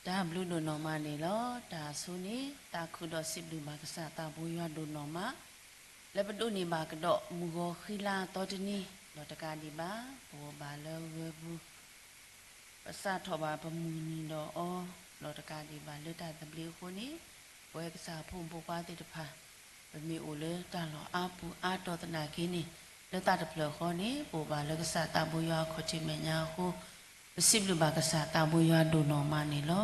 တၢ်ဘျုးဒိၣ်နီၢ်မးန့ၣ်လီၤ. တၢ်ဆိန့ၣ် သးခုဒီးစံးဘျုးဘၣ်ကစၢ်သးဘိယွၤဒိၣ်နီၢ်မး လၢပဒိးန့ၢ်ဘၣ်ကဒီးမုၢ်ဂီၤဃံလၤအသီတနံၤ ဒီးတကးဒံးဘၣ် ပအိၣ်ဘၣ်လၢဂၢၤပူၤ ပစးထီၣ်ဘၣ်ပမုၢ်နံၤဒီးအီၤ ဒီးတကးဒံးဘၣ်လၢတၢ်သဘျ့အဃိန့ၣ် ပဝဲကစၢ်အဖိမုၣ်ဖိခွါသ့ၣ်တဖၣ် ပမ့ၢ်အိၣ်လၢတၢ်လီၢ်အါပူၤအါတီၤသနာ်က့န့ၣ် လၢတၢ်တဖျၢၣ်ဃီန့ၣ် ပအိၣ်ဘၣ်လၢကစၢ်သးဘိယွၤအခီၣ်ထံးမဲာ်ညါအဃိ ပစံးဘျုးဘၣ်ကစၢ်သးဘိယွၤဒိၣ်နီၢ်မးန့ၣ်လီၤ.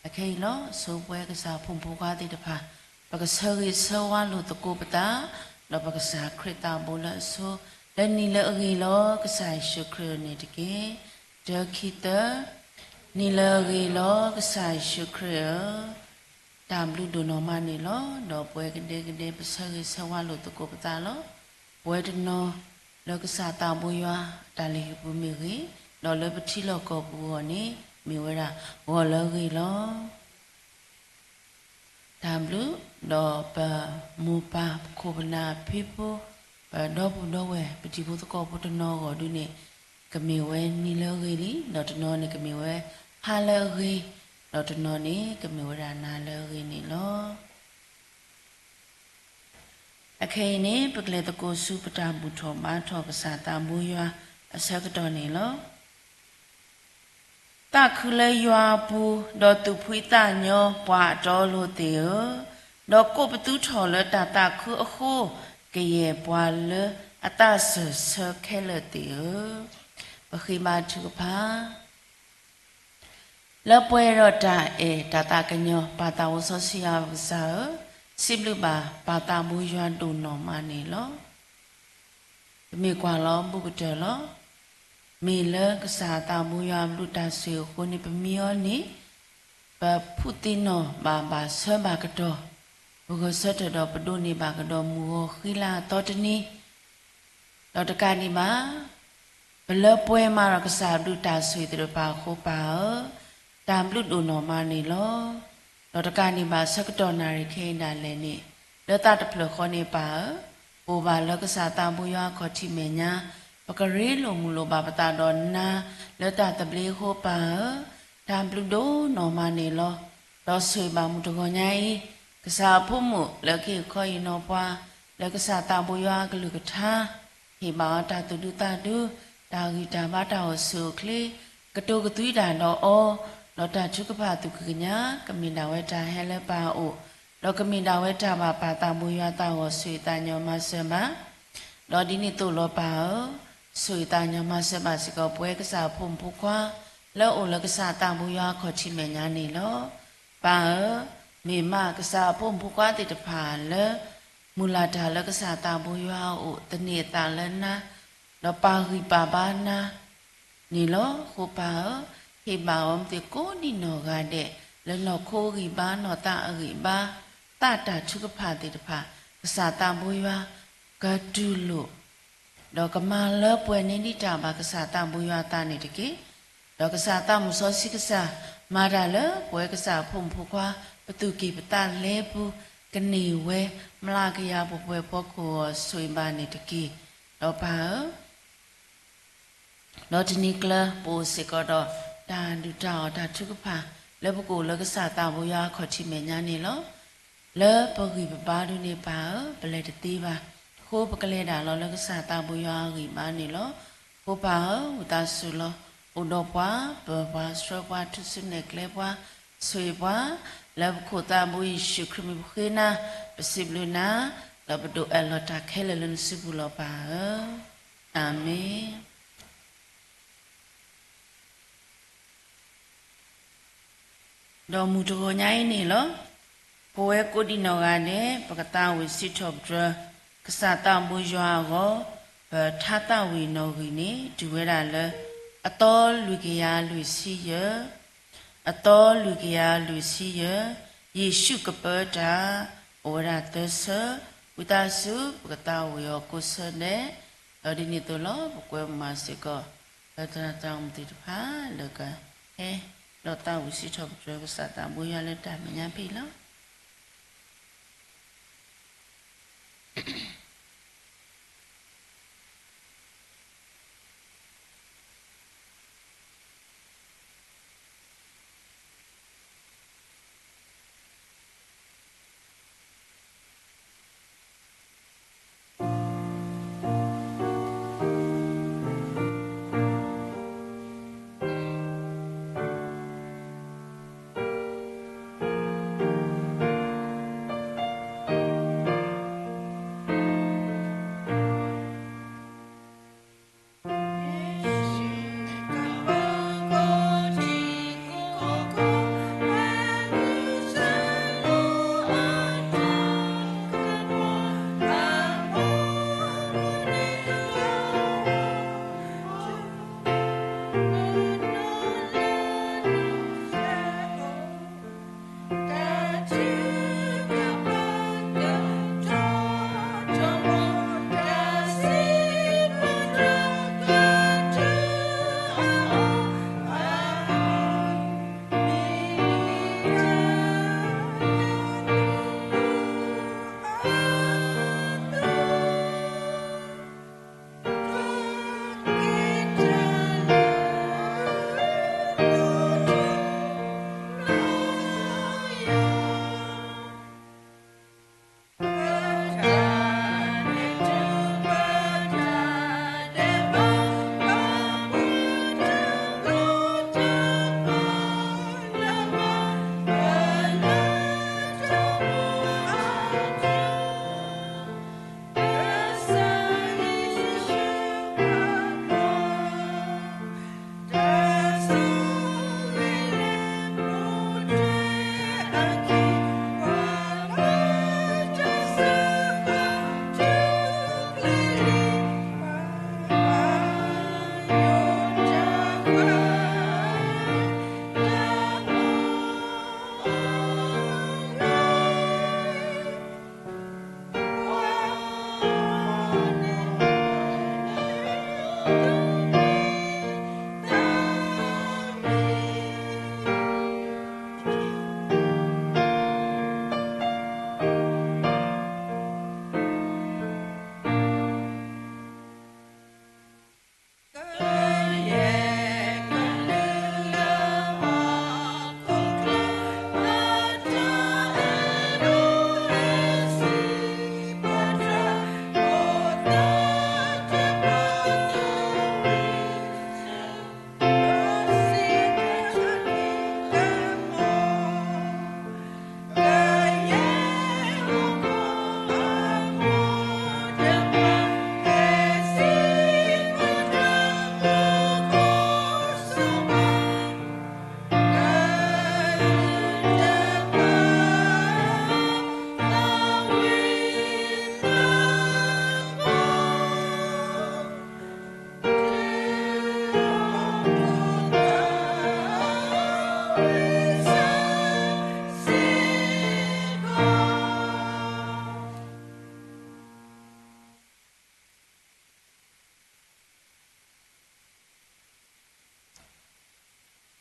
အခဲအံၤလီၤ ဆိပဝဲကစၢ်အဖိမုၣ်ဖိခွါသ့ၣ်တဖၣ် ပကဆၢဂ့ၤဆၢဝါလိာ်သကိးပသး ဒီးပကစၢ်ခရံာ်သးဘိလၢအဆိ လၢနံၤလၢအဂ့ၤလီၤ ကစၢ်ယ့ၣ်ၡူးခရံာ်ဧၢန့ၣ်တက့ၢ်. တၢ ခံ သၢ. နံၤလၢအဂ့ၤလီၤ ကစၢ်ယ့ၣ်ၡူးခရံာ်ဧၢ တၢ်ဘျုးဒိၣ်နီၢ်မးန့ၣ်လီၤ. ဒီးပဝဲကဒဲကဒဲ ပဆၢဂ့ၤဆၢဝါလိာ်သကိးပသးလီၤ. ပဝဲတနီၤလၢကစၢ်သးဘိယွၤအတၢ်လုၢ်ဟံၣ်ပူၤမ့ၢ်ဂ့ၤ, ဒီးလၢပထံလီၢ်ကီၢ်ပူၤအဂီၢ်န့ၣ် မ့ၢ်ဝဲဒၣ်ဂီၤလၢအဂ့ၤလီၤ. တၢ်ဘျုး, ဒီးပမိၢ်ပၢ် ပခိၣ်ပနၢ်ဖံဖိ, ပဒီပုၢ်ဒီဝဲၢ် ပတံၤဖိသကိးဖိတနီၤအဂီၢ်ဒုန့ၣ် ကမ့ၢ်ဝဲနံၤလၢအဂ့ၤလံ, ဒီးတနီၤန့ၣ်ကမ့ၢ်ဝဲဟါလၢအဂ့ၤ, ဒီးတနီၤန့ၣ်ကမ့ၢ်ဝဲဒၣ်နၤလၢအဂ့ၤန့ၣ်လီၤ. အခဲအံၤန့ၣ် ပကလဲၤသကိးဆူပတၢ်ဘူၣ်ထီၣ်ဘါထီၣ်ကစၢ်သးဘိယွၤအဆၢကတီၢ်န့ၣ်လီၤ. သးခုလၢယွၤအပူၤ, ဒီးသူၣ်ဖှံသးညီပှၤအတီအလိၤသ့ၣ်ဧၢ, ဒီးကိးပသူထီၣ်လၢတၢ်သးခုအဃိ, ကယဲၢ်ပှၤလၢအသးစၢၢ်ဆၢခဲလၢာ်သ့ၣ်ဧၢ. ပဃ့ဘါထုကဖၣ် လၢပှဲၤဒီးတၢ်အဲၣ်တၢ်သးကညီၤ ပၢ်သးစီဆှံယွၤပကစၢ်ဧၢ, စံးဘျုးဘၣ်ပၢ်သးဘိယွၤဒိၣ်နီၢ်မးန့ၣ်လီၤ. ပမ့ၢ်ကွၢ်လီၤဘူးကတၢၢ်လီၤ. မ့ၢ်လၢကစၢ်သးဘိယွၤအဘျုးတၢ်ဆိၣ်ဂ့ၤအဃိန့ၣ် ပမံအီၤန့ၣ် ပဖုးသံနီၢ်ဘၣ်ဘၣ်ဆၢဘၣ်ကတီၢ်, ပဂုာ်ဆၢထၢၣ်ဒီးပဒိးန့ၢ်ဘၣ်ကဒီးမုၢ်ဂီၤဃံလၤအသီတနံၤ, ဒီးတကးဒံးဘၣ် ပလၢပှဲၤမးဒီးကစၢ်အဘျုးတၢ်ဆိၣ်ဂ့ၤသ့ၣ်တဖၣ်အဃိ ပၢ်ဧၢ, တၢ်ဘျုးဒိၣ်နီၢ်မးန့ၣ်လီၤ. ဒီးတကးဒံးဘၣ်ဆၢကတီၢ်နၣ်ရံၣ်ခဲအံၤဒၣ်လဲာ်န့ၣ် လၢတၢ်တဖျၢၣ်ဃီန့ၣ် ပၢ်ဧၢ, ပအိၣ်ဘၣ်လၢကစၢ်သးဘိယွၤအခီၣ်ထံးမဲာ်ညါ, ပကရ့လိာ်မုာ်လိာ်ဘၣ်ပသးဒီးနၤ လၢတၢ်သဘျ့အဃိ ပၢ်ဧၢ, တၢ်ဘျုးဒိၣ်နီၢ်မးန့ၣ်လီၤ. ဒီးဆိၣ်ဂ့ၤဘၣ်မုၢ်တဂီၤညါအံၤ ကစၢ်အဖိမုၣ်လၢကဟ့ၣ်ခီဟ့ၣ်နီၤပှၤ လၢကစၢ်သးဘိယွၤအကလုၢ်ကထါ, ဟ့ၣ်ဘၣ်အီၤတၢ်သူၣ်ဒူသးဒူ, တၢ်ဂံၢ်တၢ်ဘါတၢ်အိၣ်ဆူၣ်အိၣ်ချ့, ကတိၤကသွံတၢ်ဒီးအီၤ, ဒီးတၢ်ထုကဖၣ်သူၣ်ကံၢ်ကညါ ကမ့ၢ်ဒၣ်ဝဲတၢ်ဟဲလၢပၢ်အအိၣ်, ဒီးကမ့ၢ်ဒၣ်ဝဲတၢ်ဘၣ်ပၢ်သးဘိယွၤသးဂီၤဆိၣ်ဂ့ၤသးညီမၤစၢၤဘၣ် ဒီးဒ်န့ၣ်အသိးလီၤပၢ်ဧၢ, ဆိၣ်ဂ့ၤသးညီမၤစၢၤဘၣ်စ့ၢ်ကီးပဝဲကစၢ်အဖိမုၣ်ဖိခွါ လၢအအိၣ်လၢကစၢ်သးဘိယွၤအခီၣ်ထံးမဲာ်ညါန့ၣ်လီၤ. ပၢ်ဧၢ, မ့ၢ်မးကစၢ်အဖိမုၣ်ဖိခွါသ့ၣ်တဖၣ်လၢ မုၢ်လၢ်တၢ်လၢကစၢ်သးဘိယွၤအအိၣ် သန့ၤအသးလၢနၤ, ဒီးပာ်ဂံၢ်ပာ်ဘါနၤ န့ၣ်လီၤ. အဃိပၢ်ဧၢ, ဟ့ၣ်ဘၣ်အီၤမ့ၢ်သ့ၣ်ကိးဒံနီၢ်ဂၤဒဲး လၢနီၢ်ခိအဂံၢ်ဘါ နီၢ်သးအဂံၢ်ဘါ သးတၢ်ထုကဖၣ်သ့ၣ်တဖၣ် ကစၢ်သးဘိယွၤ ကတူၢ်လိာ် ဒီးကမၤလၢပှဲၤန့ၢ်ဒံးတၢ်ဘၣ်ကစၢ်သးဘိယွၤအသးန့ၣ်တက့ၢ်. ဒီးကစၢ်သးမုၢ်စီဆှံကစၢ် မၤတၢ်လၢပဝဲကစၢ်အဖိမုၣ်ဖိခွါ ပသူၣ်ကံၢ်ပသးလဲပူၤ ကန့ၢ်ဝဲ မျးကယၤပှဲၤပှဲၤဖီခိၣ်အဂီၢ် ဆိၣ်ဂ့ၤဘၣ်န့ၣ်တက့ၢ်. ဒီးပၢ်ဧၢ ဒီးတနံၤကျၢၤ ပအိၣ်စ့ၢ်ကီးဒီး တၢ်ဒုၣ်တၢ်အီၣ်တၢ်ထုကဖၣ် လၢပကအိၣ်လၢကစၢ်သးဘိယွၤအခီၣ်ထံးမဲာ်ညါန့ၣ်လီၤ. လၢပဂံၢ်ပဘါဒုန့ၣ်ပၢ်ဧၢ ပလဲၤတသ့ဘၣ်. အဃိပကလဲၤဒၣ်လီၤလၢကစၢ်သးဘိယွၤအဂံၢ်ဘါန့ၣ်လီၤ. အဃိပၢ်ဧၢ ဝံသးစူၤလီၤ. အိၣ်ဒီးပှၤ ပၢၤပှၤ ဆှၢပှၤ ထုးစုနဲၣ်ကျဲပှၤ ဆိၣ်ဂ့ၤပှၤ လၢပခိၣ်သးဘိယ့ၣ်ၡူးခရံာ်မံၤပဃ့နၤ ပစံးဘျုးနၤ ဒီးပဒိးအၢၣ်လီၤတၢ်ခဲလၢာ်လၢနစုပူၤလီၤပၢ်ဧၢ. အၤမ့ၣ်. ဒီးမုၢ်တဂီၤညါအံၤန့ၣ်လီၤ. ပဝဲကိးဒံနီၢ်ဂၤဒဲး ပကသးဝံၣ်စံးထီၣ်ပတြၢၤ ကစၢ်သးဘိယွၤအဂီၢ် ပထါသးဝံၣ်နီၣ်ဂံၢ်န့ၣ် တုၤဝဲဒၣ်လၢ အသီလွံၢ်ကယၤလွံၢ်ဆံယဲၢ် အသီလွံၢ်ကယၤလွံၢ်ဆံယဲၢ်, ယ့ၣ်ၡူးကပၢတၢ် အိၣ်ဝဲဒၣ်သၢဆၢ, ဝံသးစူၤ ပကသးဝံၣ်အီၤကိးဆၢဒဲး, ဒီးဒ်န့ၣ်အသိးလီၤ ပကွဲမုာ်မးစ့ၢ်ကီး လၢတၢ်သးမုာ်သ့ၣ်တဖၣ်လၢကဟဲ ဒီးသးဝံၣ်စံးထီၣ်ပတြၢၤကစၢ်သးဘိယွၤလၢတၢ်မဲာ်ညါဖဲအံၤလီၤ.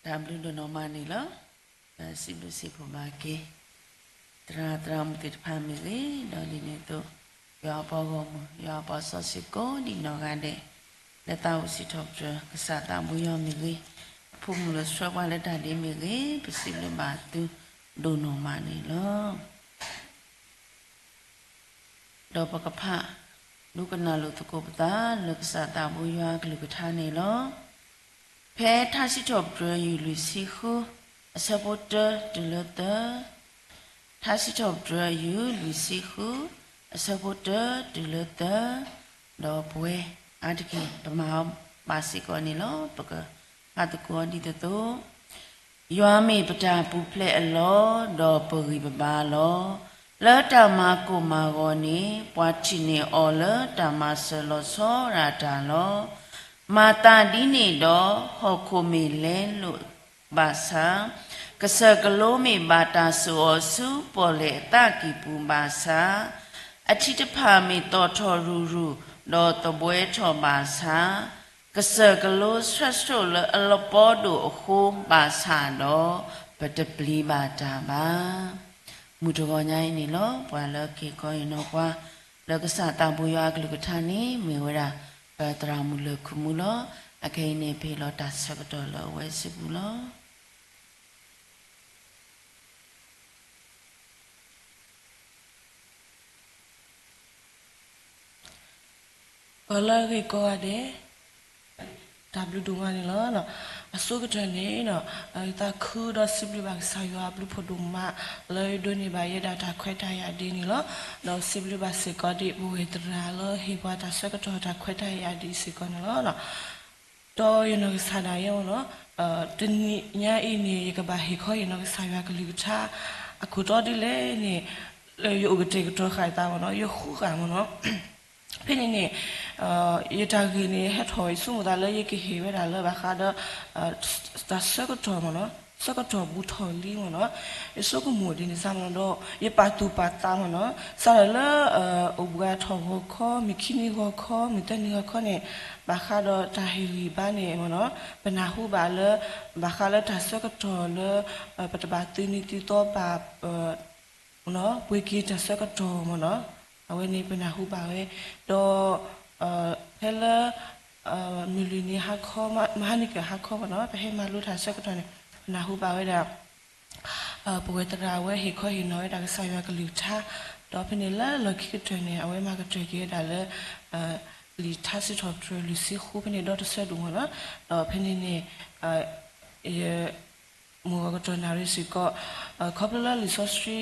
တၢ်ဘျုးဒိၣ်နီၢ်မးန့ၣ်လီၤ. ပစံးဘျုးစံးဖှိၣ်ဘၣ်က့ၤ သရၣ်သရၣ်မုၣ်သ့ၣ်တဖၣ်မ့ၢ်ဂ့ၤ, ဒီးဒ်န့ၣ်အသိး ယွၤအပှၤဂီၢ်မုၢ် ယွၤအပှၤစီဆှံကိးဒံးနီၢ်ဂၤဒဲး, လၢသးအိၣ်စံးထီၣ်ပတြၢၤ ကစၢ်သးဘိယွၤမ့ၢ်ဂ့ၤ, အဖိမုၣ်လၢဆှၢပှၤလၢတၢ်ဒ်မ့ၢ်ဂ့ၤ, ပစံးဘျုးဘၣ်သုဒိၣ်နီၢ်မးန့ၣ်လီၤ. ဒီးပကဖး ဒိကနၣ်လိာ်သကိးပသးလၢကစၢ်သးဘိယွၤအကလုၢ်ကထါန့ၣ်လီၤ. ဖဲထါစံးထီၣ်ပတြၢၤယုၢ်လွံၢ်ဆံဃု အဆၢဖိတၢတုၤလၢသၢ, ထါစံးထီၣ်ပတြၢၤယုၢ်လွံၢ်ဆံဃု အဆၢဖိတၢတုၤလၢသၢ, ဒီးပဝဲအါတက့ၢ် ပမၤအီၤဘၣ်စ့ၢ်ကီးန့ၣ်လီၤ. ပကဖးသကိးအီၤဒ်သိးသိး ယွၤမ့ၢ်ပတၢ်ပူၤဖျဲးအလီၢ်, ဒီးပဂံၢ်ပဘါလီၤ. လၢတၢ်မၤကိၢ်မၤဂီၤန့ၣ် ပှၤထံၣ်န့ၢ်အီၤလၢတၢ်မၤစၢၤလီၤဆီဒၣ်တၢ်လီၤ. မၤသးဒ်န့ၣ်ဒီး ဟီၣ်ခိၣ်မ့ၢ်လဲလိာ်ဘၣ်ဆၣ်, ကစၢၢ်ကလိမ့ၢ်ဘၣ်တၢ်စိာ်အီၤဆူပီၣ်လဲၣ်အသးကံၢ်ပူၤဘၣ်ဆၣ်, အထံတဖၣ်မ့ၢ်သီၣ်ထီၣ်ရူၤရူၤ, ဒီးသဘှဲထီၣ်ဘၣ်ဆၣ်, ကစၢၢ်ကလိဆၢဆိၣ်လၢအလပီဒိၣ်အဃိဘၣ်ဆၣ်ဒီး, ပတပျံၤဘၣ်တၢ်ဘၣ်. မုၢ်တဂီၤညါအံၤန့ၣ်လီၤ. ပှၤလၢက့ၤကီအံၤနီၢ်ပှၤ လၢကစၢ်သးဘိယွၤအကလုၢ်ကထါန့ၣ် မ့ၢ်ဝဲဒၣ် ပသရၣ်မုၣ်လၢၢ်ခုၣ်မူလီၤ. အခဲအံၤန့ၣ် ပဟ့ၣ်လီၤတၢ်ဆၢကတီၢ်လၢအဝဲစုပူၤလီၤ. ပှၤလၢအဂ့ၤကိးဂၤဒဲး, တၢ်ဘျုးဒိၣ်မးန့ၣ်လီၤ. အဆိကတၢၢ်န့ၣ်, ယသးခုဒီးစံးဘျုးဘၣ်ကစၢ်ယွၤအဘျုးဖးဒိၣ်မး လၢဒိးန့ၢ်ဘၣ်ယဲဒၣ်တၢ်ခွဲးတၢ်ယာ်ဒ်န့ၣ်လီၤ. ဒီးစံးဘျုးဘၣ်စ့ၢ်ကီးဒ်ပဝဲသရၣ်လၢဟ့ၣ်ပှၤတၢ်ဆၢကတီၢ်တၢ်ခွဲးတၢ်ယာ်ဒ်စ့ၢ်ကီးန့ၣ်လီၤ. ဒီးယနီၢ်ကစၢ်ဒၣ်ယဲန့ၣ်, တနံၤညါအံၤန့ၣ် ယကဘၣ်ဟ့ၣ်ခီဟ့ၣ်နီၤကစၢ်ယွၤကလုၢ်ကထါ အခိၣ်တီဒ်လဲၣ်န့ၣ်, လၢယအိၣ်ကတဲာ်ကတီၤဃာ်အသးမ့ၢ်နီၤ, ယဃုဃာ်မ့ၢ်နီၤ. ဖဲန့ၣ်န့ၣ်, ယတၢ်ဂ့ၢ်န့ၣ် ဟဲထီၣ်ဝဲ ယဆိကမိၣ်သးလၢယကဟ့ၣ်ဝဲဒၣ်လၢဘၣ်ဃးဒီး တၢ်ဆၢကတီၢ်မ့ၢ်နီၤ, ဆၢကတီၢ်ဘူးထီၣ်လံမ့ၢ်နီၤ. ယဆိကမိၣ်ဒ်န့ၣ်စ့ၢ်မ့ၢ်နီၤ, ဒီးယပာ်သူၣ်ပာ်သးမ့ၢ်နီၤ, စးထီၣ်လၢ အိၣ်ဘှံးထီၣ်ဂီၤခီ, မုၢ်ခံနံၤဂီၤခီ, မုၢ်သၢနံၤဂီၤခီန့ၣ်, ဘၣ်ဃးဒီးတၢ်ဟ့ၣ်ဂံၢ်ဘါန့ၣ်မ့ၢ်နီၤ, ပနၢ်ဟူဘၣ်လၢ ဘၣ်ဃးလၢတၢ်ဆၢကတီၢ်လၢ ပတဘၣ်သုးနံၤသုးသီဘၣ် ပှ့ၤက့ၤတၢ်ဆၢကတီၢ်မ့ၢ်နီၤ, အဝဲန့ၣ်ပနၢ်ဟူဘၣ်ဝဲ, ဒီး ဖဲလၢ မုၢ်လွံၢ်နံၤဟါခီ, မဟါနံၤကၢၢ်ဟါခီမ့ၢ်နီၤ, ပဟဲမၤလိတၢ်ဆၢကတီၢ်န့ၣ်, ပနၢ်ဟူဘၣ်ဝဲဒၣ် ပဝဲသရၣ်အဝဲဟ့ၣ်ခီဟ့ၣ်နီၤဝဲဒၣ်ကစၢ်ယွၤကလုၢ်ကထါ, ဒီးဖဲန့ၣ်လၢလီၢ်ခံကတၢၢ်န့ၣ် အဝဲမၤကတၢၢ်က့ၤဝဲဒၣ်လၢ လံာ်ထါစံးထီၣ်ပတြၢၤလွံၢ်ဆံဃုဖဲန့ၣ်ဒီတဆၢဒိၣ်မ့ၢ်နီၤ, ဒီးဖဲန့ၣ်န့ၣ် ယ မုၢ်ဂီၤကတီၢ်နၣ်ရံၣ်စ့ၢ်ကီး, ခီဖျိလၢလံာ်စီ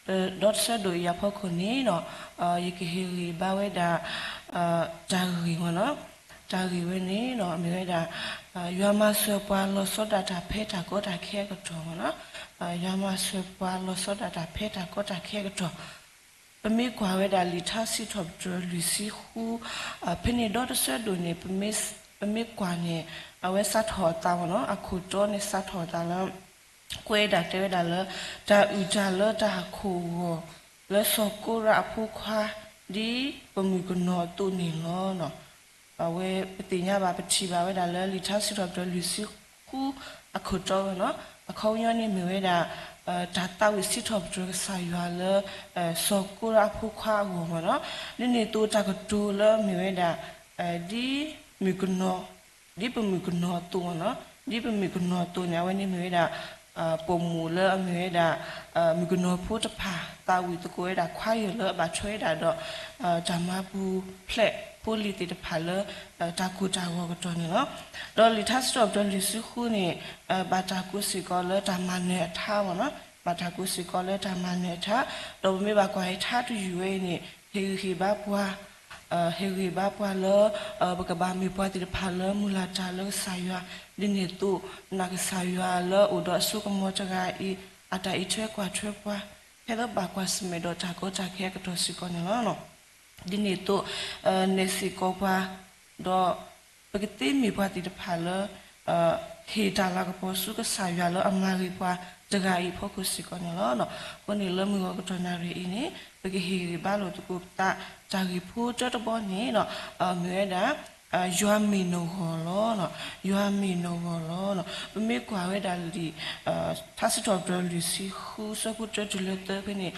ဆှံ ဒီတဆၢဒိၣ်အံၤအဖီခိၣ်န့ၣ်ဒီး, ယကဟ့ၣ်ဂံၢ်ဘါဝဲဒၣ် တၢ်ဂ့ၢ်မ့ၢ်နီၤ, တၢ်ဂ့ၢ်ဝဲန့ၣ်ဒီး မ့ၢ်ဝဲဒၣ် ယွၤမၤစၢၤပှၤလီၤဆီဒၣ်တၢ်ဖဲတၢ်ကီတၢ်ခဲအကတီၢ်မ့ၢ်နီၤ, ယွၤမၤစၢၤပှၤလီၤဆီဒၣ်တၢ်ဖဲတၢ်ကီတၢ်ခဲအကတီၢ် ပမ့ၢ်ကွၢ်ဝဲဒၣ်လံာ်ထါစံးထီၣ်ပတြၢၤလွံၢ်ဆံဃု, ဖဲန့ၣ်ဒီတဆၢဒိၣ်န့ၣ် ပမ့ၢ်ကွၢ်န့ၣ် အဝဲစးထီၣ်အသးမ့ၢ်နီၤ, အခိၣ်တီန့ၣ်စးထီၣ်အသးလၢ ကွဲးဒၣ်တဲဝဲဒၣ်လၢ တၢ်အုၣ်တၢ်လၢတၢ်ဟးခိၣ်အဂီၢ် လၢစီၤကိရးအဖိခွါ ဒ်ပမုၢ်ကနီၤအသိးန့ၣ်လီၤ. အဝဲပသ့ၣ်ညါဘၣ်ပထံၣ်ဘၣ်ဝဲဒၣ်လၢလံာ်ထါစံးထီၣ်ပတြၢၤလွံၢ်ဆံဃု အခိၣ်တီမ့ၢ်နီၤ, အခီပညီန့ၣ်မ့ၢ်ဝဲဒၣ် တၢ်သးဝံၣ်စံးထီၣ်ပတြၢၤကစၢ်ယွၤလၢ စီၤကိရးအဖိခွါအဂီၢ်မ့ၢ်နီၤ, ဒ်န့ၣ်အသိးတၢ်ကတိၤလၢမ့ၢ်ဝဲဒၣ် ဒ်မုၢ်ကနီၤ ဒ်ပမုၢ်ကနီၤအသိးမ့ၢ်နီၤ, ဒ်ပမုၢ်ကနီၤအသိးန့ၣ် အဝဲန့ၣ်မ့ၢ်ဝဲဒၣ် ပိာ်မုၣ်လၢအမ့ၢ်ဝဲဒၣ် မုၣ်ကနီၤဖိတဖၣ် သးဝံၣ်သကိးဝဲဒၣ်ခွါယဲၢ်လၢအဘၣ်ထွဲဝဲဒၣ်ဒီး တၢ်မၤပူၤဖျဲးဖိလံၤသ့ၣ်တဖၣ်လၢ တၢ်ကိၢ်တၢ်ဂီၤကတီၢ်န့ၣ်လီၤ. ဒီးလံာ်ထါစံးထီၣ်ပတြၢၤလွံၢ်ဆံဃုန့ၣ် ဘၣ်တၢ်ကိးစ့ၢ်ကီးလၢတၢ်မၤနၢၤအထါမ့ၢ်နီၤ, ဘၣ်တၢ်ကိးစ့ၢ်ကီးလၢတၢ်မၤနၢၤအထါ, ဒီးပမ့ၢ်ဘၣ်ကွၢ်ဟဲထါတယုၢ်ဝဲအံၤန့ၣ် ဟ့ၣ်ဂံၢ်ဟ့ၣ်ဘါပှၤ ဟ့ၣ်ဂံၢ်ဘါပှၤလၢ ပကဘၣ်မ့ၢ်ပှၤသ့ၣ်တဖၣ်လၢမုၢ်လၢ်တၢ်လၢကစၢ်ယွၤ, ဒ်န့ၣ်အသိး နာ်ကစၢ်ယွၤလၢအိၣ်ဒီးအစိကမီၤတဂၤအံၤ အတၢ်အံးထွဲကွၢ်ထွဲပှၤ ဖဲလၢဘၣ်ကွၢ်ဆၢၣ်မဲာ်ဒီးတၢ်ကီတၢ်ခဲအကတီၢ်စ့ၢ်ကီးန့ၣ်လီၤ. ဒ်န့ၣ်အသိး နဲၣ်စ့ၢ်ကီးပှၤ ဒီး ပကသ့မ့ၢ်ပှၤသ့ၣ်တဖၣ်လၢ ဟ့ၣ်တၢ်လၤကပီၤဆူကစၢ်ယွၤလၢအမၤဂ့ၤပှၤတဂၤအံၤအဖီခိၣ်စ့ၢ်ကီးန့ၣ်လီၤ. အဃိန့ၣ်လၢမုၢ်ဂီၤကတီၢ်နၣ်ရံၣ်အံၤန့ၣ် ပကဟ့ၣ်ဂံၢ်ဘါလိာ်သကိးပသး တၢ်ဂ့ၢ်ဖိတၢတဘီန့ၣ် မ့ၢ်ဝဲဒၣ် ယွၤမ့ၢ်နဂီၢ်လီၤ. ယွၤမ့ၢ်နဂီၢ်လီၤ. ပမ့ၢ်ကွၢ်ဝဲဒၣ်လံာ် ထါစံးထီၣ်ပတြၢၤလွံၢ်ဆံဃု ဆၢဖိတၢတုၤလၢသၢဖဲန့ၣ်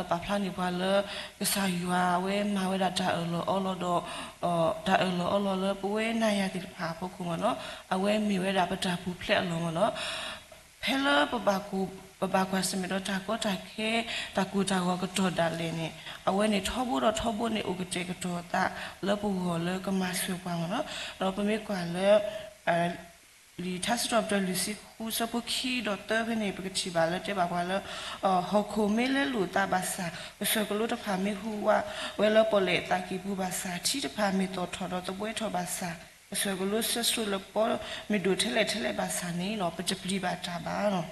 ပာ်ဖျါန့ၢ်ပှၤလၢ ကစၢ်ယွၤအဝဲမၤဝဲဒၣ်တၢ်အၢၣ်လီၤအီလီၤဒီး တၢ်အၢၣ်လီၤအီလီၤလၢပဝဲနၤယၤသ့ၣ်တဖၣ်အဖီခိၣ်မ့ၢ်နီၤ, အဝဲမ့ၢ်ဝဲဒၣ်ပတၢ်ပူၤဖျဲးအလီၢ်မ့ၢ်နီၤ. ဖဲလၢ ပဘၣ်ကွၢ်ဆၢၣ်မဲာ်ဒီးတၢ်ကီတၢ်ခဲ တၢ်ကိၢ်တၢ်ဂီၤကတီၢ်ဒၣ်လဲာ်န့ၣ် အဝဲန့ၣ်ထီဘိဒီးထီဘိန့ၣ် အိၣ်ကတဲာ်ကတီၤသးလၢပဂီၢ်လၢကမၤစၢၤပှၤမ့ၢ်နီၤ. ဒီးပမ့ၢ်ကွၢ်လၢ လံာ်ထါစံးထီၣ်ပတြၢၤလွံၢ်ဆံဃု ဆၢဖိခံဒီးသၢဖဲန့ၣ် ပကထံၣ်ဘၣ်လၢတဲဘၣ်ပှၤလၢ ဟီၣ်ခိၣ်မ့ၢ်လဲလိာ်သးဘၣ်ဆၣ် ကစၢၢ်ကလိတဖၣ်မ့ၢ်ဟူးဝးဝဲလၢပီၣ်လဲၣ်အသးကံၢ်ပူၤဘၣ်ဆၣ်, ထံတဖၣ်မ့ၢ်သီၣ်ထီၣ်ဒီးသဘှဲထီၣ်ဘၣ်ဆၣ်, ကစၢၢ်ကလိဆၢဆှိလၢပီမ့ၢ်ဒိၣ်ထဲလဲၣ်ထဲလဲၣ်ဘၣ်ဆၣ်န့ၣ် ပတပျံၤဘၣ်တၢ်ဘၣ်.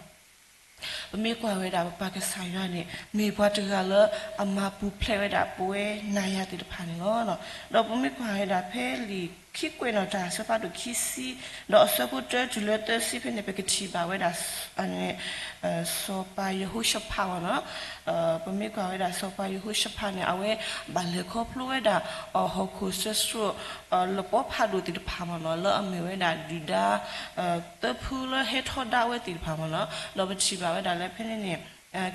ပမ့ၢ်ကွၢ်ဝဲဒၣ်ပပၢ်ကစၢ်ယွၤန့ၣ် မ့ၢ်ပှၤတဂၤလၢအမၤပူၤဖျဲးဝဲဒၣ်ပဝဲနၤယၤသ့ၣ်တဖၣ်န့ၣ်လီၤ. ဒီးပမ့ၢ်ကွၢ်ဝဲဒၣ်ဖဲလံာ်ခံကွဲးနီၣ်တၢ် အဆၢဖးဒိၣ်ခံဆံ ဒီးအဆၢဖိတၢတုၤလၢသၢဆံဖဲန့ၣ် ပကထံၣ်ဘၣ်ဝဲဒၣ် စီၤပၤယဟိၤၡဖးမ့ၢ်နီၤ. ပမ့ၢ်ကွၢ်ဝဲဒၣ်စီၤပၤယဟိၤၡဖးန့ၣ် အဝဲဘၣ်လဲၤခီဖျိဝဲဒၣ် ဟီၣ်ခိၣ်ဆၢဆှိ လပီဖးဒိၣ်သ့ၣ်တဖၣ်မ့ၢ်နီၤ လၢအမ့ၢ်ဝဲဒၣ်ဒုၣ်ဒါ သၢဖုလၢဟဲထီဒါဝဲသ့ၣ်တဖၣ်မ့ၢ်နီၤ. ဒီးပထံၣ်ဘၣ်ဝဲဒၣ်လၢဖဲန့ၣ်န့ၣ်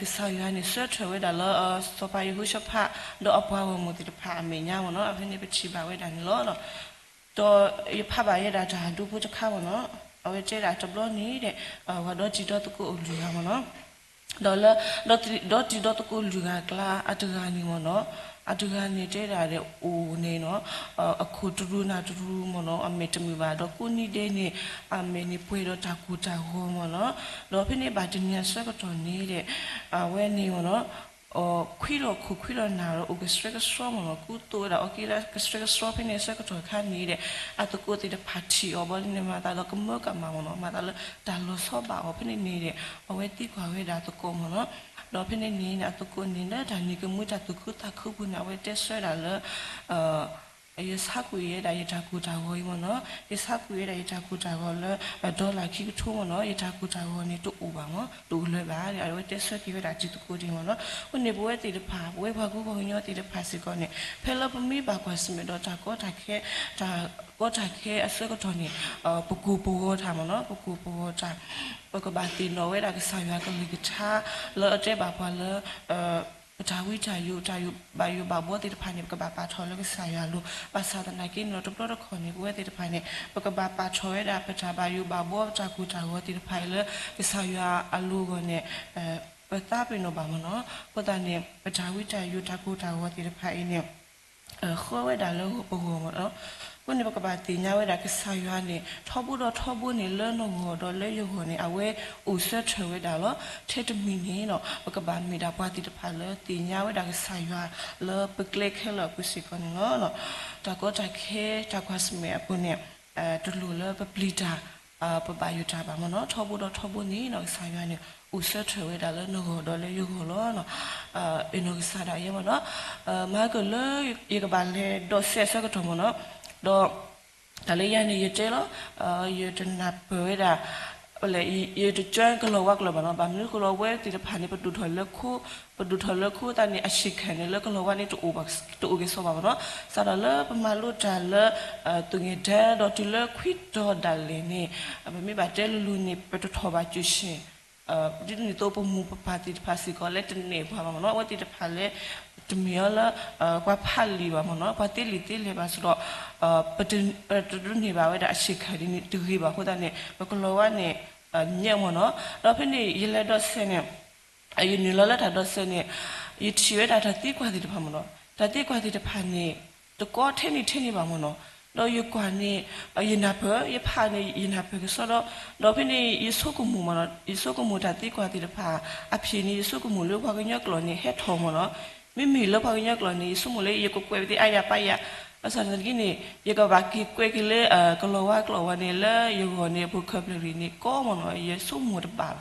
ကစၢ်ယွၤန့ၣ်ဆၢထၢၣ်ဝဲဒၣ်လၢ စီၤပၤယဟိၤၡဖး ဒီးအပှၤဂီၢ်မုၢ်သ့ၣ်တဖၣ်အမဲာ်ညါမ့ၢ်နီၤ. ဖဲန့ၣ်ပထံၣ်ဘၣ်ဝဲဒၣ်န့ၣ်လီၤ. ဒီးယဖးဘၣ်ယဲဒၣ်တၢ်ဒူဖိတခါမ့ၢ်နီၤ. အဝဲတဲဒၣ်တဘျီန့ၣ်ဒီး ပှၤဒီတံၤဒီသကိးအိၣ်လွံၢ်ဂၤမ့ၢ်နီၤ. ဒီးလၢ ဒီတံၤဒီသကိးလွံၢ်ဂၤအကျါ အတဂၤန့ၣ်မ့ၢ်နီၤ, အတဂၤန့ၣ်တဲဒၣ်ဒီးအိၣ်န့ၣ်နီၤ အခိၣ်တရူးနၢ်တရူးမ့ၢ်နီၤ အမဲာ်တမုာ်ဘၣ် ဒီးကိးနံၤဒဲးန့ၣ် အမဲာ်န့ၣ်ပှဲၤဒီးတၢ်ကိၢ်တၢ်ဂီၤမ့ၢ်နီၤ. ဒီးဖဲန့ၣ်ဘၣ်တနံၤအဆၢကတီၢ်န့ၣ်ဒီး အဝဲန့ၣ်မ့ၢ်နီၤ ခွံလီၤခိၣ်ခွံလီၤနၢ်ဒီး အိၣ်ကဆှဲကဆှီမ့ၢ်နီၤ, ကူသိးဝဲဒၣ်အီက့လၢကဆှဲကဆှီဖဲန့ၣ်အဆၢကတီၢ်အခါန့ၣ်ဒီး အသကိးသ့ၣ်တဖၣ်ထံၣ်အီၤဘီန့ၣ် မၤသးဒီးကမၢကမၣ်မ့ၢ်နီၤ, မၤသးလၢတၢ်လီၤဆီဘၣ်အီၤဖဲန့ၣ်န့ၣ်ဒီး အဝဲသံကွၢ်ဝဲဒၣ်အသကိးမ့ၢ်နီၤ. ဒီးဖဲန့ၣ်န့ၣ် အသကိးန့ၣ်လၢတၢ်နံၤကမှံတၢ်သူၣ်ခုသးခုပူၤန့ၣ် အဝဲတဲဆၢဒၣ်လၢ ယဆါကွံာ်ဝဲဒၣ်ယတၢ်ကိၢ်တၢ်ဂီၤအံၤမ့ၢ်နီၤ, ယဆါကွံာ်ဝဲဒၣ်ယတၢ်ကိၢ်တၢ်ဂီၤလၢ dollar ခံကထိမ့ၢ်နီၤ, ယတၢ်ကိၢ်တၢ်ဂီၤန့ၣ်တအိၣ်ဘၣ်မ့ၢ် တအိၣ်လၢၤဘၣ် အဝဲတဲဆၢက့ၤဝဲဒၣ်တံၤသကိးဒ်မ့ၢ်နီၤ. အဃိန့ၣ် ပဝဲသ့ၣ်တဖၣ် ပဝဲပှၤကူပှၤကညီသ့ၣ်တဖၣ်စ့ၢ်ကီးန့ၣ် ဖဲလၢပမ့ၢ်ဘၣ်ကွၢ်ဆၢၣ်မဲာ်ဒီးတၢ်ကီတၢ်ခဲ တၢ်ကီတၢ်ခဲအဆၢကတီၢ်န့ၣ် ပကိၢ်ပဂီၤတၢ်မ့ၢ်နီၤ, ပကိၢ်ပဂီၤတၢ် ပကဘၣ်သ့ၣ်နီၣ်ဝဲဒၣ်ကစၢ်ယွၤကလုၢ်ကထါ လၢအတဲဘၣ်ပှၤလၢ ပတၢ်ဝံတၢ်ယိး တၢ်ဘၣ်ယိးဘၣ်ဘှီသ့ၣ်တဖၣ်န့ၣ် ပကဘၣ်ပာ်ထီၣ်လၢကစၢ်ယွၤအလိၤ, ဘၣ်ဆၣ်သနာ်က့န့ၣ်ဒီး တဘျီတခီၣ်န့ၣ် ပဝဲသ့ၣ်တဖၣ်န့ၣ် ပကဘၣ်ပာ်ထီၣ်ဝဲဒၣ်ပတၢ်ဘၣ်ယိးဘၣ်ဘှီ ပတၢ်ကိၢ်တၢ်ဂီၤသ့ၣ်တဖၣ်အံၤလၢ ကစၢ်ယွၤအလိၤအဂီၢ်န့ၣ် ပသးပ့ၤနီၣ်ဘၣ်မ့ၢ်နီၤ. အဃိသတးန့ၣ် ပတၢ်ဝံတၢ်ယိး တၢ်ကိၢ်တၢ်ဂီၤသ့ၣ်တဖၣ်အံၤန့ၣ် ဃၢဝဲဒၣ်လၢပဂီၢ်မ့ၢ်နီၤ. အဃိန့ၣ် ပကဘၣ်သ့ၣ်ညါဝဲဒၣ်ကစၢ်ယွၤန့ၣ် ထီဘိဒီးထီဘိန့ၣ် လၢနဂီၢ်ဒီးလၢယဂီၢ်န့ၣ် အဝဲအိၣ်ဆၢထၢၣ်ဝဲဒၣ်လီၤ. ထဲတမံၤန့ၣ်နီၤ ပကဘၣ်မ့ၢ်ဒၣ်ပှၤသ့ၣ်တဖၣ်လၢသ့ၣ်ညါဝဲဒၣ်ကစၢ်ယွၤလၢပကျဲခဲလၢာ်အပူၤစ့ၢ်ကီးန့ၣ်လီၤ. တၢ်ကီတၢ်ခဲ တၢ်ကွၢ်ဆၢၣ်မဲာ်အပူၤန့ၣ် တလိၣ်လၢပပျံၤတၢ် ပဘၣ်ယိၣ်တၢ်ဘၣ်မ့ၢ်နီၤ. ထီဘိဒီးထီဘိန့ၣ်နီၤ ကစၢ်ယွၤန့ၣ် အိၣ်ဆၢထၢၣ်ဝဲဒၣ်လၢနဂီၢ်ဒီးလၢယဂီၢ်လီၤ. အ့ၣ်နီၢ်ကစၢ်ဒၣ်ယဲမ့ၢ်နီၤ. မၤကလၢယကဘၣ်လဲၤဒီးစဲးအဆၢကတီၢ်မ့ၢ်နီၤ. ဒီး တၢ်လၢယၤန့ၣ် ယတဲလီၤ, ယတနၢ်ပၢၢ်ဝဲဒၣ် ယတကၢကလီၤဝါကျိာ်ဘၣ်နီၤ. ဘၣ်မနုၤဃိလီၤ ဝဲသ့ၣ်တဖၣ်န့ၣ် ပဒိၣ်ထီၣ်လၢခိ, ပဒိၣ်ထီၣ်လၢခိသတးန့ၣ် အဆံးခဲန့ၣ် လၢကလီၤဝါန့ၣ် တအိၣ်က့ၤစီဘၣ်မ့ၢ်နီၤ. စးထီၣ်လၢပမၤလိတၢ်လၢ သူငယ်တန်း ဒီးတုၤလၢခွံတီၤဒၣ်လဲာ်န့ၣ် ပမ့ၢ်ဘၣ်တဲလိၤလိၤန့ၣ် ပတထီၣ်ဘၣ်ကၠိၣ်ဆံၣ် ဒ်န့ၣ်အသိး ပမိၢ်ပပၢ်သ့ၣ်တဖၣ်စ့ၢ်ကီး လၢတနဲၣ်ပှၤဘၣ်မ့ၢ်နီၤ. အဝဲသ့ၣ်တဖၣ်လၢ တမ့ၢ်အီၤလၢ ပှၤဖးလံာ်ဘၣ်မ့ၢ်နီၤ, ပှၤသ့လံာ်သ့လဲၢ်ဘၣ်စ့ၢ်ဒီး ပတဒိးန့ၢ်ဘၣ်ဝဲဒၣ်အဆံးခဲဒ်န့ၣ်တဂ့ၤဘၣ်အဃိသတးန့ၣ် ပကလီၤဝါန့ၣ် ညၣ်မ့ၢ်နီၤ. ဒီးဖဲန့ၣ် ယလဲၤဒီးစဲးန့ၣ် ယနုာ်လီၤလၢတၢ်ဒီးစဲးန့ၣ် ယထံၣ်ဝဲဒၣ်တၢ်သံကွၢ်သ့ၣ်တဖၣ်မ့ၢ်နီၤ. တၢ်သံကွၢ်သ့ၣ်တဖၣ်န့ၣ် တကီထဲန့ၣ်ထဲန့ၣ်ဘၣ်မ့ၢ်နီၤ. ဒီးယကွၢ်န့ၣ် ယနၢ်ပၢၢ် ယဖးန့ၣ် ယနၢ်ပၢၢ်ကစီဒီး ဒီးဖဲန့ၣ် ယဆိကမိၣ်မ့ၢ်နီၤ, ယဆိကမိၣ်တၢ်သံကွၢ်သ့ၣ်တဖၣ် အဖံးန့ၣ် ယဆိကမိၣ်လၢပှၤကညီကျိာ်န့ၣ် ဟဲထီၣ်မ့ၢ်နီၤ. မ့မ့ၢ်လၢပှၤကညီကျိာ်န့ၣ် ယဆိကမိၣ်လၢယကကွဲးပသ့အါယၤပာ်ယၤ, ဘၣ်ဆၣ်သနာ်က့န့ၣ် ယကဘၣ်က့ၤကွဲးက့ၤလၢ ကလီၤဝါကျိာ်ဝဲန့ၣ် လၢယဂီၢ်န့ၣ် vocabulary န့ၣ် ကီမ့ၢ်နီၤ, ယဆိကမိၣ်တဘၣ်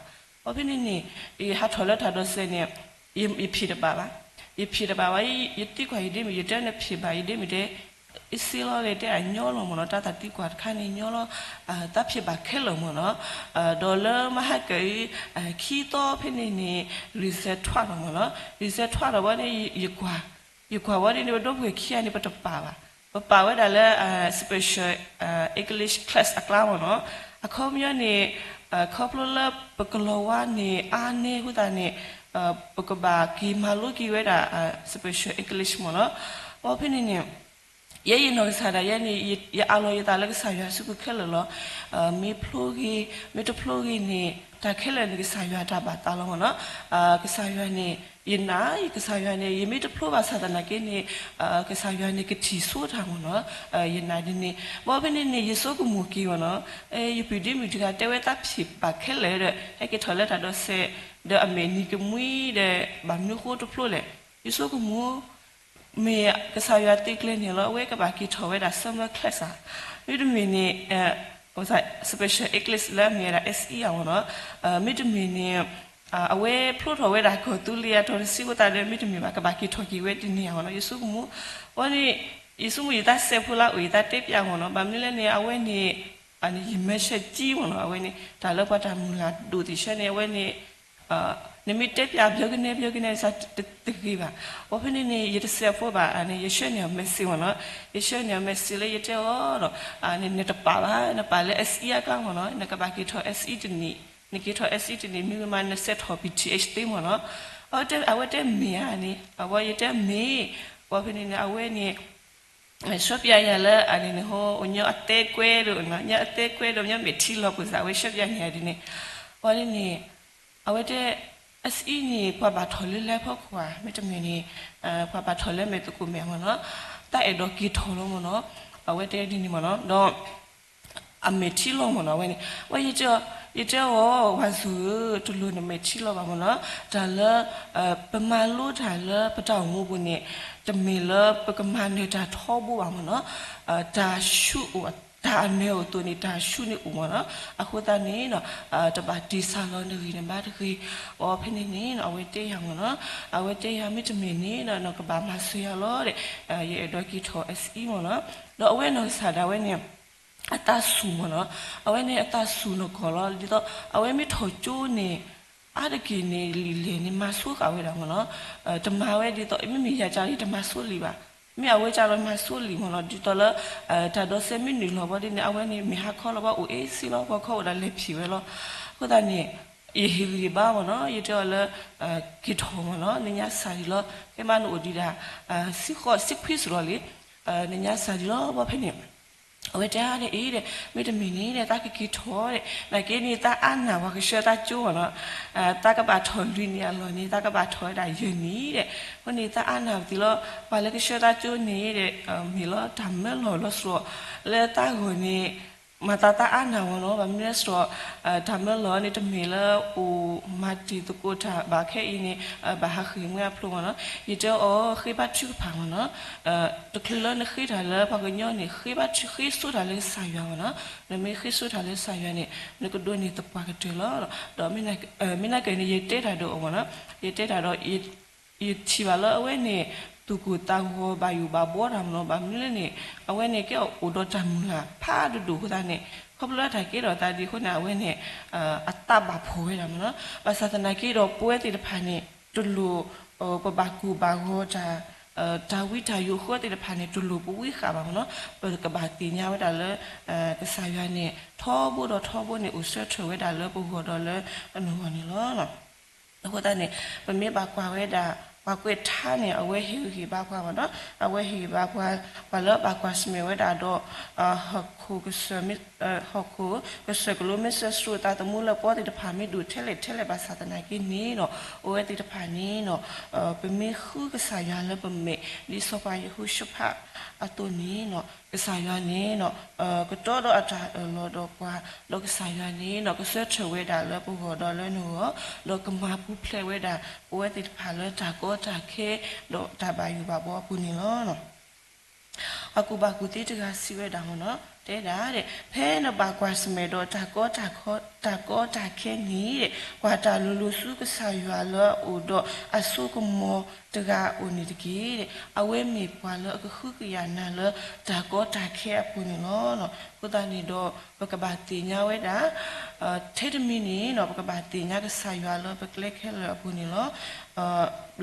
ဘၣ်. ဒီးဖဲန့ၣ်န့ၣ် ယဟးထီၣ်လၢတၢ်ဒီးစဲးန့ၣ် ယဖံးတဘၣ်ဘၣ်. ယဖံးတဘၣ်ဘၣ်, ယသံကွၢ်ယဒ့မုၣ် ယတဲနဖံးဘၣ် ယဒ့မုၣ်တဲ အ့စ့လီၤလဲၣ် တဲအညီလီၤမ့ၢ်နီၤ, တၢ်သံကွၢ်တခါန့ၣ်ညီလီၤ, တၢ်ဖံးဘၣ်ခဲလၢာ်မ့ၢ်နီၤ. ဒီးလၢမဟါကၢအံၤ ခံသီဖဲန့ၣ်န့ၣ် result ထွဲထီၣ်မ့ၢ်နီၤ, result ထွဲထီၣ်ဝဲန့ၣ် ယကွၢ် ယကွၢ်ဝဲဒ်န့ၣ် ပဒီပုၢ်ဝဲၢ်ခံဂၤန့ၣ် ပတပာ်ဘၣ်. ပပာ်ဝဲဒၣ်လၢ special English class အကျါမ့ၢ်နီၤ. အခီပညီန့ၣ် ခီဖျိလၢပကလီၤဝါန့ၣ် အါန့ၢ်အဃိသတးန့ၣ် ပကဘၣ်က့ၤမၤလိက့ၤဝဲဒၣ် special English မ့ၢ်နီၤ. ဘၣ်ဖဲန့ၣ်န့ၣ် ယဲယနီၢ်ကစၢ်ဒၣ်ယဲန့ၣ် ယအးလီၤယသးလၢကစၢ်ယွၤစုပူၤခဲလၢာ်လီၤ. မ့ၢ်ဖျိဂ့ၤ မ့ၢ်တဖျိဂ့ၤန့ၣ် တၢ်ခဲလၢာ်န့ၣ် ကစၢ်ယွၤတၢ်ဘၣ်သးလီၤမ့ၢ်နီၤ. ကစၢ်ယွၤန့ၣ် ယနာ် ကစၢ်ယွၤန့ၣ် ယမ့ၢ်တဖျိဘၣ်ဆၣ်သနာ်က့န့ၣ် ကစၢ်ယွၤန့ၣ်ကထံၣ်ဆိတၢ်မ့ၢ်နီၤ. ယနာ်ဒ်န့ၣ် ဘၣ်ဖဲန့ၣ်န့ၣ် ယဆိကမိၣ်က့ၤမ့ၢ်နီၤ. ယပုၢ်ဒ့မုၣ်တဂၤတဲဝဲသးဖံးဘၣ်ခဲလၢာ်ဒီး ဟဲက့ၤထီၣ်လၢတၢ်ဒိးစဲး ဒီးအမဲာ်နံၤကမှံဒီး ဘၣ်မနုၤဃိတဖျိလဲၣ်. ယဆိကမိၣ် မ့ၢ်ကစၢ်ယွၤသုးကျဲၤန့ၣ်လီၤ အဝဲကဘၣ်က့ၤထီၣ်ဝဲဒၣ် summer class ဧါ. မ့တမ့ၢ်န့ၣ် special English လၢအမ့ၢ်ဝဲဒၣ် SE ဧါမ့ၢ်နီၤ. မ့တမ့ၢ်န့ၣ် အဝဲဖျိထီၣ်ဝဲဒၣ်ကီၢ်သူလ့ၤအတီၤတဆံအဃိသတးဒီး မ့တမ့ၢ်ဘၣ် ကဘၣ်က့ၤထီၣ်က့ၤဝဲဒ်န့ၣ်ဧါမ့ၢ်နီၤ. ယဆိကမိၣ် ဝဲန့ၣ် ယဆိကမိၣ်ယသးစဲးဖိလၢအအိၣ်ယသးတဲပျးမ့ၢ်နီၤ. ဘၣ်မနုၤလဲၣ်န့ၣ် အဝဲန့ၣ် ယမဲာ်ဆှးကံမ့ၢ်နီၤ. အဝဲန့ၣ် တၢ်လၢပှၤတၢ်မုၢ်လၢ်ဒိၣ်သ့ၣ်ဆၢန့ၣ် အဝဲန့ၣ် နမ့ၢ်တဲပျးဘျီကနဲဘျီကနဲစ့ၢ်တဂ့ၤဘၣ်. ဘၣ်ဖဲန့ၣ်န့ၣ် ယတစဲးဖိဘၣ်န့ၣ် ယဆှၢန့ၢ်အီၤ message မ့ၢ်နီၤ. ယဆှၢန့ၢ်အီၤ message လၢယတဲအီၤဒီး နတပာ်ဘၣ် နပာ်လၢ SE အကျါမ့ၢ်နီၤ. နကဘၣ်က့ၤထီၣ် SE တနံၣ်, နက့ၤထီၣ် SE တနံၣ် မ့ၢ်ဝဲမးနစဲးထီၣ် PTH သ့မ့ၢ်နီၤ. အဝဲတဲမ့ၢ်ဧါန့ၣ် အဝဲယတဲမ့ၢ်. ဘၣ်ဖဲန့ၣ်န့ၣ် အဝဲန့ၣ် ဆှၢပျးယၤလၢအန့ၣ်န့ၣ် ဟိ ညီအသဲကွဲဒီး ညီအသဲကွဲဒီး ညီမဲာ်ထံလီၤပူၤစ့ၢ် အဝဲဆှၢပျးန့ၢ်ယၤဒ်န့ၣ်. ဘၣ်ဖဲန့ၣ်န့ၣ် အဝဲတဲ SE န့ၣ် ပှၤဘၣ်ထီၣ်လၢလဲဖီခိၣ်ဧါ မ့တမ့ၢ်န့ၣ် ပှၤဘၣ်ထီၣ်လၢမဲာ်သကိးမဲာ်မ့ၢ်နီၤ. တၢ်အဲၣ်ဒိးက့ၤထီၣ်လီၤမ့ၢ်နီၤ. အဝဲတဲဒ်န့ၣ်မ့ၢ်နီၤ ဒီး အမဲာ်ထံလီၤမ့ၢ်နီၤ အဝဲန့ၣ် ဝဲ ယတဲအီၤ ဝၤစူၤဧၢ တလိၣ်နမဲာ်ထံလီၤဘၣ်မ့ၢ်နီၤ. တၢ်လၢ ပမၤလိတၢ်လၢပတၢ်အိၣ်မူပူၤန့ၣ် တမ့ၢ်လၢပကမၤနၢၤတၢ်ထီဘိဘၣ်မ့ၢ်နီၤ. တၢ်ဆူးအိၣ် တၢ်အနၢၤအိၣ်အသိးန့ၣ် တၢ်ဆူးန့ၣ်အိၣ်မ့ၢ်နီၤ. အဃိသတးန့ၣ် တဘၣ်တ့ၢ်ဆါလီၤနဂံၢ်နဘါတဂ့ၤ. ဘၣ်ဖဲန့ၣ်န့ၣ် အဝဲတဲယၤမ့ၢ်နီၤ. အဝဲတဲယၤမ့တမ့ၢ်န့ၣ် နကဘၣ်မၤစၢၤယၤလီၤဒီး ယအဲၣ်ဒိးက့ၤထီၣ် SE မ့ၢ်နီၤ. ဒီးအဝဲနီၢ်ကစၢ်ဒၣ်ဝဲန့ၣ် အသးစူၤမ့ၢ်နီၤ. အဝဲန့ၣ်အသးစူၤနီၢ်ကီၢ်လီၤ. ဒ်သိး အဝဲမ့ၢ်ထီၣ်ကၠိန့ၣ် အါတက့ၢ်န့ၣ် လံာ်လဲၢ်န့ၣ် မၤဆိဃာ်ဝဲဒၣ်မ့ၢ်နီၤ. တမၤဝဲဒ်သိး မ့မ့ၢ်ယၤကၢ်လၢတမၤဆိလံာ်ဘၣ်. မ့ၢ်အဝဲကၢ်လီၤမၤဆိလံာ်မ့ၢ်နီၤ. ဒ်သိးလၢ တၢ်ဒိးစဲးမ့ၢ်နုာ်လီၤဘၣ်ဒ်န့ၣ် အဝဲန့ၣ် မ့ၢ်ဟါခီလီၤဘၣ်အိၣ်အ့ၣ်စ့လီၤ ပှၤခီအိၣ်ဒီးလဲၤဖံးဝဲလီၤ. အဃိသတးန့ၣ် ယဟ့ၣ်ဂံၢ်ဘါမ့ၢ်နီၤ. ယတဲအီၤလၢ က့ၤထီၣ်မ့ၢ်နီၤ နညါစၢ်ဒံးလီၤ. ဖဲမးနအိၣ်ဒံးဒၣ် ဆံဃိးဆံခွံစ့ၢ်လီၤလံ. နညါစၢ်ဒံးလီၤ ဘၣ်ဖဲန့ၣ် အဝဲတဲဒ်အံၤဒီး မ့တမ့ၢ်န့ၣ်ဒီး သးကက့ၤထီၣ်ဒီး နာ်က့န့ၣ် သးအါနာ်ပှၤကဆှၢသးကၠိမ့ၢ်နီၤ. သးကဘၣ်ထီၣ်လွံၢ်နံၣ်အလီၢ်န့ၣ် သးကဘၣ်ထီၣ်ဝဲဒၣ်ယဲၢ်နံၣ်ဒီး အဃိန့ၣ် သးအါနာ်ပသံးလီၤ. ပှၤလၢကဆှၢသးကၠိန့ၣ်ဒီး မ့ၢ်လီၤတၢ်မၢလီၤလီၤစ့ၢ် လၢသးဂီၢ်န့ၣ် မၤသးသးအါနာ်မ့ၢ်နီၤ. ဘၣ်မနုၤလဲၣ်စ့ၢ် တၢ်မၢလီၤန့ၣ် တမ့ၢ်လၢအိၣ်မၤတံၤသကိးတၢ်ဘၣ်ခဲအံၤန့ၣ် ဘၣ်ဟးဃ့ၢ်မှံအဖျိမ့ၢ်နီၤ. ယတဲအီၤဃ့ဘါထုကဖၣ်မ့ၢ်နီၤ. တချုးလၢနဃ့တၢ်လၢပှၤကညီန့ၣ် ဃ့ဘါထု ဃ့ဆိတၢ်လၢကစၢ်ယွၤမ့ၢ်နီၤ. နမ့ၢ်ဃ့ဆိတၢ်လၢကစၢ်ယွၤန့ၣ် နကဒိးန့ၢ်သပှၢ်ကတၢၢ်လီၤ. ဒီးမ့ၢ်နာ်က့န့ၣ် ယတဲတၢ်ဒီးအီၤမ့ၢ်နီၤ. ယတဲတၢ်ဒီး ယထံၣ်ဘၣ်လၢအဝဲန့ၣ် သူၣ်ကိၢ်သးဂီၤဘၣ်ယိၣ်ဘၣ်ဘှီတၢ်မ့ၢ်နီၤ. ဘၣ်မနုၤလဲၣ်န့ၣ် အဝဲန့ၣ်ကဲအိၣ်ဒီးတၢ်မုၢ်လၢ်ဖးဒိၣ်ဒိၣ်အဃိသတးန့ၣ် ခီဖျိလၢတၢ်ကဲထီၣ်သးဒ်အဃိန့ၣ် အဝဲန့ၣ် အသးဘၣ်ဖှီၣ်ဝဲဒၣ်မ့ၢ်နီၤ. ဘၣ်ဆၣ်သနာ်က့ဒီး ပဝဲသ့ၣ်တဖၣ်န့ၣ် တလိၣ် ပဘၣ်ကိၢ်ဘၣ်ဂီၤတၢ် တၢ်ဝံတၢ်ယိးအဃိသ့ၣ်တဖၣ်န့ၣ် တလိၣ်ပဝံဃာ်ဘၣ်မ့ၢ်နီၤ. ပကဘၣ်သ့ၣ်ညါဝဲဒၣ်လၢ ကစၢ်ယွၤန့ၣ် ထီဘိဒီးထီဘိန့ၣ် အိၣ်ဆၢထၢၣ်ဝဲဒၣ်လၢပဂီၢ်ဒီးလၢအနီၢ်ဂီၢ်န့ၣ်လီၤ. အဃိသတးန့ၣ် ပမ့ၢ်ဘၣ်ကွၢ်ဝဲဒၣ် ပှၤကွဲးထါန့ၣ် အဝဲဟ့ၣ်ဂံၢ်ဟ့ၣ်ဘါပှၤမ့ၢ်နီၤ. အဝဲဟ့ၣ်ဂံၢ်ဘါပှၤ ပှၤလၢဘၣ်ကွၢ်ဆၢၣ်မဲာ်ဝဲဒၣ်ဒီး ဟီၣ်ခိၣ်ကစၢၢ် ဟီၣ်ခိၣ်ကစၢၢ်ကလိမ့ၢ်စၢၤစရိၤသးသမူလၢပှၤသ့ၣ်တဖၣ်မ့ၢ်ဒိၣ်ထဲလဲၣ်ထဲလဲၣ်ဘၣ်ဆၣ်သနာ်က့န့ၣ်နီၤ အဝဲသ့ၣ်တဖၣ်န့ၣ်နီၤ ပမ့ၢ်ဃုကစၢ်ယွၤလၢပမဲာ် ဒ်စီၤပၤယဟိၤၡဖးအသိးန့ၣ်နီၤ ကစၢ်ယွၤန့ၣ်နီၤ ကတီဒီးအတၢ်အၢၣ်လီၤဒီးပှၤ ဒီးကစၢ်ယွၤန့ၣ်နီၤ ကဆၢထၢၣ်ဝဲဒၣ်လၢပဂီၢ်ဒီးလၢနဂီၢ် ဒီးကမၤပူၤဖျဲးဝဲဒၣ် ပဝဲသ့ၣ်တဖၣ်လၢတၢ်ကီတၢ်ခဲ ဒီးတၢ်ဘၣ်ယိၣ်ဘၣ်ဘှီအပူၤန့ၣ်လီၤ. ပှၤကူၣ်ဘၣ်ကူၣ်သ့တဂၤစံးဝဲဒၣ်မ့ၢ်နီၤ တဲဒၣ်ဒဲး ဖဲနဘၣ်ကွၢ်ဆၢၣ်မဲာ်ဒီးတၢ်ကီတၢ်ခဲ, တၢ်ကီတၢ်ခဲန့ၣ်ဒဲး ကွၢ်တၢ်လိၤလိၤဆူကစၢ်ယွၤလၢအအိၣ်ဒီးအစိကမီၤတဂၤအအိၣ်န့ၣ်တက့ၢ်. အဝဲမ့ၢ်ပှၤလၢအကဟုကယာ်နၤလၢတၢ်ကီတၢ်ခဲအပူၤန့ၣ်လီၤ. အဃိသတးန့ၣ်ဒီး ပကဘၣ်သ့ၣ်ညါဝဲဒၣ် ထဲတမံၤန့ၣ် ပကဘၣ်သ့ၣ်ညါကစၢ်ယွၤလၢပကျဲခဲလၢာ်အပူၤန့ၣ်လီၤ.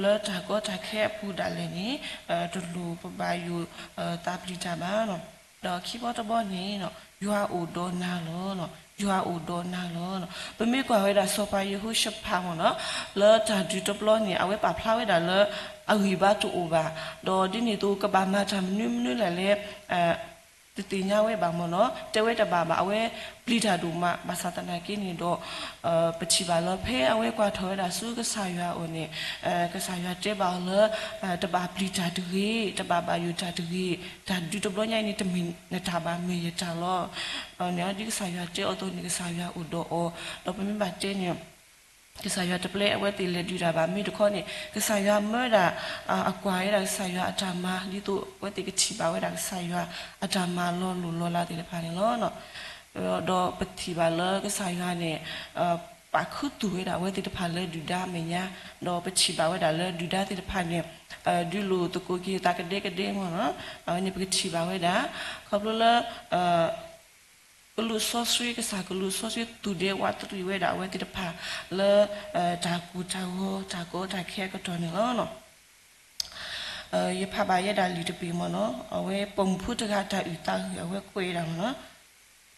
လၢတၢ်ကီတၢ်ခဲအပူၤဒၣ်လဲာ်န့ၣ် တလိၣ်ပဘၣ်ယိၣ်သးပျံၤတၢ်ဘၣ်. ဒီးခံဘီတဘီန့ၣ် ယွၤအိၣ်ဒီးနၤလီၤ. ယွၤအိၣ်ဒီးနၤလီၤ. ပမ့ၢ်ကွၢ်ဝဲဒၣ်စီၤပၤယဟိၤၡဖးမ့ၢ်နီၤ လၢတၢ်ဒုးတဘျီန့ၣ် အဝဲပာ်ဖျါဝဲဒၣ်လၢ အဂံၢ်ဘါတအိၣ်ဘၣ်, ဒီးဒ်န့ၣ်အသိး ကဘၣ်မၤတၢ်မနုၤမနုၤလဲၣ်လဲၣ် တသ့ၣ်ညါဝဲဘၣ်မ့ၢ်နီၤ, တဲဝဲတဘၣ်ဘၣ်, အဝဲပျံၤတၢ်ဒိၣ်မး, ဘၣ်ဆၣ်သနာ်က့န့ၣ်ဒီး ပထံၣ်ဘၣ်လၢ ဖဲအဝဲကွၢ်ထီၣ်ဝဲဒၣ်ဆူကစၢ်ယွၤအအိၣ်န့ၣ် ကစၢ်ယွၤတဲဘၣ်အီၤလၢ တဘၣ်ပျံၤတၢ်တဂ့ၤ, တဘၣ်ဘၣ်ယိၣ်တၢ်တဂ့ၤ, တၢ်ဒုးတဘျီညါအံၤန့ၣ် တမ့ၢ်နတၢ်ဘၣ်, မ့ၢ်ယတၢ်လီၤ. ဒ်ကစၢ်ယွၤတဲအီၤအသိးန့ၣ် ကစၢ်ယွၤအိၣ်ဒီးအီၤ, ဒီးပမ့ၢ်ဘၣ်တဲန့ၣ် ကစၢ်ယွၤတပျဲအဝဲသ့ၣ်လဲၤဒုးတၢ်ဘၣ်. မ့ၢ်တခီန့ၣ် ကစၢ်ယွၤမၢဝဲဒၣ် အကွၢ်ဝဲဒၣ်ကစၢ်ယွၤအတၢ်မၤ ဒ်သိးအဝဲသ့ၣ်ကထံၣ်ဘၣ်ဝဲဒၣ်ကစၢ်ယွၤအတၢ်မၤလီၤလိၢ်လီၤလးသ့ၣ်တဖၣ်န့ၣ်လီၤ. ဒီးပထံၣ်ဘၣ်လၢကစၢ်ယွၤန့ၣ် ပာ်ခူသူၣ်ဝဲဒၣ်အဝဲသ့ၣ်တဖၣ်လၢဒုၣ်ဒါအမဲာ်ညါ, ဒီးပထံၣ်ဘၣ်ဝဲဒၣ်လၢဒုၣ်ဒါသ့ၣ်တဖၣ်န့ၣ် ဒုးလိာ်သကိးက့ၤသးကဒဲကဒဲမ့ၢ်နီၤ, အဝဲန့ၣ်ပကထံၣ်ဘၣ်ဝဲဒၣ် ခီဖျိလၢ ကလူးစီဆှံ ကစၢ်ကလူးစီဆှံသူၣ်ဒဲဝးတရံးဝဲဒၣ်အဝဲသ့ၣ်တဖၣ်လၢ တၢ်ကိၢ်တၢ်ဂီၤ တၢ်ကီတၢ်ခဲအကတီၢ်န့ၣ်လီၤ. ယဖးဘၣ်ယဲဒၣ်လံာ်တဘ့ၣ်မ့ၢ်နီၤ, အဝဲပိာ်မုၣ်ဖိတဂၤတၢ်အုၣ်သးအုၣ် အဝဲကွဲးဝဲဒၣ်မ့ၢ်နီၤ,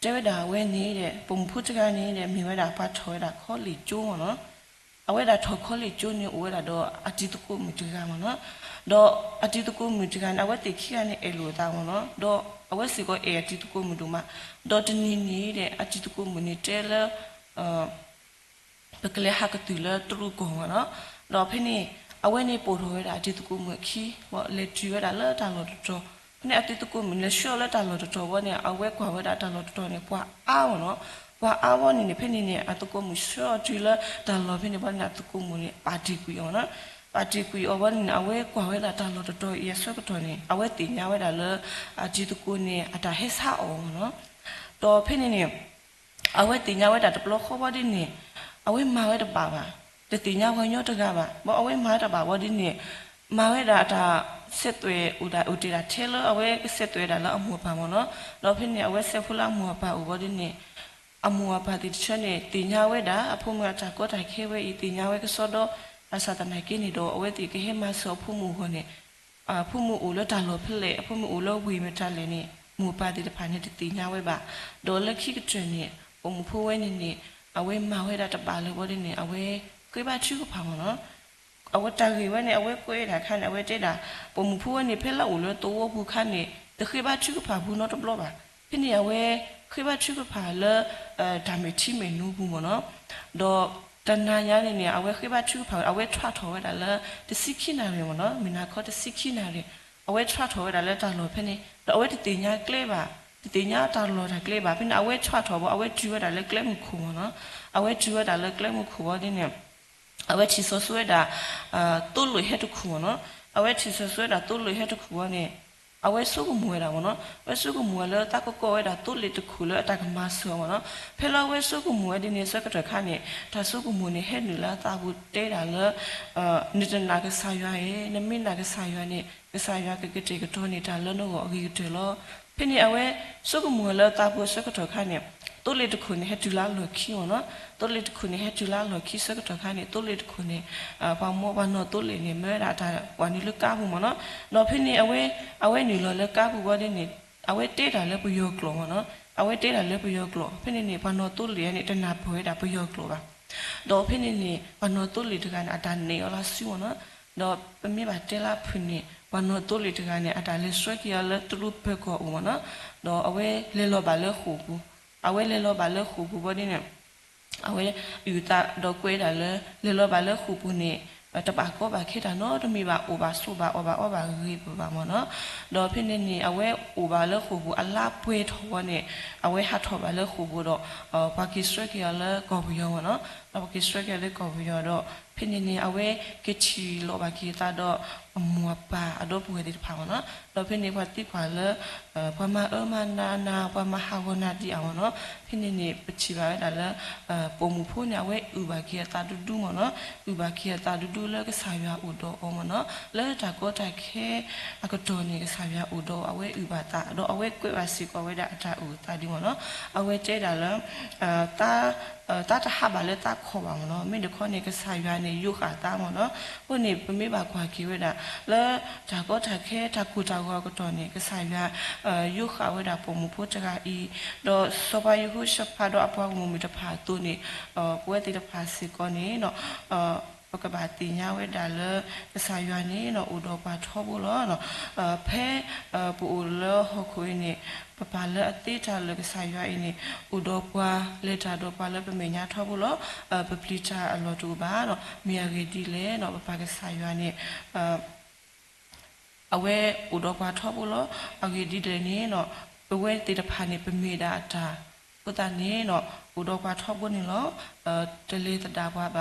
တဲဝဲဒၣ်အဝဲန့ၣ်ဒီး ပိာ်မုၣ်ဖိတဂၤန့ၣ်ဒီး မ့ၢ်ဝဲဒၣ်ပှၤထီၣ်ဝဲဒၣ်ခီလ့ၣ်ကၠိမ့ၢ်နီၤ, အဝဲဒၣ်ထီၣ်ခီလ့ၣ်ကၠိန့ၣ် အိၣ်ဝဲဒၣ်ဒီးအတံၤသကိးမုၣ်တဂၤမ့ၢ်နီၤ, ဒီးအတံၤသကိးမုၣ်တဂၤန့ၣ် အဝဲသ့ၣ်ခံဂၤန့ၣ်အဲၣ်လိာ်အသးမ့ၢ်နီၤ, ဒီးအဝဲစ့ၢ်ကီးအဲၣ်အတံၤသကိးမုၣ်ဒိၣ်မး, ဒီးတနံၤန့ၣ်ဒီး အတံၤသကိးမုၣ်န့ၣ်တဲလၢ ပကလဲၤဟးကတုၤလၢတရူးကီၢ်မ့ၢ်နီၤ, ဒီးဖဲန့ၣ် အဝဲန့ၣ်ပိာ်ထီၣ်ဝဲဒၣ်အတံၤသကိးမုၣ်အခံ လဲၤတုၤဝဲဒၣ်လၢတၢ်လီၢ်တတီၤ, ဖဲန့ၣ်အတံၤသကိးမုၣ်လဲၤဆှၢအီၤလၢတၢ်လီၢ်တတီၤဝံၤန့ၣ် အဝဲကွၢ်ဝဲဒၣ်တၢ်လီၢ်တတီၤန့ၣ် ပှၤအါမ့ၢ်နီၤ, ပှၤအါဝံၤန့ၣ်န့ၣ် ဖဲန့ၣ်န့ၣ် အတံၤသကိးမုၣ်ဆှၢအီၤတုၤလၢတၢ်လီၢ်ဖဲန့ၣ်ဝံၤန့ၣ် အတံၤသကိးမုၣ်န့ၣ် ပာ်တ့ၢ်ကွံာ်အီၤမ့ၢ်နီၤ, ပာ်တ့ၢ်ကွံာ်အီၤဝံၤန့ၣ်န့ၣ် အဝဲကွၢ်ဝဲဒၣ်တၢ်လီၢ်တတီၤအံၤအဆၢကတီၢ်န့ၣ် အဝဲသ့ၣ်ညါဝဲဒၣ်လၢ အတံၤသကိးန့ၣ် အတၢ်ဟဲဆါအီၤမ့ၢ်နီၤ, ဒီးဖဲန့ၣ်န့ၣ် အဝဲသ့ၣ်ညါဝဲဒၣ်တဘျီဃီဝံၤဒ်န့ၣ် အဝဲမၤဝဲတဘၣ်ဘၣ်, တသ့ၣ်ညါပှၤကညီတဂၤဘၣ်, ဘၣ်အဝဲမၤဝဲတဘၣ်ဝံၤဒ်န့ၣ် မၤဝဲဒၣ်အတၢ်စဲးသွဲၣ်အိၣ်ဒၣ်အိၣ်တ့ၢ်ဒၣ်ထဲလၢအဝဲကစဲးသွဲၣ်ဝဲဒၣ်လၢအမိၢ်အပၢ်မ့ၢ်နီၤ, ဒီးဖဲန့ၣ် အဝဲစဲးဖိလၢအမိၢ်အပၢ်အိၣ်ဝံၤဒ်န့ၣ် အမိၢ်အပၢ်သ့ၣ်တဖၣ်န့ၣ် သ့ၣ်ညါဝဲဒၣ် အဖိမုၣ်အတၢ်ကီတၢ်ခဲဝဲအံၤ သ့ၣ်ညါဝဲကစီဒီ, ဘၣ်ဆၣ်သနာ်က့န့ၣ်ဒီး အဝဲသ့ၣ်ကဟဲမၤစၢၤအဖိမုၣ်အဂီၢ်န့ၣ် အဖိမုၣ်အိၣ်လၢတၢ်လီၢ်ဖဲလဲၣ်, အဖိမုၣ်အိၣ်လၢဝ့ၢ်မတၤလဲၣ်န့ၣ် မိၢ်ပၢ်သ့ၣ်တဖၣ်န့ၣ် တသ့ၣ်ညါဝဲဘၣ်. ဒီးလၢခံကတၢၢ်န့ၣ် ပိာ်မုၣ်ဖိဝဲန့ၣ်န့ၣ် အဝဲမၤဝဲဒၣ်တဘၣ်လၢၤဘၣ်ဒ်န့ၣ် အဝဲဃ့ဘါထုကဖၣ်မ့ၢ်နီၤ. အဝဲတၢ်ဂ့ၢ်ဝဲန့ၣ် အဝဲကွဲးဒၣ်အခါန့ၣ် အဝဲတဲဒၣ် ပိာ်မုၣ်ဖိဝဲန့ၣ် ဖဲလၢအအိၣ်လၢသဝီပူၤအခါန့ၣ် တဃ့ဘါထုကဖၣ်ပူၤနီတဘျီဘၣ်. ဖဲန့ၣ်အဝဲဃ့ဘါထုကဖၣ်လၢ တၢ်မဲာ်ထံမဲာ်နိပူၤမ့ၢ်နီၤ. ဒီးတနၤညါန့ၣ်န့ၣ် အဝဲဃ့ဘါထုကဖၣ်ဝဲ အဝဲထွဲထီၣ်ဝဲဒၣ်လၢ တဆံခံနၣ်ရံၣ်မ့ၢ်နီၤ, မုၢ်နၤခီတဆံခံနၣ်ရံၣ် အဝဲထွဲထီၣ်ဝဲဒၣ်လၢတၢ်လီၢ်ဖဲန့ၣ် ဒီးအဝဲတသ့ၣ်ညါကျဲဘၣ်, တသ့ၣ်ညါတၢ်လီၢ်တၢ်ကျဲဘၣ်. ဖဲန့ၣ် အဝဲထွဲထီၣ်ဘၣ် အဝဲတုၤဝဲဒၣ်လၢကျဲမုၢ်ခိၣ်မ့ၢ်နီၤ, အဝဲတုၤဝဲဒၣ်လၢကျဲမုၢ်ခိၣ်ဝံၤဒ်န့ၣ် အဝဲထံၣ်စီၤစုၤဝဲဒၣ် သိလ့ၣ်ဟဲတခူၣ်မ့ၢ်နီၤ, အဝဲထံၣ်စီၤစုၤဝဲဒၣ်သိလ့ၣ်ဟဲတခူၣ်ဝံၤန့ၣ် အဝဲဆိကမိၣ်ဝဲဒၣ်မ့ၢ်နီၤ, အဝဲဆိကမိၣ်ဝဲလၢသးကကိးဝဲဒၣ်သိလ့ၣ်တခူၣ်လၢအတၢ်ကမၤစၢၤအီၤမ့ၢ်နီၤ. ဖဲလၢအဝဲဆိကမိၣ်ဝဲဒ်န့ၣ်ဆၢကတီၢ်ခါန့ၣ် တၢ်ဆိကမိၣ်န့ၣ် ဟဲနုာ်လၢအသးပူၤတဲဒၣ်လၢ နတနာ်ကစၢ်ယွၤဧၢ, နမ့ၢ်နာ်ကစၢ်ယွၤန့ၣ် ကစၢ်ယွၤကကတဲာ်ကတီၤန့ၢ်တၢ်လၢနဂီၢ်အဂ့ၤကတၢၢ်လီၤ. ဖဲန့ၣ် အဝဲဆိကမိၣ်ဝဲလၢသးပူၤဆၢကတီၢ်ခါန့ၣ် သိလ့ၣ်တခူၣ်န့ၣ် ဟဲတုၤလၢအလီၢ်ခံမ့ၢ်နီၤ. သိလ့ၣ်တခူၣ်န့ၣ် ဟဲတုၤလၢအလီၢ်ခံဆၢကတီၢ်ခါန့ၣ် သိလ့ၣ်တခူၣ်န့ၣ် ပှၤမိၢ်ပှၤနီၢ်သိလ့ၣ်န့ၣ် မၢဝဲဒၣ်တၢ်ပှၤနုာ်လၢကါပူၤမ့ၢ်နီၤ. ဒီးဖဲန့ၣ် အဝဲ အဝဲနုာ်လီၤလၢကါပူၤဝံၤဒ်န့ၣ် အဝဲတဲတၢ်လၢပယီၤကျိာ်မ့ၢ်နီၤ. အဝဲတဲတၢ်လၢပယီၤကျိာ် ဖဲန့ၣ်န့ၣ် ပှၤနီၢ်သိလ့ၣ်န့ၣ် တနၢ်ပၢၢ်ဝဲဒၣ်ပယီၤကျိာ်ဘၣ်. ဒီးဖဲန့ၣ်န့ၣ် ပှၤနီၢ်သိလ့ၣ်တဂၤန့ၣ် အတၢ်နဲၣ်အီၤလၢစုမ့ၢ်နီၤ. ဒီးပမ့ၢ်ဘၣ်တဲလၢဖုၣ်န့ၣ် ပှၤနီၢ်သိလ့ၣ်တဂၤန့ၣ် အတၢ်လဲၤဆှၢက့ၤအီၤလၢတရူးပၢၤကီၢ်အအိၣ်မ့ၢ်နီၤ. ဒီးအဝဲလဲၤလီၤဘၣ်လၢဃိာ်ပူၤ, အဝဲလဲၤလီၤဘၣ်လၢဃိာ်ပူၤဝံၤဒ်န့ၣ် အဝဲအုၣ်သးဒီးကွဲးဒၣ်လၢ လဲၤလီၤဘၣ်လၢဃိာ်ပူၤန့ၣ် တဘၣ်ကီဘၣ်ခဲတၢ်နီတမံၤဘၣ်, အိၣ်ဘၣ်ဆိးဘၣ် အီၣ်ဘၣ်အီဘၣ်ဂ့ၤဂ့ၤဘၣ်မ့ၢ်နီၤ. ဒီးဖဲန့ၣ်န့ၣ် အဝဲအိၣ်ဘၣ်လၢဃိာ်ပူၤအလါပှဲၤထီၣ်ဝံၤန့ၣ် အဝဲဟးထီၣ်ဘၣ်လၢဃိာ်ပူၤဒီး ပှၤက့ၤဆှၢက့ၤအီၤလၢကီၢ်ပယီၤမ့ၢ်နီၤ. ဒီးပှၤက့ၤဆှၢက့ၤအီၤလၢကီၢ်ပယီၤဒီး ဖဲန့ၣ်န့ၣ် အဝဲက့ၤထံၣ်လိာ်ဘၣ်က့ၤအသးဒီးအမိၢ်အပၢ်အဒီပုၢ်ဝဲၢ်သ့ၣ်တဖၣ်မ့ၢ်နီၤ. ဒီးဖဲန့ၣ်ပှၤသံကွၢ်လၢ ပှၤမၤအၢမၤနးနၤ ပှၤမၤဟးဂီၤနၤဒံးအါမ့ၢ်နီၤ. ဖဲန့ၣ်န့ၣ် ပထံၣ်ဘၣ်ဝဲဒၣ်လၢ ပိာ်မုၣ်ဖိန့ၣ် အဝဲအုၣ်ဘၣ်က့ၤအသးဒူဒူမ့ၢ်နီၤ, အုၣ်ဘၣ်က့ၤအသးဒူဒူလၢကစၢ်ယွၤအိၣ်ဒီးအီၤမ့ၢ်နီၤ. လၢတၢ်ကီတၢ်ခဲအကတီၢ်န့ၣ် ကစၢ်ယွၤအိၣ်ဒီးအဝဲအုၣ်ဘၣ်သး ဒီးအဝဲကွဲးဘၣ်စ့ၢ်ကီးဝဲဒၣ်အတၢ်အုၣ်အသးဒ်မ့ၢ်နီၤ. အဝဲတဲဒၣ်လၢ တၢ်တဟးဘၣ်လၢတၢ်ခီၣ်ဘၣ်မ့ၢ်နီၤ. မ့ၢ်တခီန့ၣ် ကစၢ်ယွၤန့ၣ် ယိးဃာ်သးမ့ၢ်နီၤ. အဃိန့ၣ် ပမ့ၢ်ဘၣ်ကွၢ်က့ၤဝဲဒၣ် လၢတၢ်ကီတၢ်ခဲတၢ်ကိၢ်တၢ်ဂီၤအကတီၢ်န့ၣ် ကစၢ်ယွၤ ယိးဃာ်ဝဲဒၣ်ပိာ်မုၣ်ဖိတဂၤအံၤ, ဒီးစီၤပၤယဟိၤၡဖးဒီးအပှၤဂီၢ်မုၢ်တဖၣ်အသိးန့ၣ် ပဝဲသ့ၣ်တဖၣ်စ့ၢ်ကီးန့ၣ် ပကဘၣ်သ့ၣ်ညါဝဲဒၣ်လၢ ကစၢ်ယွၤန့ၣ် အိၣ်ဒီးပှၤထီဘိလီၤ. ဖဲပအိၣ်လၢဟီၣ်ခိၣ်အံၤန့ၣ် ပပာ်လၢအသ့တၢ်လၢာ်ကစၢ်ယွၤအံၤန့ၣ် အိၣ်ဒီးပှၤ လဲၤတၢ်ဒီးပှၤလၢပမဲာ်ညါထီဘိလီၤ. ပပျံၤတၢ်အလီၢ်တအိၣ်ဘၣ်ဒီး မ့ၢ်အဂ့ၢ်ဒ်လဲၣ်န့ၣ် ပပၢ်ကစၢ်ယွၤန့ၣ် အဝဲအိၣ်ဒီးပှၤထီဘိလီၤ. အဂ့ၢ်ဒ်လဲၣ်န့ၣ် ပဝဲသ့ၣ်တဖၣ်န့ၣ် ပမ့ၢ်ဒၣ်အတၢ် အဃိသတးန့ၣ် အိၣ်ဒီးပှၤထီဘိန့ၣ်လီၤ. တလဲၤသဒၣ်ပှၤဘ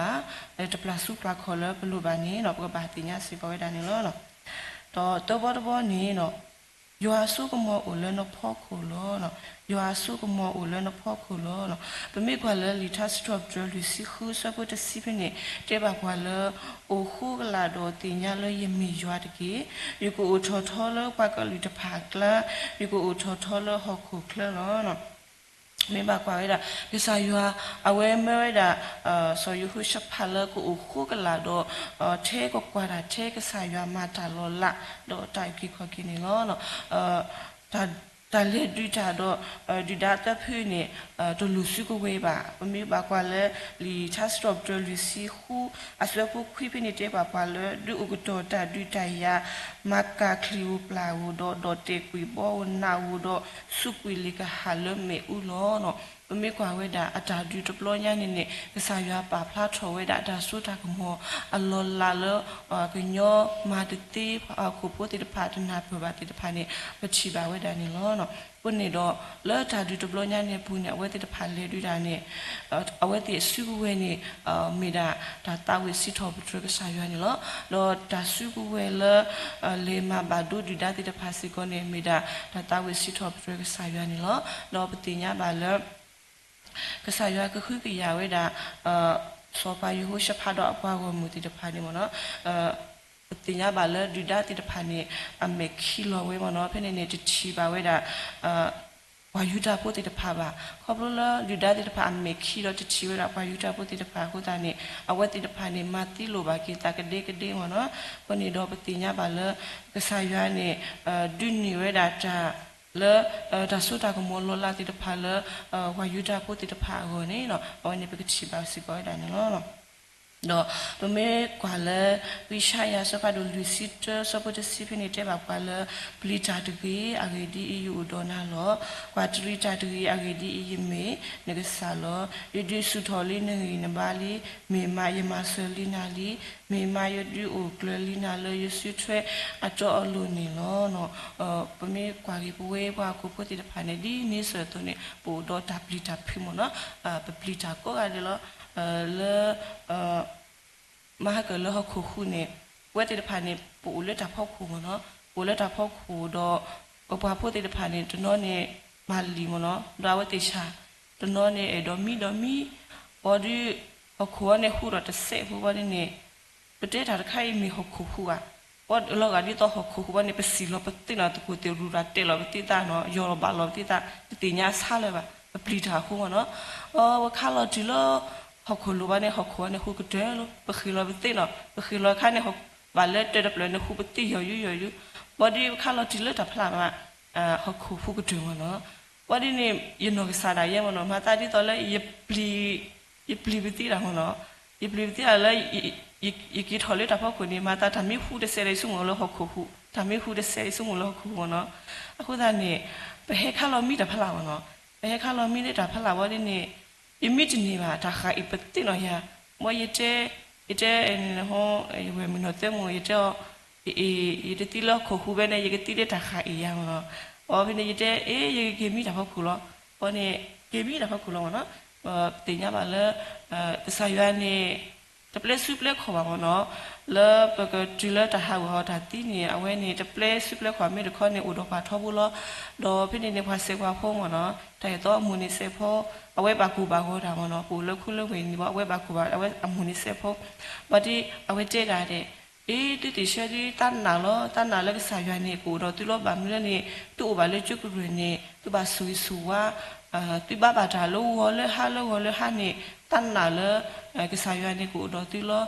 ၣ်, တပျၢ်ဆူပျၢ်ခီၣ်လၢပလိၣ်ဘၣ်န့ၣ် ပကဘၣ်သ့ၣ်ညါစ့ၢ်ကီးဝဲဒၣ်န့ၣ်လီၤ. ဒီးသၢဘီတဘီန့ၣ် ယွၤအစိကမီၤအိၣ်လၢနဖီခိၣ်လီၤ. ယွၤအစိကမီၤအိၣ်လၢနဖီခိၣ်လီၤ. ပမ့ၢ်ကွၢ်လၢလံာ်ထါစံးထီၣ်ပတြၢၤလွံၢ်ဆံဃုအဆၢဖိတဆံဖဲန့ၣ် တဲဘၣ်ပှၤလၢ အိၣ်ဃိကလာ်ဒီးသ့ၣ်ညါလၢယမ့ၢ်ယွၤတက့ၢ်. ယကအိၣ်ထီၣ်ထီလၢပှၤကလုာ်တဖၣ်အကျါ, ယကအိၣ်ထီၣ်ထီလၢဟီၣ်ခိၣ်ချၢလီၤ. မ့ၢ်ဘၣ်ကွၢ်ဝဲဒၣ် ကစၢ်ယွၤ အဝဲမၢဝဲဒၣ် စီၤယဟိၤၡဖးလၢကအိၣ်ဃိကလာ်ဒီး ထဲကကွၢ်တၢ်ထဲကစၢ်ယွၤမၤတၢ်လီၤလး ဒီးတၢ်အုၣ်က့ၤခီၣ်က့ၤန့ၣ်လီၤ. တၢ်လဲၤဒုးတၢ်ဒီး ဒုၣ်ဒါသၢဖုန့ၣ် တလိၣ်စုကဝဲၤဘၣ်. ပမ့ၢ်ဘၣ်ကွၢ်လၢ လံာ်ထါစံးထီၣ်ပတြၢၤလွံၢ်ဆံဃု အဆၢဖိခွံဖဲန့ၣ်တဲဘၣ်ပှၤလၢ ဒုးအိၣ်ကတီၢ်တၢ်ဒုးတၢ်ယၤ မၤကၢ်ချံၣ်ဧိၤပျၢ်ဧိၤဒီး ဒီးတဲာ်ကွံာ်ဘီဧိၤနးဧိၤဒီး စူးကွံာ်လ့ၣ်ကဟၣ်လၢမ့ၣ်အူလီၤ. ပမ့ၢ်ကွၢ်ဝဲဒၣ်အတၢ်ဒုးတဘျီညါန့ၣ်န့ၣ် ကစၢ်ယွၤပာ်ဖျါထီၣ်ဝဲဒၣ်အတၢ်စိတၢ်ကမီၤအလီၢ်လၤလၢ ကညီမၤတသ့ ပှၤဟီၣ်ခိၣ်ဖိသ့ၣ်တဖၣ်တနၢ်ပၢၢ်ဘၣ်သ့ၣ်တဖၣ်န့ၣ် ပထံၣ်ဘၣ်ဝဲဒၣ်န့ၣ်လီၤ. အဃိန့ၣ်ဒီး လၢတၢ်ဒုးတဘျီညါန့ၣ်အပူၤန့ၣ် အဝဲသ့ၣ်တဖၣ်လဲၤဒုးတၢ်န့ၣ် အဝဲသ့ၣ်အစုကဝဲၤန့ၣ် မ့ၢ်ဒၣ်တၢ်သးဝံၣ်စံးထီၣ်ပတြၢၤကစၢ်ယွၤန့ၣ်လီၤ. ဒီးတၢ်စုကဝဲၤလၢ လဲၤမၤဘၣ်ဒိဒုၣ်ဒါသ့ၣ်တဖၣ်စ့ၢ်ကီးန့ၣ် မ့ၢ်ဒၣ်တၢ်သးဝံၣ်စံးထီၣ်ပတြၢၤကစၢ်ယွၤန့ၣ်လီၤ. ဒီးပသ့ၣ်ညါဘၣ်လၢ ကစၢ်ယွၤကဟုကယာ်ဝဲဒၣ် စီၤပၤယဟိၤၡဖးဒီးအပှၤဂီၢ်မုၢ်သ့ၣ်တဖၣ်န့ၣ်မ့ၢ်နီၤ, ပသ့ၣ်ညါဘၣ်လၢဒုၣ်ဒါသ့ၣ်တဖၣ်န့ၣ် အမဲာ်ခံးလီၤဝဲမ့ၢ်နီၤ, ဖဲန့ၣ်န့ၣ် တထံၣ်ဘၣ်ဝဲဒၣ် ပှၤယူဒၤဖိသ့ၣ်တဖၣ်ဘၣ်. ခီဖျိလၢဒုၣ်ဒါသ့ၣ်တဖၣ်အမဲာ်ခံးဒီးတထံၣ်ဝဲဒၣ်ပှၤယူဒၤဖိသ့ၣ်တဖၣ်အဃိသတးန့ၣ် အဝဲသ့ၣ်တဖၣ်န့ၣ် မၤသံလိာ်ဘၣ်က့ၤသးကဒဲကဒဲမ့ၢ်နီၤ. အဃိန့ၣ်ဒီးပသ့ၣ်ညါဘၣ်လၢ ကစၢ်ယွၤန့ၣ် ဒုးန့ၢ်ဝဲဒၣ်တၢ် လၢ တၢ်စိတၢ်ကမီၤလီၤလးသ့ၣ်တဖၣ်လၢ ပှၤယူဒၤဖိသ့ၣ်တဖၣ်အဂီၢ်န့ၣ် အဝဲန့ၣ်ပကထံၣ်ဘၣ်စ့ၢ်ကီးဝဲဒၣ်န့ၣ်လီၤ. ဒီးပမ့ၢ်ကွၢ်လၢ ဃံၡါယၤ အဆၢဖးဒိၣ်လွံၢ်ဆံတၢ အဆၢဖိတဆံဖဲန့ၣ် တဲဘၣ်ပှၤလၢ ပျံၤတၢ်တဂ့ၤ, အဂ့ၢ်ဒ်အံၤ ယအိၣ်ဒီးနၤလီၤ. ကွၢ်တရံးတၢ်တဂ့ၤ, အဂ့ၢ်ဒ်အံၤ ယမ့ၢ်နကစၢ်လီၤ. ယဒုးဆူၣ်ထီၣ်လံနဂံၢ်နဘါလံ. မ့ၢ်မးယမၤစၢၤလံနၤလံ. မ့ၢ်မးယဒုးအိၣ်ကျၢၤလံနၤလၢယစုထွဲအတီအလိၤန့ၣ်လီၤ. ပမ့ၢ်ကွၢ်က့ၤပဝဲပှၤဟီၣ်ခိၣ်ဖိသ့ၣ်တဖၣ်န့ၣ် ဒ်န့ဆၢၣ်အသိးန့ၣ် ပအိၣ်ဒီးတၢ်ပျံၤတၢ်ဖုးမ့ၢ်နီၤ, ပပျံၤတၢ်ကိးဂၤဒဲးလီၤ. လၢ မၤဟါကၢၣ်လၢဟီၣ်ခိၣ်ဃုာ်န့ၣ် ပဝဲသ့ၣ်တဖၣ်န့ၣ် ပအိၣ်လၢတၢ်ဖီခိၣ်မ့ၢ်နီၤ, ပအိၣ်လၢတၢ်ဖီခိၣ်ဒီး ပပှၤဖိသ့ၣ်တဖၣ်န့ၣ် တနီၤန့ၣ် မၤလံာ်မ့ၢ်နီၤ, ဒီးအဝဲသ့ၣ်ဆၣ် တနီၤန့ၣ် အဲၣ်ဒိးမံဒီးမံ, ဘၣ်ဒီး ဟီၣ်ခိၣ်အံၤန့ၣ်ဟူးဒီးတစဲးဖိဘၣ်န့ၣ်, ပတဲတၢ်တခါအံၤမ့ၢ်ဟီၣ်ခိၣ်ဃုာ်ဧါ, ဘၣ်လီၤဂာ်ဒ်သိးဟီၣ်ခိၣ်ဃုာ်ဘၣ်န့ၣ် ပစံၣ်လီၤပသ့ၣ်နီၤ, သကိးသ့ၣ်ရူၢ်ရၣ်တဲာ်လီၤပသ့ၣ်သၣ်နီၤ, ယီၢ်လီၤဘၣ်လီၤပသ့ၣ်သၣ်, ပသ့ၣ်ညါဆါလၢၤဘၣ်, ပပျံၤတၢ်အဃိမ့ၢ်နီၤ. ပခါလီၤတုၤလၢ ဟီၣ်ခိၣ်လိၤဘၣ်န့ၣ် ဟီၣ်ခိၣ်အံၤန့ၣ်ဟူးကတၢၢ်လီၤ, ပဃ့ၢ်လီၤပသ့ၣ်နီၤ, ပဃ့ၢ်လီၤအခါန့ၣ် ဘၣ်လၢတၢၢ်တဖျၢၣ်န့ၣ် ဟူးပသ့ၣ်ယီၤယူၤယီၤယူၤ, ဘၣ်ဒီးပခါလီၤတုၤလၢတၢ်ဖျါဘၣ် ဟီၣ်ခိၣ်ဟူးကတၢၢ်မ့ၢ်နီၤ. ဘၣ်ဒီးန့ၣ် ယနီၢ်ကစၢ်ဒၣ်ယဲမ့ၢ်နီၤ, မၤသးဒ်သိးလၢ ယပျံၤပသ့ၣ်တၢ်မ့ၢ်နီၤ, ယပျံၤပသ့ၣ်တၢ်လၢ ယက့ၤထီၣ်လၢတၢ်ဖီခိၣ်န့ၣ် မၤသးတၢ်မ့ၢ်ဟူးတစဲးဒီးယဆိကမိၣ်လၢဟီၣ်ခိၣ်ဟူး, တၢ်မ့ၢ်ဟူးတစဲးယဆိကမိၣ်လၢဟီၣ်ခိၣ်ဟူးမ့ၢ်နီၤ. အဃိသတးန့ၣ် ပဟဲခါလီၤမံတၢ်ဖျါမ့ၢ်နီၤ, ပဟဲခါလီၤမံလၢတၢ်ဖျါဘၣ်ဒီးန့ၣ် ယမံတန့ၢ်ဘၣ် တၢ်ဃၣ်အံၤပသ့ၣ်နီၤယၤ, မ်ယတဲ ယတဲ ယဝဲၢ်မုၢ်နီၢ်သၢမုၢ် ယတဲအီၤ အ့ ယတသံလၢဟီၣ်ခိၣ်ဟူးဘၣ်န့ၣ် ယကသံလၢတၢ်ဃၣ်အံၤယၤမ့ၢ်နီၤ. အဖဲန့ၣ် ယတဲ အ့ ယကက့ၤမံတၢ်ဖီခိၣ်လီၤ. အဃိန့ၣ် က့ၤမံတၢ်ဖီခိၣ်လီၤမ့ၢ်နီၤ. ပသ့ၣ်ညါဘၣ်လၢ ကစၢ်ယွၤန့ၣ် တပျဲစုပျဲခီၣ်ဘၣ်မ့ၢ်နီၤ, လၢပကတုၤလၢတၢ်ဟးဂူာ်ဟးဂီၤတၢ်သံန့ၣ် အဝဲန့ၣ် တပျဲစုပျဲခီၣ်မ့ၢ်တခီန့ၣ် အိၣ်ဒီးပှၤထီဘိလီၤ. ဒီးဖဲန့ၣ်န့ၣ် ပှၤစဲးပှၤဖိမ့ၢ်နီၤ, တၢ်အဲၣ်သီအမိၢ်န့ၣ်စဲးဖိ, အဝဲဘၣ်ကိၢ်ဘၣ်ဂီၤတၢ်မ့ၢ်နီၤ, ပအိၣ်လၢခူလၢဝ့ၢ်န့ၣ်ဘၣ် အဝဲဘၣ်ကိၢ်ဘၣ် အဝဲအမိၢ်န့ၣ်စဲးဖိ, ဘၣ်ဒီး အဝဲတဲဒၣ်ဒဲး အ့ သုသ့ၣ်ဆၢဒုးသးနာ်လီၤ, သးနာ်လၢကစၢ်ယွၤန့ၣ် ကအိၣ်ဒီးသုလီၤ. ဘၣ်မနုၤလဲၣ်န့ၣ် သုအိၣ်ဘၣ်လၢကၠိကရၢၢ်န့ၣ် သုဘၣ်ဆိၣ်ဂ့ၤဆိၣ်ဝါ, သုဘၣ်ဘၣ်တၢ်လၢဂီၤလၢဟါလၢဂီၤလၢဟါန့ၣ် သးနာ်လၢ ကစၢ်ယွၤန့ၣ်ကအိၣ်ဒီးသုလီၤ.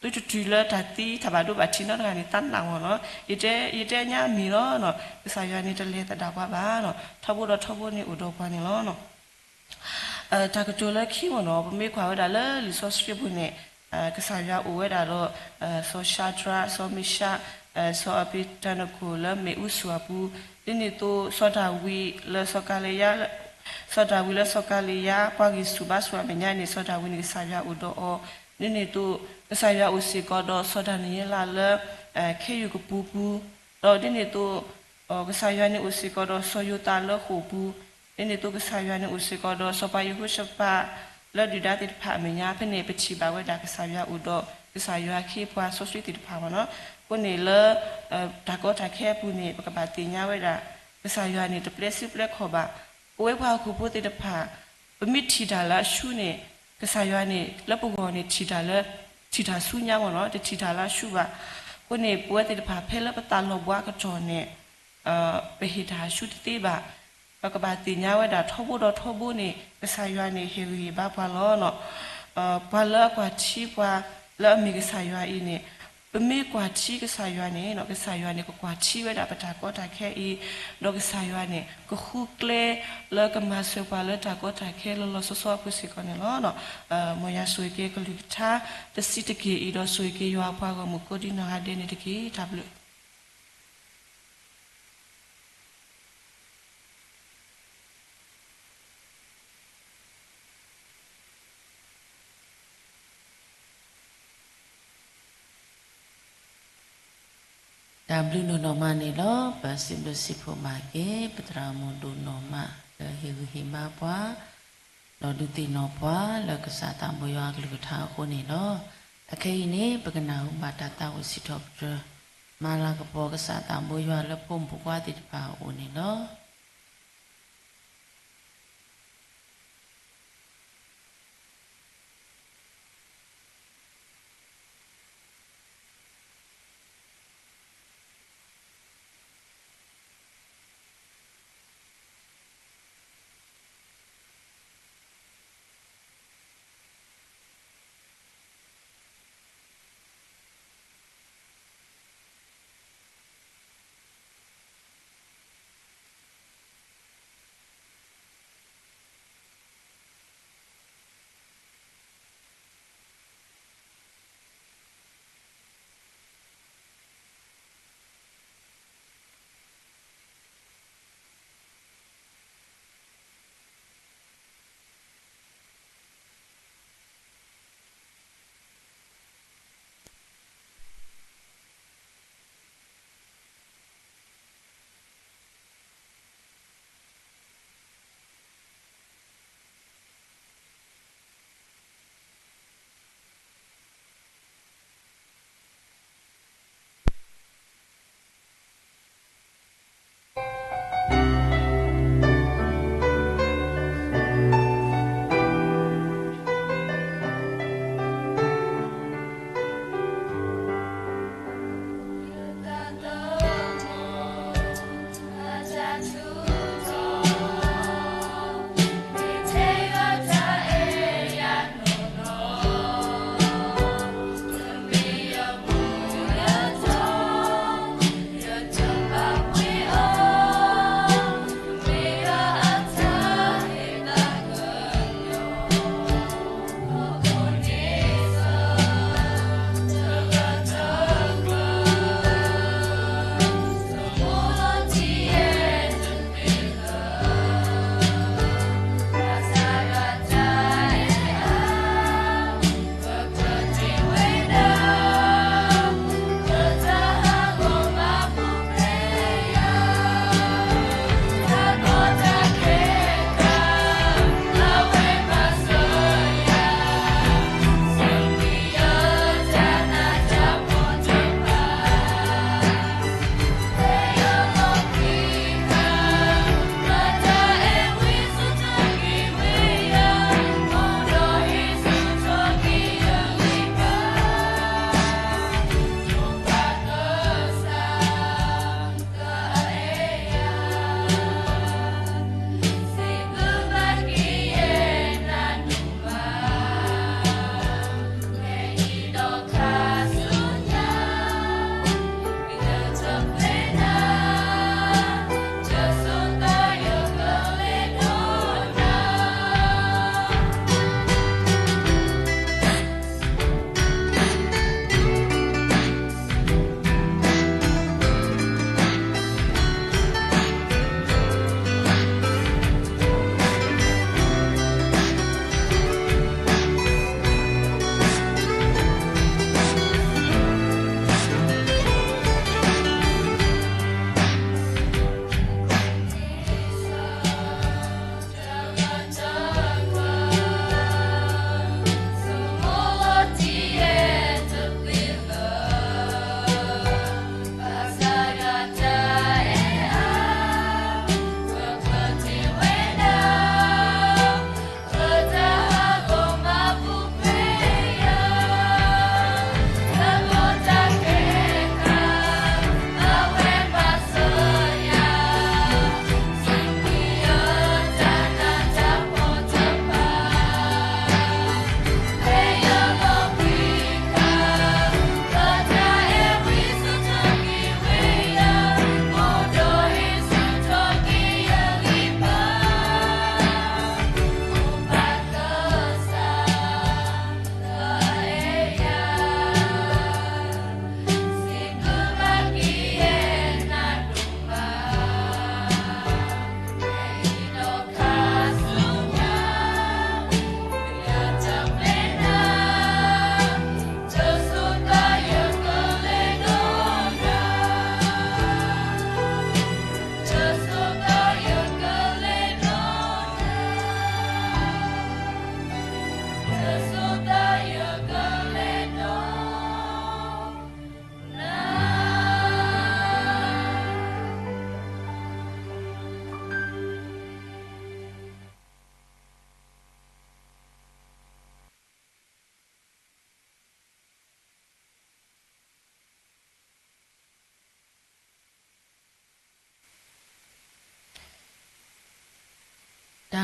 သုတတုၤလၢတၢ်သံတၢ်ဘၣ်ဒိဘၣ်ထံးနီတဂၤန့ၣ် သးနာ်မ့ၢ်နီၤ, ယတဲ ယတဲညါမ့ၢ်လီၤနီၤ, ကစၢ်ယွၤန့ၣ်တလဲၤသဒၣ်ပှၤဘၣ်နီၤ, ထီဘိဒီးထီဘိန့ၣ်အိၣ်ဒီးပှၤန့ၣ်လီၤ. တၢ်ကတိၤလၢခံမ့ၢ်နီၤ, ပမ့ၢ်ကွၢ်ဝဲဒၣ်လၢလံာ်စီဆှံပူၤန့ၣ် ကစၢ်ယွၤအိၣ်ဝဲဒၣ်ဒီး စီၤၡၤဒြး, စီၤမ့ၡး, စီၤအဘ့းနကိၤလၢမ့ၣ်အူဆူၣ်အပူၤ, ဒ်န့ၣ်အသိး စီၤဒၤဝံးလၢစီၤကၤလံယါ, စီၤဒၤဝံးလၢစီၤကၤလံယါ ပှၤဂံၢ်ဆူၣ်ဘါဆူၣ်အမဲာ်ညါန့ၣ် စီၤဒၤဝံးန့ၣ်ကစၢ်ယွၤအိၣ်ဒီးအီၤ, ဒ်န့ၣ်အသိး ကစၢ်ယွၤအိၣ်စ့ၢ်ကီးဒီးစီၤဒၤနံးယ့လးလၢ ခ့ယုၢ်ကပူၤပူၤ, ဒီးဒ်န့ၣ်အသိး ကစၢ်ယွၤန့ၣ်အိၣ်စ့ၢ်ကီးဒီးစီၤယိၤသးလၢဃိာ်ပူၤ, ဒ်န့ၣ်အသိးကစၢ်ယွၤန့ၣ်အိၣ်စ့ၢ်ကီးဒီးစီၤပၤယဟိၤၡဖး လၢဒုၣ်ဒါသ့ၣ်တဖၣ်အမဲာ်ညါ, ဖဲန့ၣ်ပထံၣ်ဘၣ်ဝဲဒၣ်ကစၢ်ယွၤအိၣ်ဒီးကစၢ်ယွၤအခ့အပှၤစီဆှံသ့ၣ်တဖၣ်မ့ၢ်နီၤ. အဃိန့ၣ်လၢ တၢ်ကီတၢ်ခဲအပူၤန့ၣ် ပကဘၣ်သ့ၣ်ညါဝဲဒၣ် ကစၢ်ယွၤန့ၣ်တပျဲစုပျဲခီၣ်ဘၣ်. ပဝဲပှၤဟီၣ်ခိၣ်ဖိသ့ၣ်တဖၣ် ပမ့ၢ်ထံၣ်တၢ်လၢအဆူၣ်န့ၣ် ကစၢ်ယွၤန့ၣ် လၢပဂီၢ်န့ၣ် ထံၣ်တၢ်လၢ ထံၣ်တၢ်ဆူညါမ့ၢ်နီၤ, တထံၣ်တၢ်လၢအဆူၣ်ဘၣ်. အဃိန့ၣ် ပဝဲသ့ၣ်တဖၣ်ဖဲလၢပသးလီၤဘှါကတီၢ်န့ၣ် ပဟ့ၣ်တၢ်ဆူတသ့ဘၣ်. ပကဘၣ်သ့ၣ်ညါဝဲဒၣ်ထီဘိဒီးထီဘိန့ၣ် ကစၢ်ယွၤန့ၣ် ဟ့ၣ်ဂံၢ်ဟ့ၣ်ဘါပှၤလီၤ. ပှၤလၢအကွၢ်ထံပှၤလၢအမ့ၢ်ကစၢ်ယွၤအံၤန့ၣ် ပမ့ၢ်ကွၢ်ထံကစၢ်ယွၤန့ၣ် ကစၢ်ယွၤန့ၣ် ကကွၢ်ထံဝဲဒၣ်ပတၢ်ကီတၢ်ခဲအံၤ, ဒီးကစၢ်ယွၤန့ၣ် ကဃုကျဲလၢကမၤစၢၤပှၤလၢတၢ်ကီတၢ်ခဲလီၤလီၤဆီဆီအဖိစ့ၢ်ကီးန့ၣ်လီၤ. မ်ယွၤဆိၣ်ဂ့ၤက့ၤကလုၢ်ကထါ တဆံးတက့ၢ်အံၤ ဒီးဆိၣ်ဂ့ၤက့ၤယွၤအပှၤဂီၢ်မုၢ်ကိးဒံနီၢ်ဂၤဒဲးန့ၣ်တက့ၢ်. တၢ်ဘျုး တၢ်ဘျုးဒိၣ်နီၢ်မးန့ၣ်လီၤ. ပစံးဘျုးစံးဖှိၣ်ဘၣ်က့ၤ ပသရၣ်မုၣ်ဒိၣ်နီၢ်မး လၢဟ့ၣ်ဂံၢ်ဟ့ၣ်ဘါပှၤ ဒီးဒုးသ့ၣ်နီၣ်ပှၤလၢကစၢ်သးဘိယွၤအကလုၢ်ကထါအဃိန့ၣ်လီၤ. အခဲအံၤန့ၣ် ပကနၢ်ဟူဘၣ်တၢ်သးဝံၣ်စံးထီၣ်ပတြၢၤ မၤလၤကပီၤကစၢ်သးဘိယွၤလၢဖိမုၣ်ဖိခွါသ့ၣ်တဖၣ်အအိၣ်န့ၣ်လီၤ.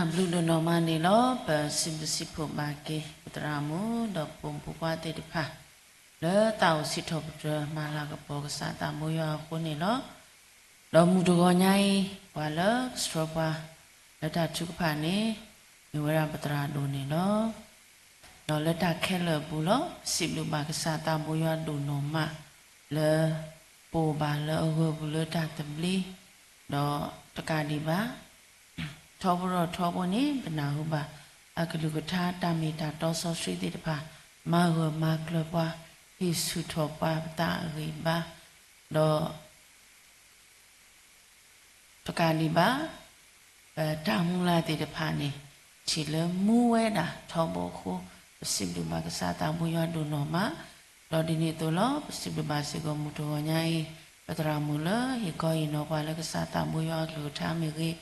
တၢ်ဘျုးဒိၣ်နီၢ်မးန့ၣ်လီၤ. ပစံးဘျုးစံးဖှိၣ်ဘၣ်က့ၤ ပသရၣ်မုၣ် ဒီးပဖိမုၣ်ဖိခွါသ့ၣ်တဖၣ် လၢသးအိၣ်စံးထီၣ်ပတြၢၤ မၤလၤကပီၤကစၢ်သးဘိယွၤအဃိန့ၣ်လီၤ. ဒီးမုၢ်တဂီၤညါအံၤ ပှၤလၢကဆှၢပှၤ လၢတၢ်ထုကဖၣ်န့ၣ် မ့ၢ်ဝဲဒၣ်ပသရၣ်ဒိၣ်န့ၣ်လီၤ. ဒီးလၢတၢ်ခဲလၢာ်အပူၤလီၤ ပစံးဘျုးဘၣ်ကစၢ်သးဘိယွၤဒိၣ်နီၢ်မး လၢ ပအိၣ်ဘၣ်လၢအဂၢၢ်ပူၤလၢတၢ်သဘျ့, ဒီးတကးဒံးဘၣ် ထီဘိဒီးထီဘိန့ၣ် ပနၢ်ဟူဘၣ် အကလုၢ်ကထါတၢ်မ့ၢ်တၢ်တီစီဆှံသ့ၣ်တဖၣ် မၤဂၢၢ်မၤကျၢၤပှၤ, ဟ့ၣ်ဆူၣ်ထီၣ်ပှၤပသးအဂံၢ်အဘါ, ဒီး တကးဒံးဘၣ် ပတၢ်မုၢ်လၢ်သ့ၣ်တဖၣ်န့ၣ် ထံၣ်လၢမူဝဲဒၣ်ထီဘိအဃိ, ပစံးဘျုးဘၣ်ကစၢ်သးဘိယွၤဒိၣ်နီၢ်မး, ဒီးဒ်န့ၣ်အသိးလီၤ ပစံးဘျုးဘၣ်စ့ၢ်ကီးမုၢ်တဂီၤညါအံၤ ပသရၣ်မုၣ်လၢဟ့ၣ်ခီဟ့ၣ်နီၤပှၤလၢကစၢ်သးဘိယွၤအကလုၢ်ကထါမ့ၢ်ဂ့ၤ,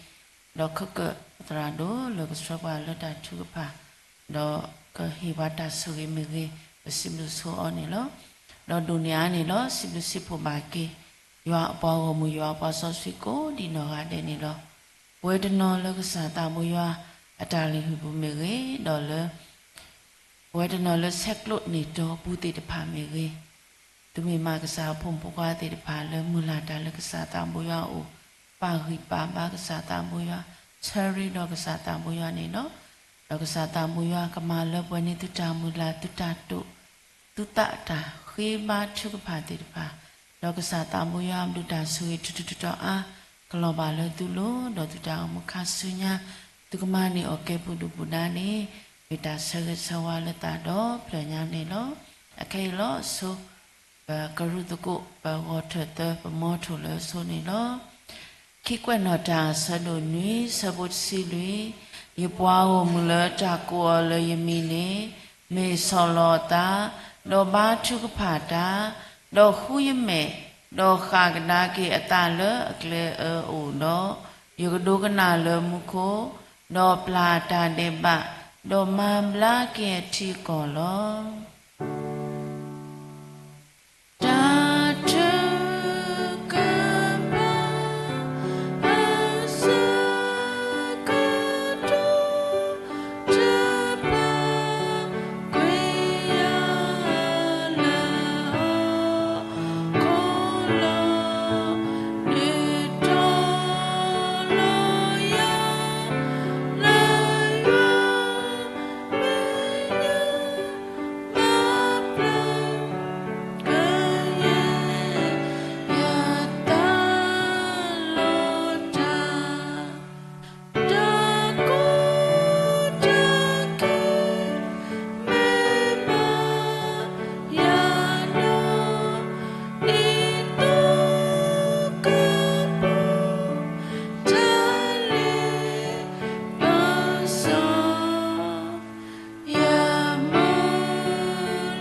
ဒီးခဲကၢၣ်ပသရၣ်ဒိၣ်လၢကဆှၢပှၤလၢတၢ်ထုကဖၣ်, ဒီးကဟ့ၣ်ပှၤတၢ်ဆိၣ်ဂ့ၤမ့ၢ်ဂ့ၤ, ပစံးဘျုးဆိအီၤန့ၣ်လီၤ. ဒီးဒိၣ်န့ၢ်အါန့ၣ်လီၤ စံးဘျုးစံးဖှိၣ်ဘၣ်က့ၤ ယွၤအပှၤဂီၢ်မုၢ် ယွၤအပှၤစီဆှံကိးဒံနီၢ်ဂၤဒဲးန့ၣ်လီၤ. ပဝဲတနီၤလၢကစၢ်သးဘိယွၤအတၢ်လုၢ်ဟံၣ်ပူၤမ့ၢ်ဂ့ၤ, ဒီးလၢ ပဝဲတနီၤလၢဆဲးကျိးန့ၢ်တီအပူၤသ့ၣ်တဖၣ်မ့ၢ်ဂ့ၤ, သုမ့ၢ်မးကစၢ်အဖိမုၣ်ဖိခွါသ့ၣ်တဖၣ်လၢမုၢ်လၢ်တၢ်လၢကစၢ်သးဘိယွၤအအိၣ်, ပာ်ဂံၢ်ပာ်ဘါကစၢ်သးဘိယွၤ, ဆၢရ့ဒီးကစၢ်သးဘိယွၤန့ၣ်လီၤ. ဒီးကစၢ်သးဘိယွၤကမၤလၢပှဲၤန့ၢ်သုတၢ်မုၢ်လၢ် သုတၢ်တိာ် သုသးတၢ်ဃ့ဘါထုကဖၣ်သ့ၣ်တဖၣ်, ဒီးကစၢ်သးဘိယွၤအဘျုးတၢ်ဆိၣ်ဂ့ၤထူထူတီၤတီၤအါ ကလီၤဘၣ်လၢသုလိၤ ဒီးသုတၢ်အိၣ်မူခါဆူညါ, သုကမၤန့ၢ်အီၣ်ကဲပူၤဒုၣ်ပူၤဒါန့ၣ် မ့ၢ်တၢ်ဆၢဂ့ၤဆၢဝါလၢသးဒီဖျၢၣ်ညါန့ၣ်လီၤ. အခဲအံၤလီၤအဆိ ပကရူၢ်သကိး ပဂီၤထၢၣ်သၢ ပမီထိၣ်လၢအဆိန့ၣ်လီၤ. ခံကွဲးနီၣ်တၢ်အဆၢဒိၣ်နွံ ဆၢဖိတဆံလွံၢ်, ယပှၤဂီၢ်မုၢ်လၢတၢ်ကိးအီၤလၢယမံၤန့ၣ်, မ့ၢ်ဆီၣ်လီၤအသး, ဒီးဘါထုကဖၣ်တၢ်, ဒီးဃုယမဲာ်, ဒီးဃၣ်ကဒါက့ၤအသးလၢအကျဲအၢအအိၣ်ဒီး, ယကဒိကနၣ်လၢမူခိၣ်, ဒီးပျၢ်အတၢ်ဒဲးဘး, ဒီးမၤဘျါက့ၤအထံအကီၢ်လီၤ. တၢ်ထုကဖၣ် အဆၢကတီၢ် တဘျၢကွံာ်ယၤလၢဟီၣ်ခိၣ်လီၤ, နုာ်ထီၣ်လီၤယၤလၢယွၤ မ့ၢ်ယွၤမၤပျၢၤကယဲၢ် ယသးလီၤတၢ်, တၢ်ကိၢ်တၢ်ဂီၤ မ့ၢ်ဘၣ်ယၤဒီး ဒ်သိးကပူၤ တၢ်လ့ပစီ ယမုၢ်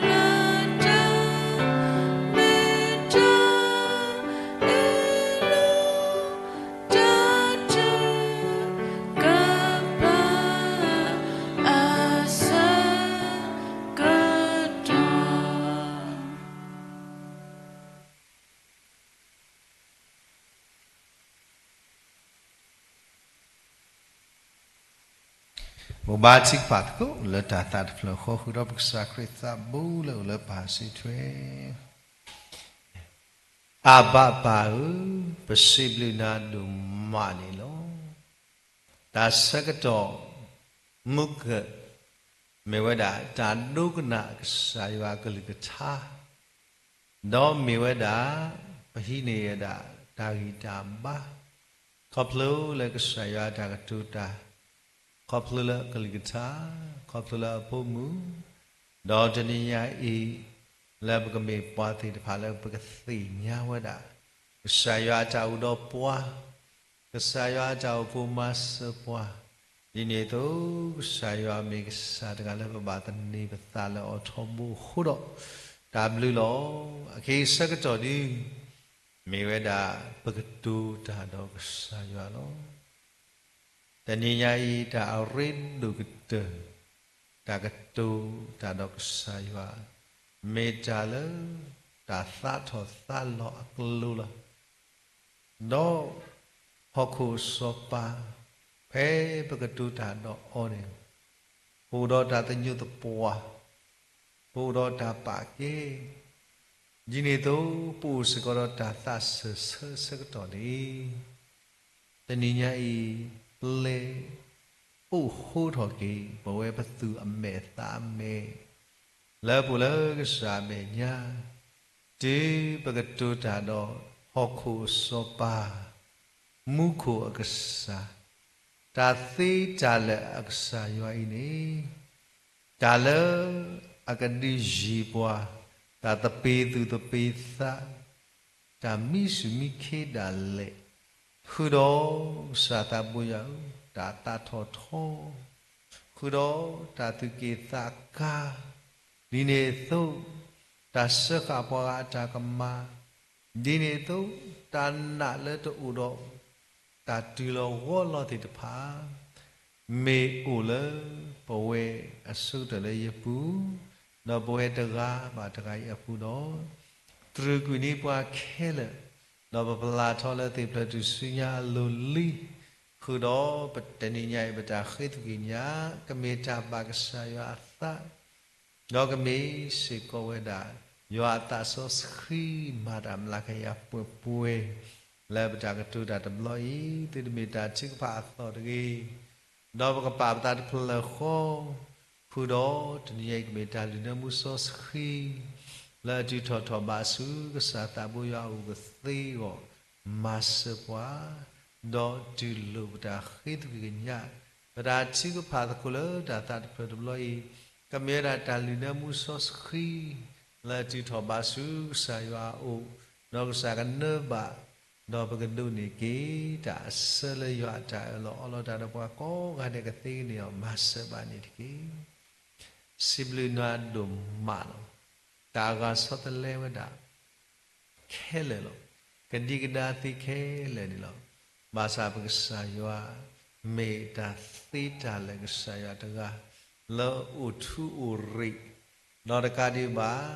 လၢ်တၢ် မ့ၢ်တၢ်အ့ၣ်လိာ် တၢ်ထုကဖၣ် အဆၢကတီၢ် ပကဘါထုကဖၣ်သကိးလၢတၢ်သးတဖျၢၣ်ဃီ ဃုာ်ဒီးပကစၢ်ခရံာ်သးဘိလၢအိၣ်လၢပၢ်စံးထွဲ, အဘၣ်ပၢ်ဧၢ, ပစံးဘျုးနၤဒိၣ်မးန့ၣ်လီၤ. တၢ်ဆၢကတီၢ် မုၢ်ကၢၢ် မ့ၢ်ဝဲဒၣ်တၢ်ဒိကနၣ်ကစၢ်ယွၤအကလုၢ်ကထါ ဒီးမ့ၢ်ဝဲဒၣ် ပဟံးန့ၢ်ဝဲဒၣ်တၢ်ဂံၢ်တၢ်ဘါ ခီဖျိလၢကစၢ်ယွၤအတၢ်ကတိၤတၢ်, ခီဖျိလၢအကလုၢ်ကထါ, ခီဖျိလၢအဖိမုၣ်, ဒီးတနံၤညါအံၤ လၢပကမ့ၢ်ပှၤသ့ၣ်တဖၣ်လၢပကသ့ၣ်ညါဝဲဒၣ် ကစၢ်ယွၤအတၢ်အိၣ်ဒီးပှၤ ကစၢ်ယွၤအတၢ်အိၣ်ဖှိၣ်မၤစၢၤပှၤ, ဒ်န့ၣ်အသိး ကစၢ်ယွၤမ့ၢ်ကစၢ်တဂၤလၢပဘၣ်သန့ၤပသးလၢအီၤထီဘိအဃိဒီး တၢ်ဘျုးလီၤ. အခဲအံၤဆၢကတီၢ်ဒု မ့ၢ်ဝဲဒၣ်ပကတိၤတၢ်ဒီးကစၢ်ယွၤလီၤ. တနံၤညါအံၤ တၢ်အရ့ဒိၣ်ကတၢၢ် တၢ်ကတိၤတၢ်ဒီးကစၢ်ယွၤ မ့ၢ်တၢ်လၢတၢ်သးထီၣ်သးလီၤအကလူးလီၤ. ဒီးဟီၣ်ခိၣ်စီၤပၤ ဖဲပကတိၤတၢ်ဒီးအီၤန့ၣ်, ပအိၣ်ဒီးတၢ်သညိးသပှၢ်, ပအိၣ်ဒီးတၢ်ပာ်ကဲ, ဒ်န့ၣ်အသိး ပအိၣ်စ့ၢ်ကီးဒီးတၢ်သးစၢၢ်ဆၢဆၢကတီၢ်န့ၣ်, တနံၤညါအံၤ ပလဲၤအိၣ်ဃိထီၣ်က့ၤ ပဝဲပသူၣ်အမဲာ်သးအမဲာ် လၢပအိၣ်လၢကစၢ်အမဲာ်ညါ, တုၤပကတိၤတၢ်ဒီးဟီၣ်ခိၣ်အစီၤပၤ, မူခိၣ်အကစၢ်, တၢ်သ့တၢ်လၢာ်အကစၢ်ယွၤအံၤန့ၣ်, တၢ်လၢအကဒုးယံၤပှၤ, တၢ်သပ့ၤသူၣ်သပ့ၤသး, တၢ်မံဆူၣ်မံခ့ဒၣ်လဲာ်, ဃုာ်ဒီးကစၢ်သးဘိယွၤဧၢ, တၢ်သးထီၣ်ထီ, ဃုာ်ဒီးတၢ်သူၣ်က့ၣ်သးကါ, ဒ်န့ၣ်အသိး တၢ်စၢဃာ်ပှၤဂၤအတၢ်ကမၣ်, ဒ်န့ၣ်အသိး တၢ်နာ်လၢတအိၣ်ဒီး တၢ်တုၤလီၤဂီၤလီၤသ့ၣ်တဖၣ် မ့ၢ်အိၣ်လၢပဝဲအဆိကတၢၢ်လၢယပူၤ, ဒီးပဝဲတဂၤဘၣ်တဂၤအံၤအပူၤဒီး, တြူာ်ကွံာ်န့ၢ်ပှၤခဲလၢာ်, ဒီးပပျၢ်ထီၣ်လၢသ့ၣ်ဖျၢၣ်ထူၣ်စုညါအလိၤလံ, ဃုာ်ဒီးပတနံၤညါအံၤ ပတၢ်ဃ့သကွံာ်ညါ ကမ့ၢ်တၢ်ဘၣ်ကစၢ်ယွၤအသး ဒီးကမ့ၢ်စ့ၢ်ကီးဝဲဒၣ် ယွၤအသးစီဆှံမၤတၢ်မျးကယၤပှဲၤပှဲၤ လၢပတၢ်ကတိၤတၢ်တဘျီအံၤ သုတမ့ၢ်တၢ်ထုကဖၣ်အသီၣ်တဂ့ၤ, ဒီးပကပာ်ပသးတဖျၢၣ်ဃီ, ဃုာ်ဒီးတနံၤညါအံၤ ကမ့ၢ်တၢ်လုၢ်နၢမူစီဆှံ လၢအတုၤထီၣ်ထီၣ်ဘးဆူကစၢ်သးဘိယွၤအအိၣ်ကသ့အဂီၢ်, မၤစၢၤပှၤ ဒီးတူၢ်လိာ်ပတၢ်ဃ့သကွံာ်ကညး, ပတၢ်ထုကဖၣ်သကိးလၢတၢ်သးတဖျၢၣ်တဘျီအံၤ, ကမ့ၢ်ဝဲဒၣ်တၢ်လုၢ်နၢမူစီဆှံ လၢအတုၤထီၣ်ဘးဆူကစၢ်ယွၤအအိၣ်, ဒီးကစၢ်ကနၢဘၣ်, ဒီးပကဒိးန့ၢ်က့ၤ တၢ်အဆၢလၢယွၤအတၢ်အၢၣ်လီၤအီလီၤတၢ်ဒီးပှၤကိးဂၤဒဲးကသ့န့ၣ်အီၤ မၤစၢၤဘၣ်န့ၣ်တက့ၢ်. စံးဘျုးနၤဒိၣ်မးလီၤ. တၢ်အဂၤဆီတလဲဝဲဒၣ် ခဲလၢာ်လီၤ. ကဒံကဒါသ့ခဲလၢာ်န့ၣ်လီၤ. ဘၣ်ဆၣ်ပကစၢ်ယွၤ မ့ၢ်တၢ်သ့တၢ်လၢာ်ကစၢ်ယွၤတဂၤ လၢအိၣ်ထူအိၣ်ရ့ၣ်, ဒီးတကးဒံးဘၣ်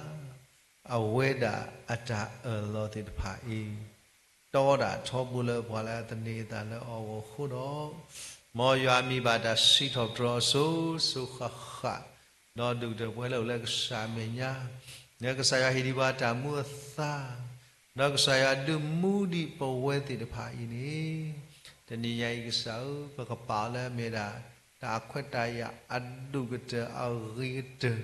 အဝဲဒၣ်အတၢ်အၢၣ်လီၤသ့ၣ်တဖၣ်အံၤ တီဒၣ်ထီဘိလၢပှၤလၢအသန့ၤအသးလၢအီၤအဃိဒီး, မ်ယွၤမံၤဘၣ်တၢ်စံးထီၣ်ပတြၢၤအီၤစိၤစိၤဃၣ်ဃၣ်, ဒီးဒိၣ်ကတၢၢ်ပဝဲလၢအိၣ်လၢကစၢ်အမဲာ်ညါ, လၢကစၢ်ယွၤဟ့ၣ်ဒံးပှၤတၢ်မူအသါ, ဒီးကစၢ်ယွၤဒုးမူဒံးပဝဲသ့ၣ်တဖၣ်အံၤန့ၣ်, တနံၤညါအံၤကစၢ်ဧၢ, ပကပာ်အီၤလၢအမ့ၢ်ဒၣ် တၢ်အခွဲးတၢ်ယာ်အဒိၣ်ကတၢၢ်အဂ့ၤကတၢၢ်,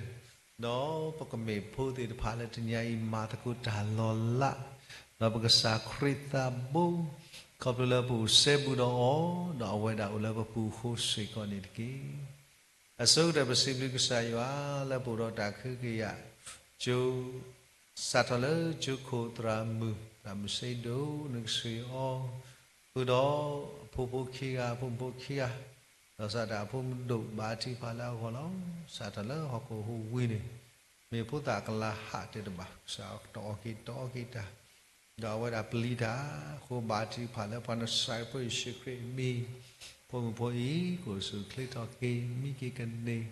ဒီးပကမ့ၢ်ဖိသ့ၣ်တဖၣ်လၢတနံၤညါအံၤမၤသကိးတၢ်လီၤလး, ဒီးပကစၢ်ခရံာ်သးဘိ, ခီဖျိလၢပအိၣ်စဲဘူးဒီးအီၤ, ဒီးအဝဲဒၣ်အိၣ်လၢပပူၤအဃိစ့ၢ်ကီးန့ၣ်တက့ၢ်. အဆိကတၢၢ်ပစံးဘျုးကစၢ်ယွၤလၢပအိၣ်ဒီးတၢ်ကဟုကယာ်ကၠိ, စးထီၣ်လၢကၠိခိၣ်သရၣ်မုၣ် သရၣ်မုၣ်စ့ဒိၣ် နကဆှံအီၤ, ဃုာ်ဒီးအဖိဖိခံဂၤ အဖိမုၣ်ဖိခံဂၤ, ဒီးစးထီၣ်အဖိမုၣ်ဒိၣ်ဘါထုကဖၣ်လၢအဂီၢ်လီၤ. စးထီၣ်လၢဟီၣ်ခိၣ်ဟူးဝံၤန့ၣ်, မ့ၢ်ဖိသၣ်ကလၤဟးတဲတဘၣ်, ကစၢ်တအီၣ်က့ၤတအီက့ၤတၢ် ဒီးအဝဲဒၣ်ပျံၤတၢ်, အဃိဘါထုကဖၣ်လၢပှၤနစၤရ့းဖိယ့ၣ်ၡူးခရံာ်အမံၤ, ဖိမုၣ်ဖိအံၤ ကအိၣ်ဆူၣ်အိၣ်ချ့ထီၣ်က့ၤ မံက့ၤကန့ၢ်,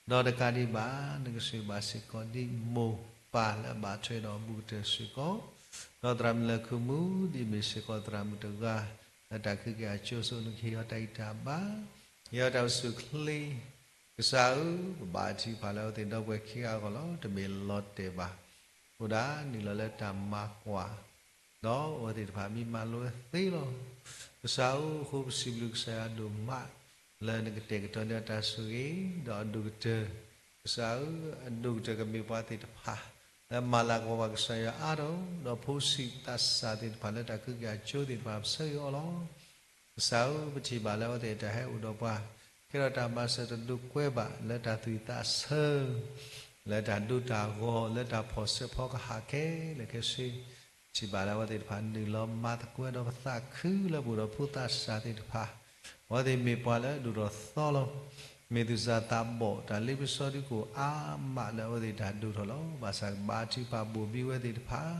ဒီးတကးဒံးဘၣ် နကဆှံဘၣ်စ့ၢ်ကီးဒ်မိၢ်ပၢ်လၢအဘၣ်ထွဲဒီးအဘူးကတၢၢ်စ့ၢ်ကီး, ဒီးသရၣ်မုၣ်လၢခုမူ ဒ်အမ့ၢ်စ့ၢ်ကီးသရၣ်မုၣ်တဂၤ လၢတၢ်ကဟုကယာ်ကၠိအစိၤ နကဟ့ၣ်အီၤတၢ်ဂံၢ်တၢ်ဘါ, ဟ့ၣ်အီၤတၢ်အိၣ်ဆူၣ်အိၣ်ချ့ ကစၢ်ဧၢ, ပဘါထုကဖၣ်လၢအဝဲသ့ၣ်ဒီပုၢ်ဝဲၢ်ခံဂၤအဂီၢ်လီၤ. တမ့ၢ်လီၤတဲာ်ဘၣ်, အိၣ်ဒၣ်နုာ်လီၤလၢတၢ်မၤကွၢ်, ဒီးအဝဲသ့ၣ်တဖၣ်မံမၤလိဝဲသ့လီၤ. ကစၢ်ဧၢ, အဃိပစံးဘျုးကစၢ်ယွၤဒိၣ်မး လၢနကတဲာ်ကတီၤန့ၢ်အတၢ်ဆိၣ်ဂ့ၤ, ဒီးအဒိၣ်ကတၢၢ်, ကစၢ်ဧၢ, အဒိၣ်ကတၢၢ်ကမ့ၢ်ပှၤသ့ၣ်တဖၣ် လၢမၤလၤကပီၤဘၣ်ကစၢ်ယွၤအါထီၣ်, ဒီးဖိဆံးသးစၢ်သ့ၣ်တဖၣ်လၢတၢ်ကဟုကယာ်ကၠိသ့ၣ်တဖၣ် ပဆၢဂ့ၤအီၤလီၤ. ကစၢ်ဧၢ, ပထံၣ်ဘၣ်လၢအဝဲသ့ၣ်တၢ်ဟဲအိၣ်ဒီးပှၤ ကဲထီၣ်တၢ်မၤစၢၤတဒိးကွဲဘၣ်လၢတၢ်သူၣ်ဝံၣ်သးဆၢ, လၢတၢ်ဒိတၢ်ဂီၤ လၢတၢ်ဖီၣ်ဆၢဖီကဟၣ်ခဲလၢာ်ခဲဆ့, ထံၣ်ဘၣ်လၢအဝဲသ့ၣ်တဖၣ်နုာ်လီၤမၤသကိးဒီးပသးခုလၢပအိၣ်ဒီးဖိသးစၢ်သ့ၣ်တဖၣ်, အဝဲသ့ၣ်မ့ၢ်ပှၤလၢအဒိၣ်ထီၣ်သီလီၤ. မ့ၢ်သူၣ်စၢ်သးဘီၣ် တၢ်လ့ပစီဒုးကအိၣ်အါမးလၢအဝဲသ့ၣ်တၢ်ဒိၣ်ထီၣ်လီၤ. ဘၣ်ဆၣ်ကဘါထုကဖၣ်ဘိၣ်ဘံဝဲသ့ၣ်တဖၣ်,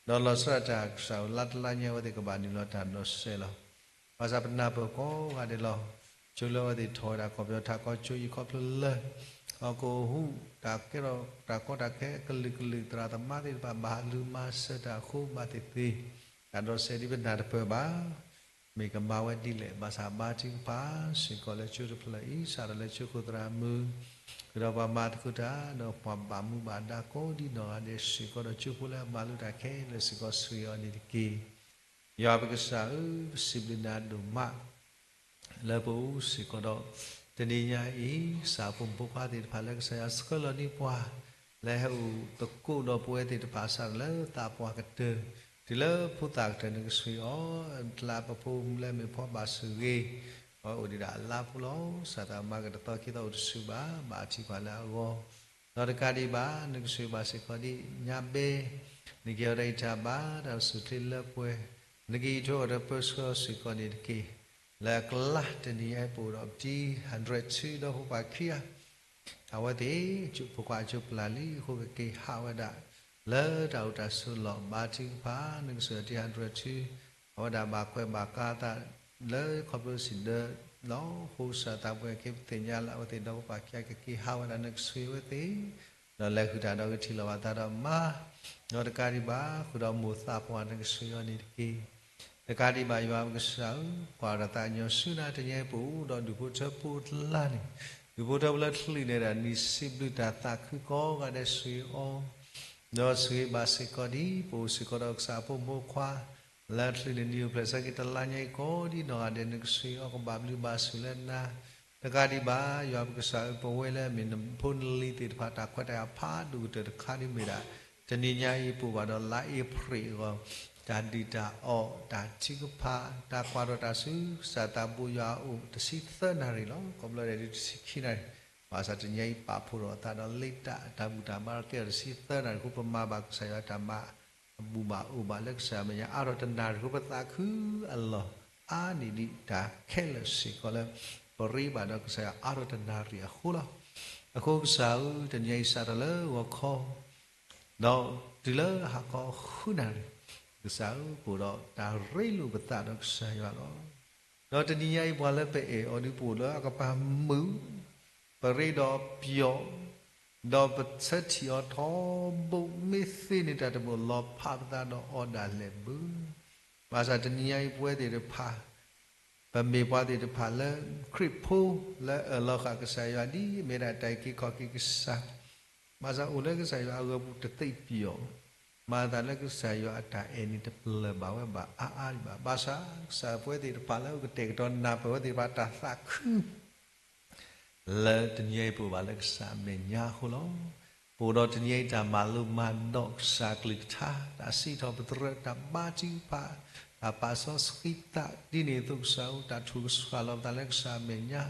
ဒီးလီၤဆီဒၣ်တၢ်ကစၢ်ဧၢ လါတလါညါအဝဲသ့ၣ်ကဘၣ်နုာ်လီၤတၢ်ဒိးစဲးလီၤ. ဘၣ်ဆၣ်ပနၢ်ပၢၢ်ကိးဂၤဒဲးလီၤ. ကၠိလၢအဝဲသ့ၣ်ထီၣ်ဝဲဒၣ်ကီၢ်ပယီၤထးကီၢ်ကၠိအံၤခီဖျိလၢ ဟီၣ်ခိၣ်ဟူး တၢ်ကဲထီၣ်တၢ်ကီတၢ်ခဲကလုာ်ကလုာ် သရၣ်သမါသ့ၣ်တဖၣ် ဘၣ်ဟးလူၤမၤစၢၤတၢ်အဃိဘၣ်သ့ၣ်သ့ၣ် တၢ်ဒိးစဲးဒ်ပနၢ်တပၢၢ်ဘၣ်. မ့ၢ်ကမၤဝဲဒ်လဲၣ်. ဘၣ်ဆၣ်ဘါထုကဖၣ်စ့ၢ်ကီးလၢကၠိတဖျၢၣ်အံၤ စးထီၣ်လၢကၠိခိၣ်သရၣ်မုၣ် ဃုာ်ဒီးပှၤမၤသကိးတၢ် ဒီးပှၤဘၣ်မူဘၣ်ဒါကိးဒ်နီၢ်ဂၤဒဲးစ့ၢ်ကီး ဒီးကၠိဖိလၢအမၤလိတၢ်ခဲလၢာ်စ့ၢ်ကီး ဆိၣ်ဂ့ၤအီၤန့ၣ်တက့ၢ်. ယွၤပကစၢ်ဧၢ, ပစံးဘျုးနၤဒိၣ်မး လၢပအိၣ်စ့ၢ်ကီးဒီး တနံၤညါအံၤ ကစၢ်အဖိမုၣ်ဖိခွါသ့ၣ်တဖၣ်လၢကစၢ်ယွၤဆှၢလီၤန့ၢ်ပှၤ လၢဟဲအိၣ်သကိးဒီးပဝဲသ့ၣ်တဖၣ် စးထီၣ်လၢသးပှၢ်ကတၢၢ် တုၤလၢဖိသၣ်ကတၢၢ် နကဆိၣ်ဂ့ၤအီၤ တလးပဖိမုၣ်လၢမ့ၢ်ဖီဘၣ်ဆိၣ်ဂ့ၤ အဝဲအိၣ်ဒံးဒၣ်အလါဖိလီၤ. စးထီၣ်မၤကတသီခံသီအိၣ်တဆူၣ်ဘၣ် ဘၣ်ထံၣ်ပှၤလၢအဂီၢ် ဒီးတကးဒံးဘၣ် နကဆိၣ်ဂ့ၤဘၣ်စ့ၢ်ကီးဒ်ညါဘဲ နကဟ့ၣ်အီၤတၢ်အံးတၢ်ဘါ တၢ်အိၣ်ဆူၣ်အိၣ်ချ့လၢပှဲၤ နကဟံးထီၣ်အီၤတၢ်ပၢဆှၢစ့ၢ်ကီးန့ၣ်တက့ၢ်. လၢအကျါတနံၤညါအံၤ ပအိၣ်ဒီးပတံၤ hundred two ဒီးဖိခွါခံဂၤ အဝဲသ့ၣ် ဖိခွါအကၠိပျၢ်လံအဃိ ကက့ၤဟးဝဲဒၣ် လၢတၢ်အိၣ်တၢ်ဆိးလီၢ် ဘါထုကဖၣ် နကဆိၣ်ဂ့ၤအီၤတံၤ hundred two အဝဲဒၣ်ဘၣ်ကွဲးဘၣ်ကါသး လၢခီဖျိစံးဒၢလီၤ. အဃိကစၢ်သးပှၢ်က့ၤ ပသ့ၣ်ညါလၢအဝဲသ့ၣ်ဒီးဖိခွါခံဂၤ ကက့ၤဟးဝဲဒၣ် နကဆိၣ်ဂ့ၤအဝဲသ့ၣ် ဒီးလဲၤဃုာ်တၢ်ဒီးကထံၣ်လိာ်ဘၣ်သးဒီးမါ ဒီးတကးဒံးဘၣ် ဃုာ်ဒီးမိၢ်သးပှၢ် နကဆိၣ်ဂ့ၤအီၤန့ၣ်တက့ၢ်. တကးဒံးဘၣ် ယွၤပကစၢ်ဧၢ, ကွၢ်တၢ်သးကညီၤဆူနၤ တနံၤအံၤ ပအိၣ်ဒီးဒူၣ်ဖိထၢဖိအကျါန့ၣ် ဒူၣ်ဖိထၢဖိလၢချုးန့ၢ်ဒၣ်နံၣ် စံးဘျုးတၢ်သးခုကိးဂၤဒဲး ဆိၣ်ဂ့ၤအီၤ ဒီးဆိၣ်ဂ့ၤဘၣ်စ့ၢ်ကီးဒ် ပအိၣ်စ့ၢ်ကီးဒီးကစၢ်အဖိမုၣ်ဖိခွါ လၢချုးန့ၢ်နံၣ် အိၣ်ဖျဲၣ်ဆၢက့ၤတလါညါအံၤကိးဒ်နီၢ်ဂၤဒဲး နကဆိၣ်ဂ့ၤအီၤ ကဘၣ်ဘျုးဘၣ်ဆိၣ်လၢနၤ. တကးဒံးဘၣ် ယွၤပကစၢ်ဧၢ, ပဝဲလၢအမ့ၢ်နဖိနလံၤသ့ၣ်တဖၣ် တၢ်ခွဲးတၢ်ယာ်ဖးဒိၣ်ကတၢၢ်တခါဒ်မ့ၢ်ဒၣ် တနံၤညါအံၤ ပအိၣ်ဘၣ်ဒီးလါအ့ဖြ့ၣ်အဂီၢ် တၢ်ဒုၣ်တၢ်အီၣ် တၢ်ထုကဖၣ် တၢ်ကွၢ်ထီၣ်တၢ်ဆူ ကစၢ်သးဘိယွၤအအိၣ် တဆံသၢနၣ်ရံၣ်လီၤ. ကိးဘျီဒဲးဒ်တဆံခံနၣ်ရံၣ်, ဘၣ်ဆၣ်တနံၤညါအံၤ ပာ်ဖှိၣ်ထီၣ်အသးဒီးလ့တၢ် တၢ်ဘူၣ်တၢ်ဘါကဲထီၣ်တဆံသၢနၣ်ရံၣ်အဃိ ပမၤဘၣ်ကစၢ်ယွၤတၢ်မၤ အဘူၣ်ဘၣ်အိၣ်ဘၣ်လၢကစၢ်အမဲာ်ညါ အါထီၣ်တနၣ်ရံၣ်အဃိ ပသးခုအလီၢ် အါန့ၢ်ဒံးတၢ်ခဲလၢာ်စ့ၢ်ကီးလၢ ပရ့ဘၣ်ဒီးကစၢ်ယွၤအါထီၣ်တနၣ်ရံၣ်အဃိလီၤ. အဃိကစၢ်ဧၢ, တနံၤညါအံၤ စးထီၣ်လၢဂီၤခီ ဒီးတုၤလၢဟါခီဃုနၣ်ရံၣ်, ကစၢ်ဧၢ, ပအိၣ်ဒီးတၢ်ရ့လိာ်ပသးဒီးကစၢ်ယွၤလီၤ. ဒီးတနံၤညါအံၤ ပှၤလၢပအဲၣ်အီၤဒုး ပအိၣ်လၢအကပၤမုာ်, ပရ့ဒီးပယီၤ, ဒီးပဆၢထံၣ်အီၤထီဘိ မ့ၢ်သ့န့ၣ် တၢ်တဘိလီၤဖးပသးဒီးအီၤဒၣ်လဲာ်ဘၣ်. ဘၣ်ဆၣ်တနံၤညါအံၤ ပဝဲသ့ၣ်တဖၣ် ပမ့ၢ်ပှၤသ့ၣ်တဖၣ်လၢ ခရံာ်ဖိလၢအၢၣ်လီၤဃာ်ကစၢ်ယွၤ ဒ်အမ့ၢ်ဒၣ်တၢ်အုၣ်က့ၤခီၣ်က့ၤကစၢ်, ဘၣ်ဆၣ်အိၣ်လၢကစၢ်ယွၤအဂီၢ်ပူၤတသ့ပယီၤ, မၤသးလၢကစၢ်ယွၤအတၢ်အဲၣ်န့ၣ် တပျၢၢ်ဘၣ်ဝဲဘၣ်အါအါဒံးဘၣ်. ဘၣ်ဆၣ်ကစၢ်ပဝဲသ့ၣ်တဖၣ်လၢအကတဲာ်ကတီၤနၢ်ပၢၢ်ဝဲသ့ၣ်တဖၣ်တၢ်သးခု လၢတနံၤအံၤပအိၣ်ဘၣ်လၢကစၢ်အမဲာ်ညါအဃိလီၤ. ပအိၣ်ဒီးတနံၤအံၤတၢ်မၤလိမၤဒိးကစၢ်အကလုၢ်ကထါ, တၢ်စံးထီၣ်ပတြၢၤ, တၢ်ဘါထုကဖၣ်, တၢ်ပာ်စီဆှံသးဒ်န့ၣ်အသိးကစၢ်ဧၢ, တၢ်ထုးကဆှၣ်လီၤပသးလၢကစၢ်အမဲာ်ညါ,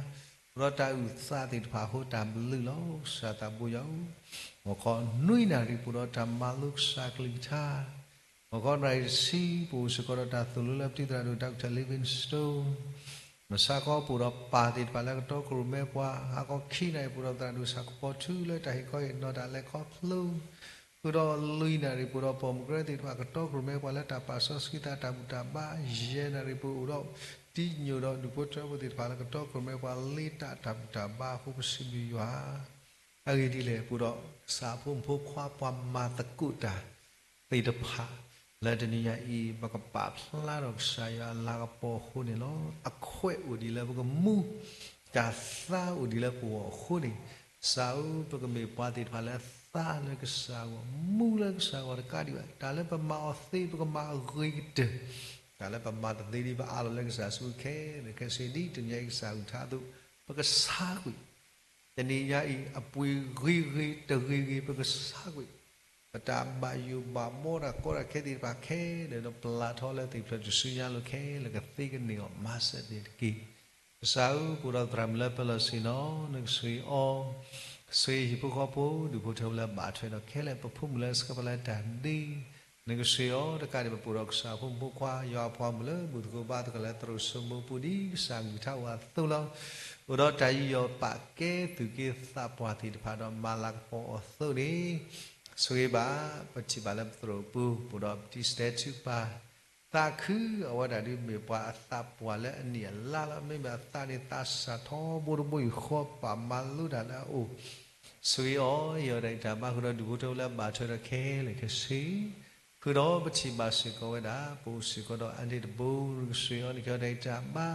ပအိၣ်ဒီးတၢ်အုၣ်သးသ့ၣ်တဖၣ်အဃိတၢ်ဘျုးလီၤ. ကစၢ်သးဘိယွၤဧၢ, ဂီၤခီနွံနၣ်ရံၣ် ပအိၣ်ဒီးတၢ်မၤလိကစၢ်အကလုၢ်ကထါ ဂီၤခီနၣ်ရံၣ်တဆံ ပအိၣ်စ့ၢ်ကီးဒီးတၢ်သိၣ်လိလၢပတံၤသရၣ်ဒိၣ် Doctor Livingstone, မုၢ်ဆါခီပအိၣ်ဒီးပၢ်သ့ၣ်တဖၣ်လၢကတီခိၣ်ရိၣ်မဲပှၤ, ဟါခီခံနၣ်ရံၣ် ပအိၣ်ဒီးသရၣ်ဒိၣ်ဆၣ်ကပီၤထူလၢတၢ်ဟ့ၣ်ခီဟ့ၣ်နီၤတၢ်လဲၤခီဖျိ, ဃုာ်ဒီးလွံၢ်နၣ်ရံၣ် ပအိၣ်ဒီးပိာ်မုၣ်ကရၢသ့ၣ်တဖၣ် ကတီခိၣ်ရိၣ်မဲပှၤလၢတၢ်ပာ်စီဆှံသးတၢ်ဘူၣ်တၢ်ဘါ, ယဲၢ်နၣ်ရံၣ် ပအိၣ်ဒီးတံၤညိၣ်ဒီးဒူၣ်ဖိထၢဖိသ့ၣ်တဖၣ်လၢကတီခိၣ်ရိၣ်မဲပှၤ လ့တၢ်တၢ်ဘူၣ်တၢ်ဘါအဃိ ပစံးဘျုးယွၤ အဂ့ၢ်ဒ်လဲၣ်, ပအိၣ်ဒီးကစၢ်အဖိမုၣ်ဖိခွါပှၤမၤသကိးတၢ်သ့ၣ်တဖၣ် လၢတနံၤညါအံၤ ပကပာ်ဖျါထီၣ်ကစၢ်ယွၤအလၤကပီၤအဃိန့ၣ်လီၤ. အခွဲးအိၣ်ဒံးလၢပကမူ, တၢ်သါအိၣ်ဒံးလၢပဂီၢ်အဃိန့ၣ်, ကစၢ်ဧၢ, ပကမ့ၢ်ပှၤသ့ၣ်တဖၣ်လၢသါလၢကစၢ်အဂီၢ်, မူလၢကစၢ်အဂီၢ်တကးဒံးဘၣ်, တၢ်လၢပမၤအီၤသ့ ပကမၤအဂ့ၤကတၢၢ်, တၢ်လၢပမၤတသ့ဒံး ပအးလီၤလၢကစၢ်စုခဲလၢာ်ခဲဆ့ ဒ်တနံၤညါအံၤကစၢ်အုၣ်ထါအသိး, ပကဆါကွံာ် တနံၤညါအံၤ အပှ့ၤဂ့ၤဂ့ၤ တဂ့ၤဂ့ၤ ပကဆါကွံာ်, ပတၢ်ဘၣ်ယိၣ်ဘၣ်ဘီတၢ်ကီတၢ်ခဲသ့ၣ်တဖၣ်ခဲလၢာ်ဒီး ပျၢ်ထီလၢသ့ၣ်ဖျၢၣ်တစုညါလိၤခဲလၢာ် ကသ့ကန့ၢ်အီၤ မၤစၢၤန့ၣ်တက့ၢ်. ကစၢ်ဧၢ, ပအိၣ်ဒီးသရၣ်မုၣ်လၢပလီၢ်ဆ့ၣ်နီၤ, နကဆိၣ်ဂ့ၤအီၤ, ဆိၣ်ဂ့ၤဟံၣ်ဖိဃီဖိ ဒူၣ်ဖိထၢဖိလၢအဘၣ်ထွဲဒီးခဲလၢာ် ပဖိမုၣ်လၢအဆှၢပှၤလၢတၢ်ဒ့ နကဆိၣ်ဂ့ၤအီၤတကးဒံးဘၣ် ပအိၣ်ဒီးကစၢ်ဖိမုၣ်ဖိခွါ ယွၤအပှၤမုၣ်လၢမုၢ်သကိးဘါသကိးလၢသရိာ်စိမိပူၤ ဒ်ကစၢ်အကလုၢ်ကထါအိၣ်အသိးလီၤ. အိၣ်ဒီးတၢ်ယူးယီၣ်ပာ်ကဲသူၣ်က့သးပှၢ်သ့ၣ်တဖၣ်ဒီးမၤလၤကပီၤအီၤအသိးန့ၣ်, ဆိၣ်ဂ့ၤဘၣ် ပထံၣ်ဘၣ်လၢပသရိာ်ပူၤ ပအိၣ်ဒီးပတံၤစတဲထူပၢ် သးခုအဝဲဒၣ်ဒ်မ့ၢ်ပှၤအသးပှၢ်လၢအနံၣ်အလါလီၤ. မ့မ့ၢ်အသးန့ၣ်သးစၢ်ထီဘိတဘိယူၢ်ဃီ ပာ်မၤလိတၢ်လၢအအိၣ် ဆိၣ်ဂ့ၤအီၤ ဟ့ၣ်အီၤတၢ်ဂံၢ်တၢ်ဘါဃုာ်ဒီးဒူၣ်ဖိထၢဖိလၢအဘၣ်ထွဲဒီးခဲလၢာ်ခဲဆ့ ဃုာ်ဒီးပထံၣ်ဘၣ်စ့ၢ်ကီးဝဲဒၣ် ပအိၣ်စ့ၢ်ကီးဒီးအန့ၣ်တဘိ နကဆှၢအီၤ နကဲထီၣ်တၢ်အံးတၢ်ဘါ,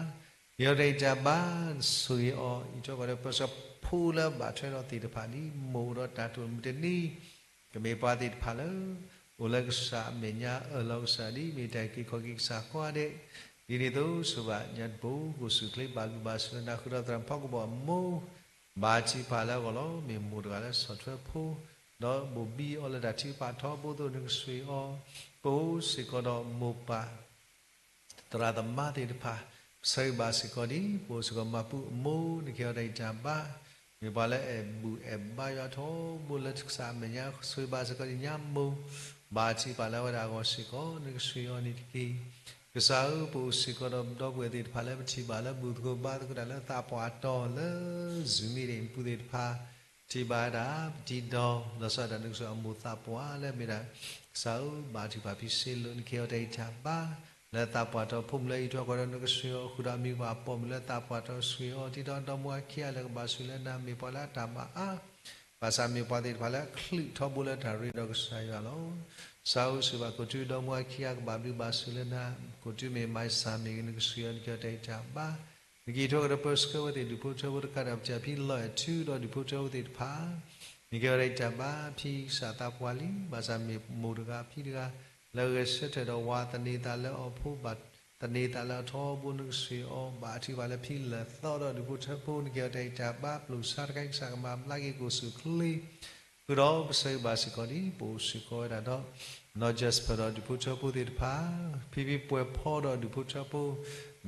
နကဲထီၣ်တၢ်အံးတၢ်ဘါ နဆိၣ်ဂ့ၤအီၤ အံးထွဲကွၢ်ဒီးပၢဆှၢဖိလၢဘၣ်ထွဲဒီးသ့ၣ်တဖၣ်ဒ် မိၢ်အိၣ်ဒီးတၢ်တိာ်မုၢ်တနံၤ ကမ့ၢ်ပှၤသ့ၣ်တဖၣ်လၢ အိၣ်လၢကစၢ်အမဲာ်ညါ အၢၣ်လီၤကစၢ်ဒ်မ့ၢ်တၢ်အုၣ်က့ၤခီၣ်က့ၤကစၢ်ကိးဂၤဒဲး, ဒ်န့ၣ်အသိးဆိၣ်ဘၣ်ညါတဘိ ကအိၣ်ဆူၣ်အိၣ်ချ့ ဘၣ်ဘျုးဘၣ်ဆိၣ်လၢနၤ ဃုာ်ဒီးသရၣ်ဖီကဘီၣ်အမိၢ် ဘၣ်ထံၣ်တဖၣ်လၢအဂီၢ်လီၤ. မ့ၢ်မိၢ်တဂၤလၢဆီၣ်ထွဲဖိ ဒီးဘိၣ်ဘံအီၤလၢတၢ်ထုကဖၣ်ထီဘိအသိး နကဆှၢအီၤ, ပအိၣ်စ့ၢ်ကီးဒီးမိၢ်ပၢ် သရၣ်သမါသ့ၣ်တဖၣ် ဆၢဂ့ၤဘၣ်စ့ၢ်ကီးဒ် ပအိၣ်စ့ၢ်ကီးမၤပူၤအမိၢ် နကဲထီၣ်တၢ်အံးတၢ်ဘါ, မ့ၢ်ပှၤလၢအဲၣ်ဘူၣ်အဲၣ်ဘါယွၤထီဘိလၢကစၢ်အမဲာ်ညါ ဆိၣ်ဂ့ၤဘၣ်စ့ၢ်ကီးဒ်ညါမိၢ်, ဘၣ်ထံၣ်တဖၣ်လၢအဝဲဒၣ်အဂီၢ်စ့ၢ်ကီး နကဆှၢအီၤန့ၣ်တက့ၢ်. ကစၢ်ဧၢ ပအိၣ်စ့ၢ်ကီးဒီးဒီပုၢ်ဝဲၢ်သ့ၣ်တဖၣ်လၢပထံၣ်ဘၣ်လၢဘူၣ်သကိးဘါသကိးတၢ်လၢသးပှၢ်တီၤလၢ Zoom meeting ပူၤသ့ၣ်တဖၣ် ထံၣ်ဘၣ်ဝဲဒၣ် ပတံၤဒီး လီၤဆီဒၣ်တၢ်နကဆှၢအမိၢ်သးပှၢ်လၢအမ့ၢ်ဒၣ် ကစၢ်ဧၢ ဘၣ်ထံၣ်တဖၣ်ဖံစ့လိာ် နကဲထီၣ်တၢ်အံးတၢ်ဘါ လၢသးပှၢ်တီၤ ဖိမုၣ်လၢအံးထွဲကွၢ်ဒီး နကဆှၢအီၤ ဃုာ်ဒီးအမံၤပှၢ်ပိာ်မုၣ်လၢသးပှၢ်တီၤ ဆှၢအီၤ တံၤဒီးဒီမါဝၤခံဂၤလၢကဘၣ်ဆိၣ်ဂ့ၤလၢနၤ မ့ၢ်ပှၤလၢအတၢ်မၤအါ ဘၣ်ဆၣ်မ့ၢ်ပှၤသ့ၣ်တဖၣ်လၢအချုးထီဘိလၢတၢ်ရ့ဒီးကစၢ်ယွၤလီၤ. ကစၢ်ဧၢ ဆိၣ်ဂ့ၤဘၣ်ကိးတုဒီမါဝၤခံဂၤကဘၣ်ဘျုးဘၣ်ဆိၣ်လၢနၤ, ကိးတုမ့ၢ်မၤစၢ်မ့ၢ်ဂ့ၤ နကဆှၢအီၤ နကဲထီၣ်တၢ်အံးတၢ်ဘါ နကအံးထွဲကွၢ်ဒီးပၢဆှၢဝဲသ့ၣ် ဒူၣ်ဖိထၢဖိတကးဒံး ပထံၣ်ဖံလီၤအဲၣ်ထုဒီးဒူၣ်ဖိထၢဖိသ့ၣ်တဖၣ် နကဲထီၣ်တၢ်အံးတၢ်ဘါ ဖံကစၢ်သးပှၢ်လံ, ဘၣ်ဆၣ်မ့ၢ်မိၢ်တဂၤဖံတဂၤ လၢအဂဲၤဆၢထၢၣ်ဒီးဝၤသန့ၤသးလၢအီၤဖိ ဘၣ်သန့ၤသးလၢအထီဘိ နကဆှၢအီၤ ဘၣ်ထံၣ်တဖၣ်လၢဖံလၢာ်သီဒီးဒူၣ်ဖိထၢဖိ နကဲထီၣ်တၢ်အံးတၢ်ဘါ ပျိာ်စါတခါအံၤကစၢ်ကမၤဘျါက့ၤ ကအိၣ်ဆူၣ်အိၣ်ချ့ ဃုာ်ဒီးပဆၢဂ့ၤဘၣ်စ့ၢ်ကီးဒ် ပအိၣ်စ့ၢ်ကီးဝဲဒၣ်ဒီး နီၢ် Jasper ဒီးဒူၣ်ဖိထၢဖိသ့ၣ်တဖၣ်, ဖံဖံပှဲၤဖီဒီးဒူၣ်ဖိထၢဖိ,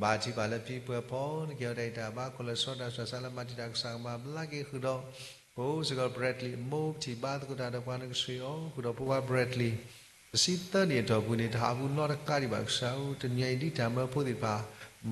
ဘၣ်ထံၣ်တဖၣ်လၢဖံပှဲၤဖီ နကဲထီၣ်တၢ်အံးတၢ်ဘါ ကီၢ်လဲၤစီတၢ်ဆှၢစါလၢမၤတံာ်တာ်ကစၢ်ကမၤဘျါက့ၤဃုာ်ဒီး ပအိၣ်စ့ၢ်ကီး Bradley အမိၢ် ပထံၣ်ဘါသကိးတၢ်ဒီးပှၤ နကဆှၢအီၤ ဃုာ်ဒီးဖိခွါ Bradley တဆံသၢနံၣ်အတီၢ်ပူၤန့ၣ် တဟးဖူနီတကးဒံးဘၣ် ကစၢ်ဧၢ တနံၤအံၤဒ်တၢ်မၢဖိသ့ၣ်တဖၣ်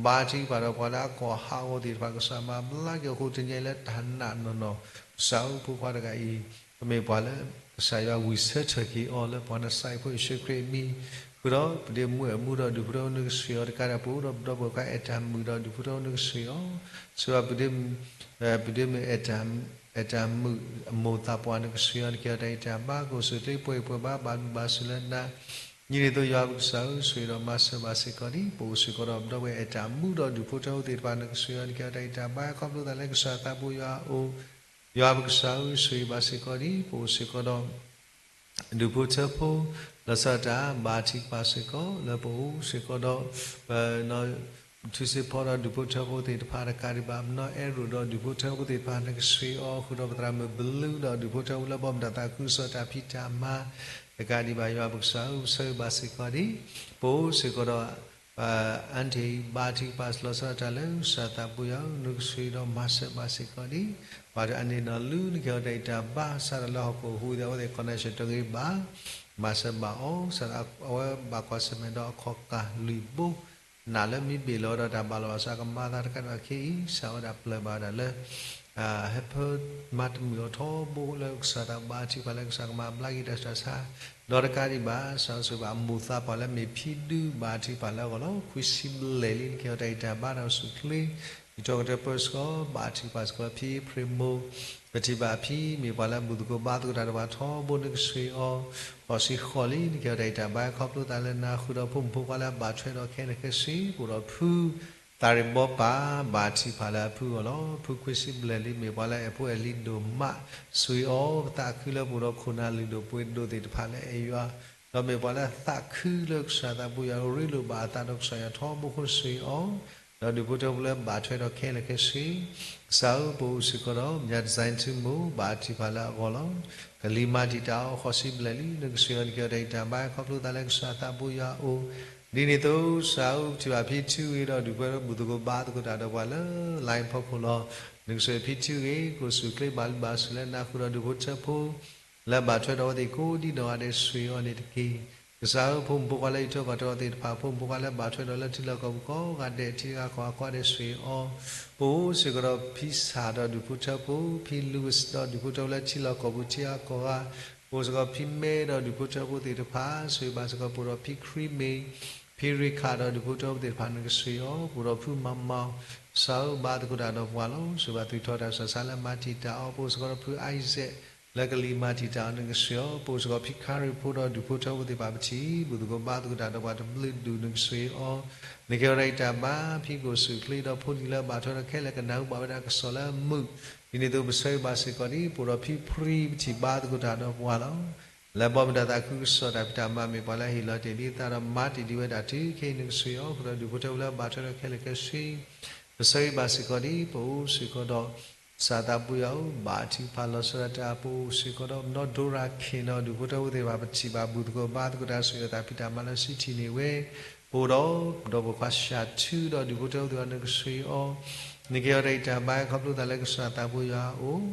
ဘၣ်ထံၣ်တဖၣ်ဒီးပှၤလၢအကီၢ်ဟးဂီၤသ့ၣ်တဖၣ် ကစၢ်မၤဘျါက့ၤအဃိ တနံၤအံၤလၢတၢ်နာ်နီၢ်နီၢ် ကစၢ်ဧၢ ဖိခွါတဂၤအံၤ ကမ့ၢ်ပှၤလၢ ကစၢ်ယွၤဝံၢ်ဆၢထၢၣ်က့ၤအီၤလၢပှၤနစၤရ့းဖိယ့ၣ်ၡူးခရံာ်အမံၤ ဃုာ်ဒီးပဒ့မုၣ်အမူဒီးဒူၣ်ဖိထၢဖိ နကဆှၢအီၤတကးဒံး ပအိၣ်ဒီးပဒီပုၢ်ဝဲၢ်ခွါအဲၣ်တၢ်မုာ်ဒီးဒူၣ်ဖိထၢဖိ နကဆှၢအီၤ ဆှၢပဒ့မုၣ် အဲၣ်တၢ်မုာ်အမိၢ်သးပှၢ် နကဆှၢအီၤ နကဲထီၣ်တၢ်အံးတၢ်ဘါ ကအိၣ်ဆူၣ်အိၣ်ချ့ ပှဲၤဂံၢ်ပှဲၤဘါ ဘၣ်ဘျုးဘၣ်ဆိၣ်လၢနၤ ဒ်န့ၣ်အသိး ယွၤပကစၢ်ဧၢ ဆိၣ်ဂ့ၤဒီးမၤစၢၤဘၣ်စ့ၢ်ကီးဒ် ပအိၣ်စ့ၢ်ကီးဒီးပဒီပုၢ်ဝဲၢ်အဲၣ်တၢ်မုာ်ဒီးဒူၣ်ဖိထၢဖိသ့ၣ်တဖၣ် နကဆှၢအီၤ နကဲထီၣ်တၢ်အံးတၢ်ဘါ ခီဖျိသးလၢကစၢ်သးဘိယွၤအအိၣ် ယွၤပကစၢ်ဧၢ ဆိၣ်ဂ့ၤဘၣ်စ့ၢ်ကီးဒ် ပအိၣ်စ့ၢ်ကီးဒီး ဒူၣ်ဖိထၢဖိ လီၤဆီဒၣ်တၢ် ဘၣ်ထံၣ်ပာ်စ့ၢ်ကီး လၢပအိၣ်စ့ၢ်ကီးဒီး ပ ထူစ့ဖီဒီးဒူၣ်ဖိထၢဖိသ့ၣ်တဖၣ်တကးဒံးဘၣ် ပနီၢ်အဲၣ်ရိၣ်ဒီးဒူၣ်ဖိထၢဖိသ့ၣ်တဖၣ် နကဆှၢအီၤ ဃုာ်ဒီးပသရၣ်မုၣ်ဘလူးဒီးဒူၣ်ဖိထၢဖိလၢဘီမုၢ်တၢ်သးခုကစီၣ်တၢ်ဖံးတၢ်မၤ တကးဒံးဘၣ် ယွၤပကစၢ်ဧၢ ပဆၢဂ့ၤဘၣ်စ့ၢ်ကီးဒ် ပအိၣ်စ့ၢ်ကီးဒီး အၢၣ်ထံၣ် ဘၣ်ထံၣ်ပာ်လီၤဆီဒၣ်တၢ်လၢကစၢ်သးဘိယွၤဧၢ နကဆိၣ်ဂ့ၤဒီးမၤစၢၤဘၣ်စ့ၢ်ကီးဒ် ပှၤတအန့ၣ်နီၢ်လူၤ နကဲထီၣ်တၢ်အံးတၢ်ဘါ စးထီၣ်လၢဟီၣ်ခိၣ်ဟူးသ့ၣ် အဝဲသ့ၣ် connection တဂ့ၤဘၣ် မၤစၢၤဘၣ်အီၤ စးထီၣ်အဝဲဘၣ်ကွၢ်ဆၢၣ်မဲာ်ဒီးအခီၣ်ကၢ်လွံၢ်ဘိ နာ်လၢမ့ၢ်ဘ့ၣ်လီၤဝဲဒီးတၢ်ဘၣ်လီၤဘၣ်စးကမၤသးတကးဒံးဘၣ်ခဲအံၤ စးဝဲဒၣ်ပျၢၤဘၣ်ဝဲဒၣ်လၢ ဟဲဖၢမၤတမုာ်အီၤထီဘိလၢကစၢ်သးဘၣ်ထံၣ်ပှၤလၢကစၢ်ကမၤဘျါက့ၤတၢ်ဆူးတၢ်ဆါ ဒီးတကးဒံးဘၣ် စးဆိၣ်ဘၣ်အမိၢ်သးပှၢ်လၢမ့ၢ်ဖံဒု ဘၣ်ထံၣ်ပာ်လၢအဂီၢ်လီၤ ခွံဆံဘျဲၣ်လံ နကဲထီၣ်တၢ်အံးတၢ်ဘါဒီးဆူၣ်ချ့ ယတီကတၢၢ်ပၢဆှၢ ဘၣ်ထံၣ်ပာ်စ့ၢ်ကီးဖံအ့ဖြ့ၣ်မိၢ် ပထံၣ်ဘၣ်ဖံမ့ၢ်ပှၤလၢဘူၣ်သကိးဘါသကိးတၢ်ဒီးပှၤထီဘိ နကဆှၢအီၤ ဃိးဆံဃိးလံ နကဲထီၣ်တၢ်အံးတၢ်ဘါ ခီဖျိသးလၢနၤ ဃုာ်ဒီးဖိမုၣ်ဖိခွါလၢအဘၣ်ထွဲဒီးခဲလၢာ်ခဲဆ့ ပအိၣ်ဒီးဖု သးရ့ၣ်ဘီပၢ် ဘၣ်ထံၣ်ပာ်လၢအဖုအဂီၢ်လီၤ ဖုခွံဆံဘျဲၣ်လံ မ့ၢ်ပှၤလၢအအဲၣ်ဖိအဲၣ်လံၤဒိၣ်မး ဆိၣ်ဂ့ၤအီၤ ပသးခုလၢပအိၣ်ဒီးခိၣ်နၢ်လုၢ်ဒိၣ်ပှ့ၤဒိၣ်သ့ၣ်တဖၣ်လၢအအဲၣ်ယွၤ ဒီးမ့ၢ်ပှၤလၢအသးခုလၢကစၢ်သးဘိယွၤ ရ့လိာ်ဘၣ်အသးဒီးကစၢ်ယွၤထီဘိအဃိ ဆိၣ်ဂ့ၤအီၤ ဒီးဒူၣ်ဖိထၢဖိလၢဘၣ်ထွဲဒီးခဲလၢာ်ခဲဆ့ ကစၢ်ဧၢ ပအိၣ်စ့ၢ်ကီးဒီး မၠၣ်တစဲထူမိၢ် ဘၣ်ထံၣ်ပာ်လၢအဂီၢ်လီၤ ကလံၤမၤတံာ်တာ်အီၤ ဃိးဆံဘျဲၣ်လံ နကဆှၢအီၤ နကဲထီၣ်တၢ်အံးတၢ်ဘါ ခီဖျိသးလၢကစၢ်သးဘိယွၤအအိၣ် ဒ်န့ၣ်အသိး ကစၢ်ဧၢ ပထံၣ်ဘၣ်ဖံထံဂ့ၤဒီး ဒူၣ်ဖိထၢဖိဘူၣ်သကိးဘါသကိးတၢ်ဒီးပှၤလၢ line ဖီခိၣ်လီၤ နကဆှၢဖံထံဂ့ၤ ကအိၣ်ဆူၣ်အိၣ်ချ့ ဘၣ်လုၢ်ဘၣ်ဆိၣ်လၢနၤ ဃုာ်ဒီးဒူၣ်ဖိထၢဖိ လၢဘၣ်ထွဲဒီးအဝဲသ့ၣ်ကိးဒံနီၢ်ဂၤဒဲး ဆိၣ်ဂ့ၤအီၤန့ၣ်တက့ၢ်. ကစၢ်ဧၢ ဖိမုၣ်ဖိခွါလၢအံးထွဲကွၢ်ထွဲအီၤသ့ၣ်တဖၣ်, ဖိမုၣ်ဖိခွါလၢဘၣ်ထွဲဒီးလၢထံလီၢ်ကီၢ်ပူၤကိးဂၤဒဲး ထံဂၤကီၢ်ဂၤကိးဂၤဒဲး ဆိၣ်ဂ့ၤအီၤ. ပအိၣ်စ့ၢ်ကီးဒီးဖံစၢ်ဒီးဒူၣ်ဖိထၢဖိ, ဖံလူးဝံး ဒီးဒူၣ်ဖိထၢဖိလၢထံလီၢ်ကီၢ်ပူၤထံဂၤကီၢ်ဂၤ, ပအိၣ်စ့ၢ်ကီးဖံမဲဒီးဒူၣ်ဖိထၢဖိသ့ၣ်တဖၣ်, ဆိၣ်ဂ့ၤဘၣ်စ့ၢ်ကီး ပအိၣ်ဒီးဖံခရံမ့ၢ်, ဖံရ့ခးဒီးဒူၣ်ဖိထၢဖိသ့ၣ်တဖၣ် နကဆိၣ်ဂ့ၤအီၤ, ပအိၣ်ဒီးဖုမၤမၤ, ကစၢ်ဧၢ ဘါသကိးတၢ်ဒီးပှၤလီၤ. ဆိၣ်ဂ့ၤဘၣ်သုးထီၣ်တၢ်ဆူးတၢ်ဆါလၢမၤတံာ်တာ်အီၤ, ပအိၣ်စ့ၢ်ကီးဒီးဖုအံၤစဲး လၢကလံၤမၤတံာ်တာ်အီၤ နကဆှၢအီၤ, ပအိၣ်စ့ၢ်ကီးဖံခရံာ်ဖိဒီးဒူၣ်ဖိထၢဖိသ့ၣ်တဖၣ်ပထံၣ် ဘူၣ်သကိးဘါသကိးတၢ်ဒီးပှၤတဘျုးဒူၣ် နကဆှၢအီၤ, နကဲထီၣ်တၢ်အံၤတၢ်ဘါ ဖံကအိၣ်ဆူၣ်အိၣ်ချ့ဒီးဖိလံၤလၢအဘၣ်ထွဲဒီးခဲလၢာ် ကနၢ်ဟူဘၣ်ဝဲဒၣ်ကစီၣ်လၢအမုာ်, ဒ်န့ၣ်အသိးပဆၢဂ့ၤဘၣ်စ့ၢ်ကီးဒ် ပအိၣ်ဒီးဖံဖရံ ပထံၣ်ဘါသကိးတၢ်ဒီးပှၤလီၤ. လၢအဘီမုၢ်တၢ်သးခုကစီၣ် တၢ်ဖံးတၢ်မၤမ့ၢ်ပှၤလၢအဟ့ၣ်လီၤတ့ၢ်လံအသးဒီးမၤတ့ၢ်ဒံးဝဲဒၣ်တုၤခဲအံၤ နကဆှၢအီၤ, ဃုာ်ဒီးဒူၣ်ဖိထၢဖိလၢအဘၣ်ထွဲဒီးခဲလၢာ်ခဲဆ့ ပဆၢဂ့ၤဘၣ်စ့ၢ်ကီးဒ် ပအိၣ်စ့ၢ်ကီးဒီး ကစၢ်သးဘိယွၤဧၢ, ဘါထုကဖၣ်လီၤဆီဒၣ်တၢ် ပအိၣ်စ့ၢ်ကီးဒီး ပနီၣ်ဒိရၤခ့ၣ်ဒီးဒူၣ်ဖိထၢဖိသ့ၣ်တဖၣ် ပထံၣ်ဘၣ်ဘူၣ်သကိးဘါသကိးတၢ် ဆူယွၤတၢ်ဖံးတၢ်မၤလၢစံးထီၣ်န့ၢ်ဝဲ, ပအိၣ်ဒီး ဒီပုၢ်ဝဲၢ်ခွါၡၤထူဒီးဒူၣ်ဖိထၢဖိသ့ၣ်တဖၣ် နကဆှၢအီၤ, နကဲထီၣ်တၢ်အံၤတၢ်ဘါ ခီဖျိသးလၢကစၢ်သးဘိယွၤအအိၣ်,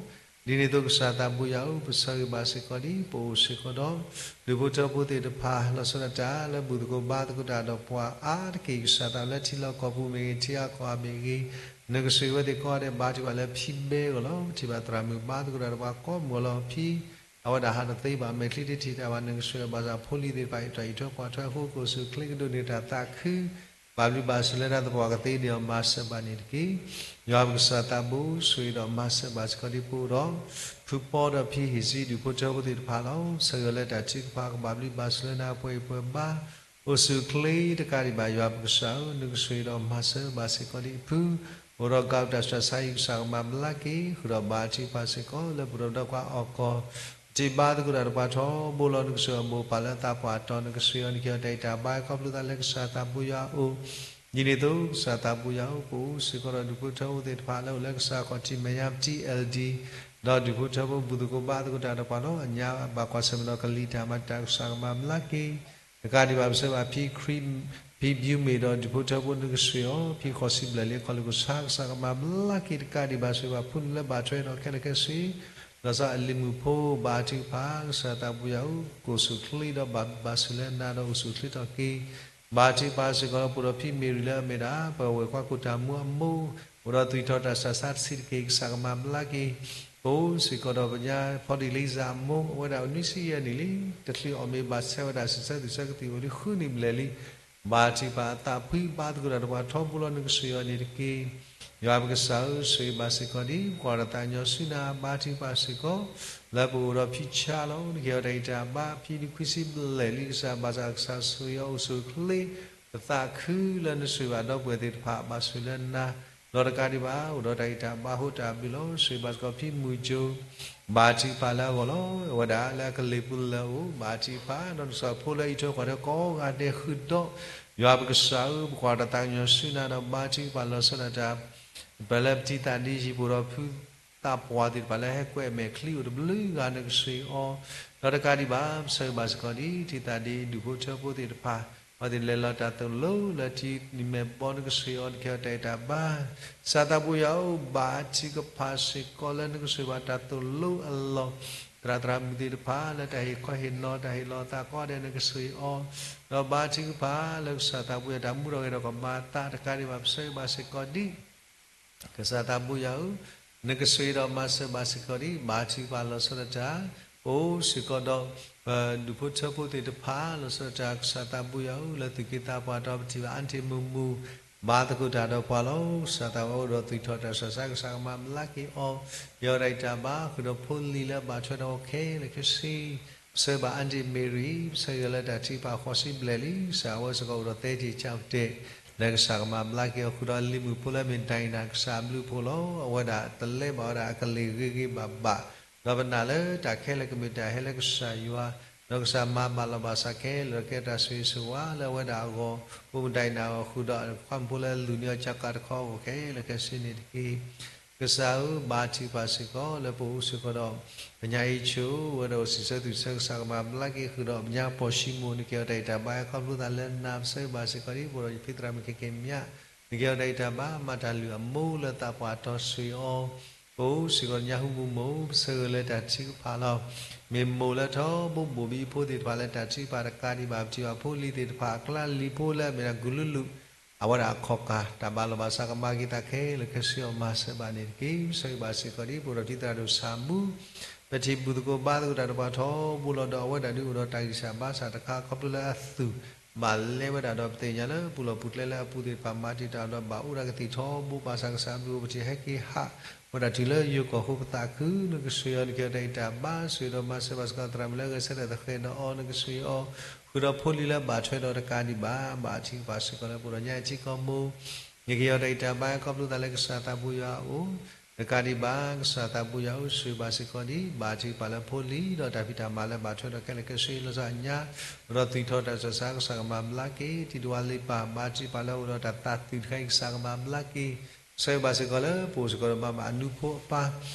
ဒ်န့ၣ်အသိးကစၢ်သးဘိယွၤဧၢ, ပဆၢဂ့ၤဘၣ်စ့ၢ်ကီးဒ် ပအိၣ်စ့ၢ်ကီးဒီး ဒူၣ်ဖိထၢဖိသ့ၣ်တဖၣ် လီၤဆီဒၣ်တၢ်လၢဘူၣ်သကိးဘါသကိးတၢ်ဒီးပှၤအါတက့ၢ် ကစၢ်သးလၢထံလီၢ်ကီၢ်ပူၤမ့ၢ်ဂ့ၤ ထံအါကီၢ်အါမ့ၢ်ဂ့ၤ, နကဆှၢဝဲသ့ၣ်ကိးဂၤဒဲး ဘါထုကဖၣ်လၢဖံဘဲအဂီၢ်လီၤ. ပထံၣ်ဘၣ်သရၣ်မုၣ်ဘါသကိးတၢ်ဒီးပှၤကိးမုၢ်အဂီၢ်လီၤ. ဖံ အဝဲဒၣ်ဟးတသ့ဘၣ် မဲာ်ချံတထံၣ်တၢ်ဘၣ် နကဆှၢအီၤဘၣ်ဆၣ်ဖိလံၤသ့ၣ်တဖၣ်အံၤ တၢ်အံးထွဲကွၢ်ထွဲအဃိ ကအိၣ်ဆူၣ်အိၣ်ချ့ကဒိးန့ၢ်တၢ်သးခု ဘၣ်ဘျုးဘၣ်ဆိၣ်လၢတၢ်သပှၢ်ကသ့န့ၢ်အီၤ မၤစၢၤဘၣ်န့ၣ်တက့ၢ်. ယွၤပကစၢ်သးဘိ ဆိၣ်ဂ့ၤဒီးမၤစၢၤဘၣ်စ့ၢ်ကီးဒ်ပအိၣ်ဒီး ဖုပီဒီးဖံဟံၣ်ဆံ ဒူၣ်ဖိထၢဖိသ့ၣ်တဖၣ်လီၤ. ဆၢဂ့ၤလၢတၢ်ထုကဖၣ် ကဘၣ်ဘျုးဘၣ်ဆိၣ်လၢနၤအပှဲၤအံၤပှဲၤဘါ အိၣ်ဆူၣ်အိၣ်ချ့တကးဒံးဘၣ် ယွၤပကစၢ်ဧၢ, နကဆိၣ်ဂ့ၤဒီးမၤစၢၤဘၣ်စ့ၢ်ကီးဒ်အဖု အိၣ်ဒီးကးတၢ်ဆှၢဆါဟံၣ် ကစၢ်ကမၤဘျါက့ၤ ဃုာ်ဒီးဘါထုကဖၣ်စ့ၢ်ကီး လၢပဒိၣ်ပဒီကွၢ်အီၣ်ကီၢ် ပထံၣ်ဘါသကိးတၢ်ဒီးပှၤထီဘိလီၤ. နကဆိၣ်ဂ့ၤအမိၢ်ပၢ်လၢသးပှၢ်တီၤ နကဆှၢအီၤ နကဲထီၣ်တၢ်အံၤတၢ်ဘါ ခီဖျိသးလၢကစၢ်သးဘိယွၤအအိၣ်, ဒ်န့ၣ်အသိးကစၢ်သးဘိယွၤဧၢ, ပအိၣ်စ့ၢ်ကီးဒီးဒူၣ်ဖိထၢဖိသ့ၣ်တဖၣ်လၢအိၣ်လၢကစၢ်ခီၣ်ထံးမဲာ်ညါ ပထံၣ် LD ဒီးဒူၣ်ဖိထၢဖိဘူၣ်သကိးဘါသကိးတၢ်ဒီးပှၤလီၤ. အညါဘၣ်ကွၢ်ဆၢၣ်မဲာ်ဒီးကလံၤတၢ်မၤတၢ် ကစၢ်ကမၤဘျါက့ၤ တကးဒံးဘၣ် ပဆၢဘၣ်ဖံခရံ ဖံဘျုးမ့ၢ်ဒီးဒူၣ်ဖိထၢဖိ နကဆိၣ်ဂ့ၤအီၤ ဖံဃီၤစံဘျဲၣ်လံ ခီၣ်လ့ၣ်ကဆါ ကစၢ်ကမၤဘျါက့ၤ တကးဒံးဘၣ် ဆိၣ်ဂ့ၤဘၣ်ဖိလံၤလၢဘၣ်ထွဲဒီးခဲလၢာ်ခဲဆ့ ဒီးစီၤအလံၤမုၣ်ဖိ ဘါထုကဖၣ် ကစၢ်သးဘိယွၤဧၢ, ကအိၣ်ဆူၣ်အိၣ်ချ့ဒီးဘၣ်ဘျုးဘၣ်ဆိၣ်လၢနၤဒီးအိၣ်ဆူၣ်အိၣ်ချ့ထီၣ်က့ၤ ဘါထုကဖၣ်စ့ၢ်ကီး ပအိၣ်ဒီးဖံမ့ၤရံလၢအမ့ၢ်ဒၣ် ပဝဲၢ်ကွၢ်ကိၣ်တၢ်မူအမိၢ်, အိၣ်ဒီးသွံၣ်ထီၣ်တၢ်ဆှၢဆါတဆံးတက့ၢ် ကစၢ်ကမၤဘျါက့ၤ, ပအိၣ်စ့ၢ်ကီးဒီးပညါ ဖီဒံၣ်လံစၢ်အမိၢ် အဝဲဒၣ်အိၣ်နွံဆံယဲၢ်နံၣ်လံ, တချုးအီၣ်မ့ၤဘၣ်ဆၢဝဲဒၣ် စံးဆၢသူၣ်ဆၢကသံၣ်အိၣ်လံဃုနံၣ်ဘျဲၣ်လံ, ဘါထုကဖၣ်အသးဖှံဘါသကိးတၢ်ဒီးပှၤထီဘိလီၤ နကဆိၣ်ဂ့ၤအီၤန့ၣ်တက့ၢ်. ယွၤပကစၢ်ဧၢ, ဆိၣ်ဂ့ၤဘၣ်စ့ၢ်ကီးဒ် ပကွၢ်တၢ်သးကညီၤဆူနၤ ဘါထုကဖၣ်စ့ၢ်ကီး လၢပအိၣ်ဒီးဖံဆါလီၤ. နကဲထီၣ်တၢ်အံၤတၢ်ဘါ ဖံနွံဆံဘျဲၣ်လံ ကစၢ်ဘၣ်ဆၣ်ကစၢ်ဆိၣ်ဂ့ၤအီၤအိၣ်ဆူၣ်အိၣ်ချ့ ပသးခုလၢနဆိၣ်ဂ့ၤဘၣ်ဒီပုၢ်ဝဲၢ်သ့ၣ်တဖၣ် ဘၣ်ဆိၣ်လၢနၤ, ဒီးတကးဒံးဘၣ် အိၣ်ဒီးတၢ်အံၤတၢ်ဘါ ဟိတၢ်ဘျုးလီၤ. ဆိၣ်ဂ့ၤဘၣ်စ့ၢ်ကီးဖံမုၢ်ကၠိ ဘါထုကဖၣ်လၢအဂီၢ်လီၤ. အဝဲဒၣ်လၢအကလ့ၢ်ပူၤလၢအအိၣ် ဘါထုကဖၣ် ဒီးနကစၢ်ဖိလၢအံးထွဲကွၢ်ထွဲကိးဂၤဒဲးဃုာ်ဒီး, ယွၤပကစၢ်ဧၢ, ပကွၢ်တၢ်သးကညီၤဆူနၤဒီးဘါထုကဖၣ်လီၤဆီဒၣ်တၢ် ပလၢပထံသးဒ့ယံၤ ပအိၣ်ဒီးဖုသးပှၢ်သ့ၣ်တဖၣ်လၢဟဲကွဲးအမဲာ်ချံ အိၣ်တဘျုးဂၤ နကဆိၣ်ဂ့ၤအီၤ, ဒီးတကးဒံးဘၣ် ပဆၢဂ့ၤဘၣ်စ့ၢ်ကီးဒ် ထံသးဒ့ဒူၣ်ဖိထၢဖိသ့ၣ်တဖၣ် အဝဲသ့ၣ်လဲၤလီၤတၢ်သိၣ်လိလၢထံနံၤမဲာ်ဘီ နကဆိၣ်ဂ့ၤအီၤ နကဲထီၣ်တၢ်အံၤတၢ်ဘါ, ကစၢ်သးဘိယွၤဧၢ, ဘါထုကဖၣ်စ့ၢ်ကီးလၢနကဆိၣ်ဂ့ၤဘၣ်တၢ်သိၣ်လိအလီၢ်, သရၣ်သရၣ်မုၣ်သ့ၣ်တဖၣ် လၢတၢ်ဟ့ၣ်ခီဟ့ၣ်နီၤ တၢ်ဟ့ၣ်လီၤအသးကိးဂၤဒဲး နကဆိၣ်ဂ့ၤအီၤ, ဒီးဘါထုကဖၣ်လၢကစၢ်သးဘိယွၤ တၢ်မူထီၣ်ဂဲၤထီၣ်ကမၤအသး တကးဒံးဘၣ် ပဆၢဂ့ၤဘၣ်စ့ၢ်ကီးဒ် ကစၢ်သးဘိယွၤဧၢ, နကဆိၣ်ဂ့ၤဒီးမၤစၢၤဘၣ်စ့ၢ်ကီးဒ် ဘါထုကဖၣ်လီၤဆီဒၣ်တၢ်, ပအိၣ်စ့ၢ်ကီးဒီး ပဒူၣ်ဖိထၢဖိသ့ၣ်တဖၣ် လီၤဆီဒၣ်တၢ် ကစၢ်သးဘိယွၤဧၢ, လၢသူၣ်က့သးပှၢ်ဒီး ပထံၣ်ဘၣ်အါတ့ၢ်မုာ်မုာ် ဘါသကိးတၢ်ဒီးပှၤလီၤ. ကစၢ်သးဘိယွၤအိၣ်ဒီးသွံၣ်ထီၣ်တၢ်ဆှၢဆါ ကစၢ်ကမၤဘျါက့ၤအီၤ, ကဲထီၣ်တၢ်အံၤတၢ်ဘါ ဃုာ်ဒီးဖိလံၤလၢအဘၣ်ထွဲဒီးခဲလၢာ်ခဲဆ့ ပဆၢဂ့ၤဘၣ်အါတ့ၢ်မ့ၤရံ, ပဆၢဂ့ၤလၢတၢ်ထုကဖၣ်ဃီၤစံဘျဲၣ်လံ, ကစၢ်အဝဲစ့ၢ်ကီးအိၣ်ဒီးသဲတ့ၢ်ကၠိတဲာ် လၢကစၢ်ကမၤဘျါက့ၤအီၤ, ဃုာ်ဒီးအလံၤမုၣ်ဖိလၢအမ့ၢ်ဒိၣ်နၤ ကစၢ်အဘျုးအဖှိၣ်လီၤ. အဝဲဒၣ်တလဲဘၣ်ဝဲဒၣ်အကလ့ၢ်ဂ့ၤဂ့ၤဘၣ်ဘၣ်, ဒီးပနာ်လၢတၢ်ခဲလၢာ်ကမ့ၢ်တၢ်ဟဲလၢကစၢ်ယွၤ, ဒီးကစၢ်မၤဘၣ်လီၤဘၣ်စးခဲလၢာ် ကဲတၢ်ဆိၣ်ဂ့ၤဆိၣ်ဝါလၢအဝဲဒၣ်အဂီၢ်, ပမ့ၢ်ဒိၣ်နၤအဂီၢ် ဃုာ်ဒီးခွါမုၣ်ဖိလၢအလုၢ်န့ၢ်အီၤကၠီကးတခီအဂီၢ်ခဲလၢာ်ခဲဆ့န့ၣ်တက့ၢ်. ကစၢ်ဧၢ, ဘါထုကဖၣ်စ့ၢ်ကီး လၢပအိၣ်စ့ၢ်ကီးဒီး ပညါအံၤဆိၣ်ဝဲဒီးအိၣ်စံးဆၢသူၣ်ဆၢ ကစၢ်ကမၤဘျါက့ၤ ဃုာ်ဒီးပညါပီၢ်ၡံမိၣ် နကဲထီၣ်တၢ်အံၤတၢ်ဘါ ခီဖျိသးလၢနၤ, ပဆၢဂ့ၤဘၣ်စ့ၢ်ကီးဒ် ပအိၣ်ဒီးယဖံသရၣ်မုၣ်ခဲကဲမး, နကဲထီၣ်တၢ်အံၤတၢ်ဘါ မၤတၢ်လုၢ်အမိၢ်လၢသးပှၢ်တီၤဆိၣ်ဂ့ၤအီၤ, ပအိၣ်စ့ၢ်ကီးညါဟူမုၢ်မိၢ် ပဆၢဂ့ၤလၢတၢ်ထုကဖၣ်လီၤ. မ့ၢ်မိၢ်လၢထီဘိဘိၣ်ဘံဖိသ့ၣ်တဖၣ်လၢတၢ်ထုကဖၣ်တကးဒံးဘၣ် ပထံၣ်ဘၣ်ဖိလံၤသ့ၣ်တဖၣ် အကျါလံၤဖိလၢအမ့ၢ်ဒၣ်ကူၤလူလူ အဝဲဒၣ်အခီၣ်ကၢ် တၢ်ဘၣ်လီၤဘၣ်စးကမၤက့ၤသးခဲလၢာ်ခဲဆ့အီၤ မၤစၢၤဘၣ်န့ၣ်တက့ၢ်. ပဆၢဂ့ၤဘၣ်စ့ၢ်ကီးဒ် ပအိၣ်ဒီးထံသရၣ်ဒိၣ်ဆၣ်မူ ပထံၣ်ဘူၣ်သကိးဘါသကိးတၢ်ဒီးပှၤထီဘိလီၤဒီး အဝဲဒၣ်ဒုးအိၣ်ဒီးတၢ်ဂံၢ်စၢ်ဘါစၢ်တခါ ခီဖျိလၢအသူၣ် ဘၣ်လဲၤဝဲဒၣ်ဒီး ပသ့ၣ်ညါလၢပူၤလီၢ်ပူၤကျဲလၢအပူၤသ့ၣ်တဖၣ် မၤတံာ်တာ်အီၤဒီး ဘၣ်အိၣ်ဒၣ်ကသံၣ်ထီဘိ ဘၣ်ဆၣ်ကစၢ်အဘျုးအိၣ် ပထံၣ်ဟဲက့ၤဟးဝဲဒၣ်တုၤလၢယိၤကီၢ်ဃိ ပသးခု နကစၢ်ယွၤ နက့ၤအီၤတၢ်အံၤတၢ်ဘါ ဆိၣ်ဂ့ၤဒီးမၤစၢၤဘၣ်စ့ၢ်ကီး သရၣ်မုၣ်လၢအဂဲၤဆၢထၢၣ်သဃဲးဒီးအီၤ နကစၢ်ယွၤ ဃုာ်ဒီးဖိလံၤလၢဘၣ်ထွဲဒီးတကးဒံးဘၣ် ဘၣ်ထံကပၤစ့ၢ်ကီးလၢပအိၣ်ဒီးညါအထံကီၢ်မူ နက့ၤအီၤတၢ်အံၤတၢ်ဘါ ခီဖျိသးလၢကစၢ်သးပူၤယွၤအအိၣ် တကးဒံးဘၣ် ကစၢ်သးပူၤယွၤအိၣ်ဆိၣ်ဂ့ၤဘၣ်စ့ၢ်ကီးဒံး ဘၣ်ထံကပၤလၢဖိလံၤ ဒီးတၢ်ဖံးတၢ်မၤလၢဘၣ်ထွဲဒီးခဲလၢာ်ခဲဆ့ လီၤဆီအညါ ဒီးသူၣ်ထီၣ်တၢ်ဆူးတၢ်ဆါ ကစၢ်ကမၤဘျါက့ၤ တံၤတဝါလ့ပၢ် ဘၣ်ထံကပၤလၢအိၣ်ဒီးတၢ်သးသုးတခါအံၤ ကစၢ်ကမၤဘျါက့ၤ ဆၢဂ့ၤဘၣ်စ့ၢ်ကီးလၢပအိၣ်စ့ၢ်ကီးဒီးမၤဘၣ်အနူဖိအပၢ်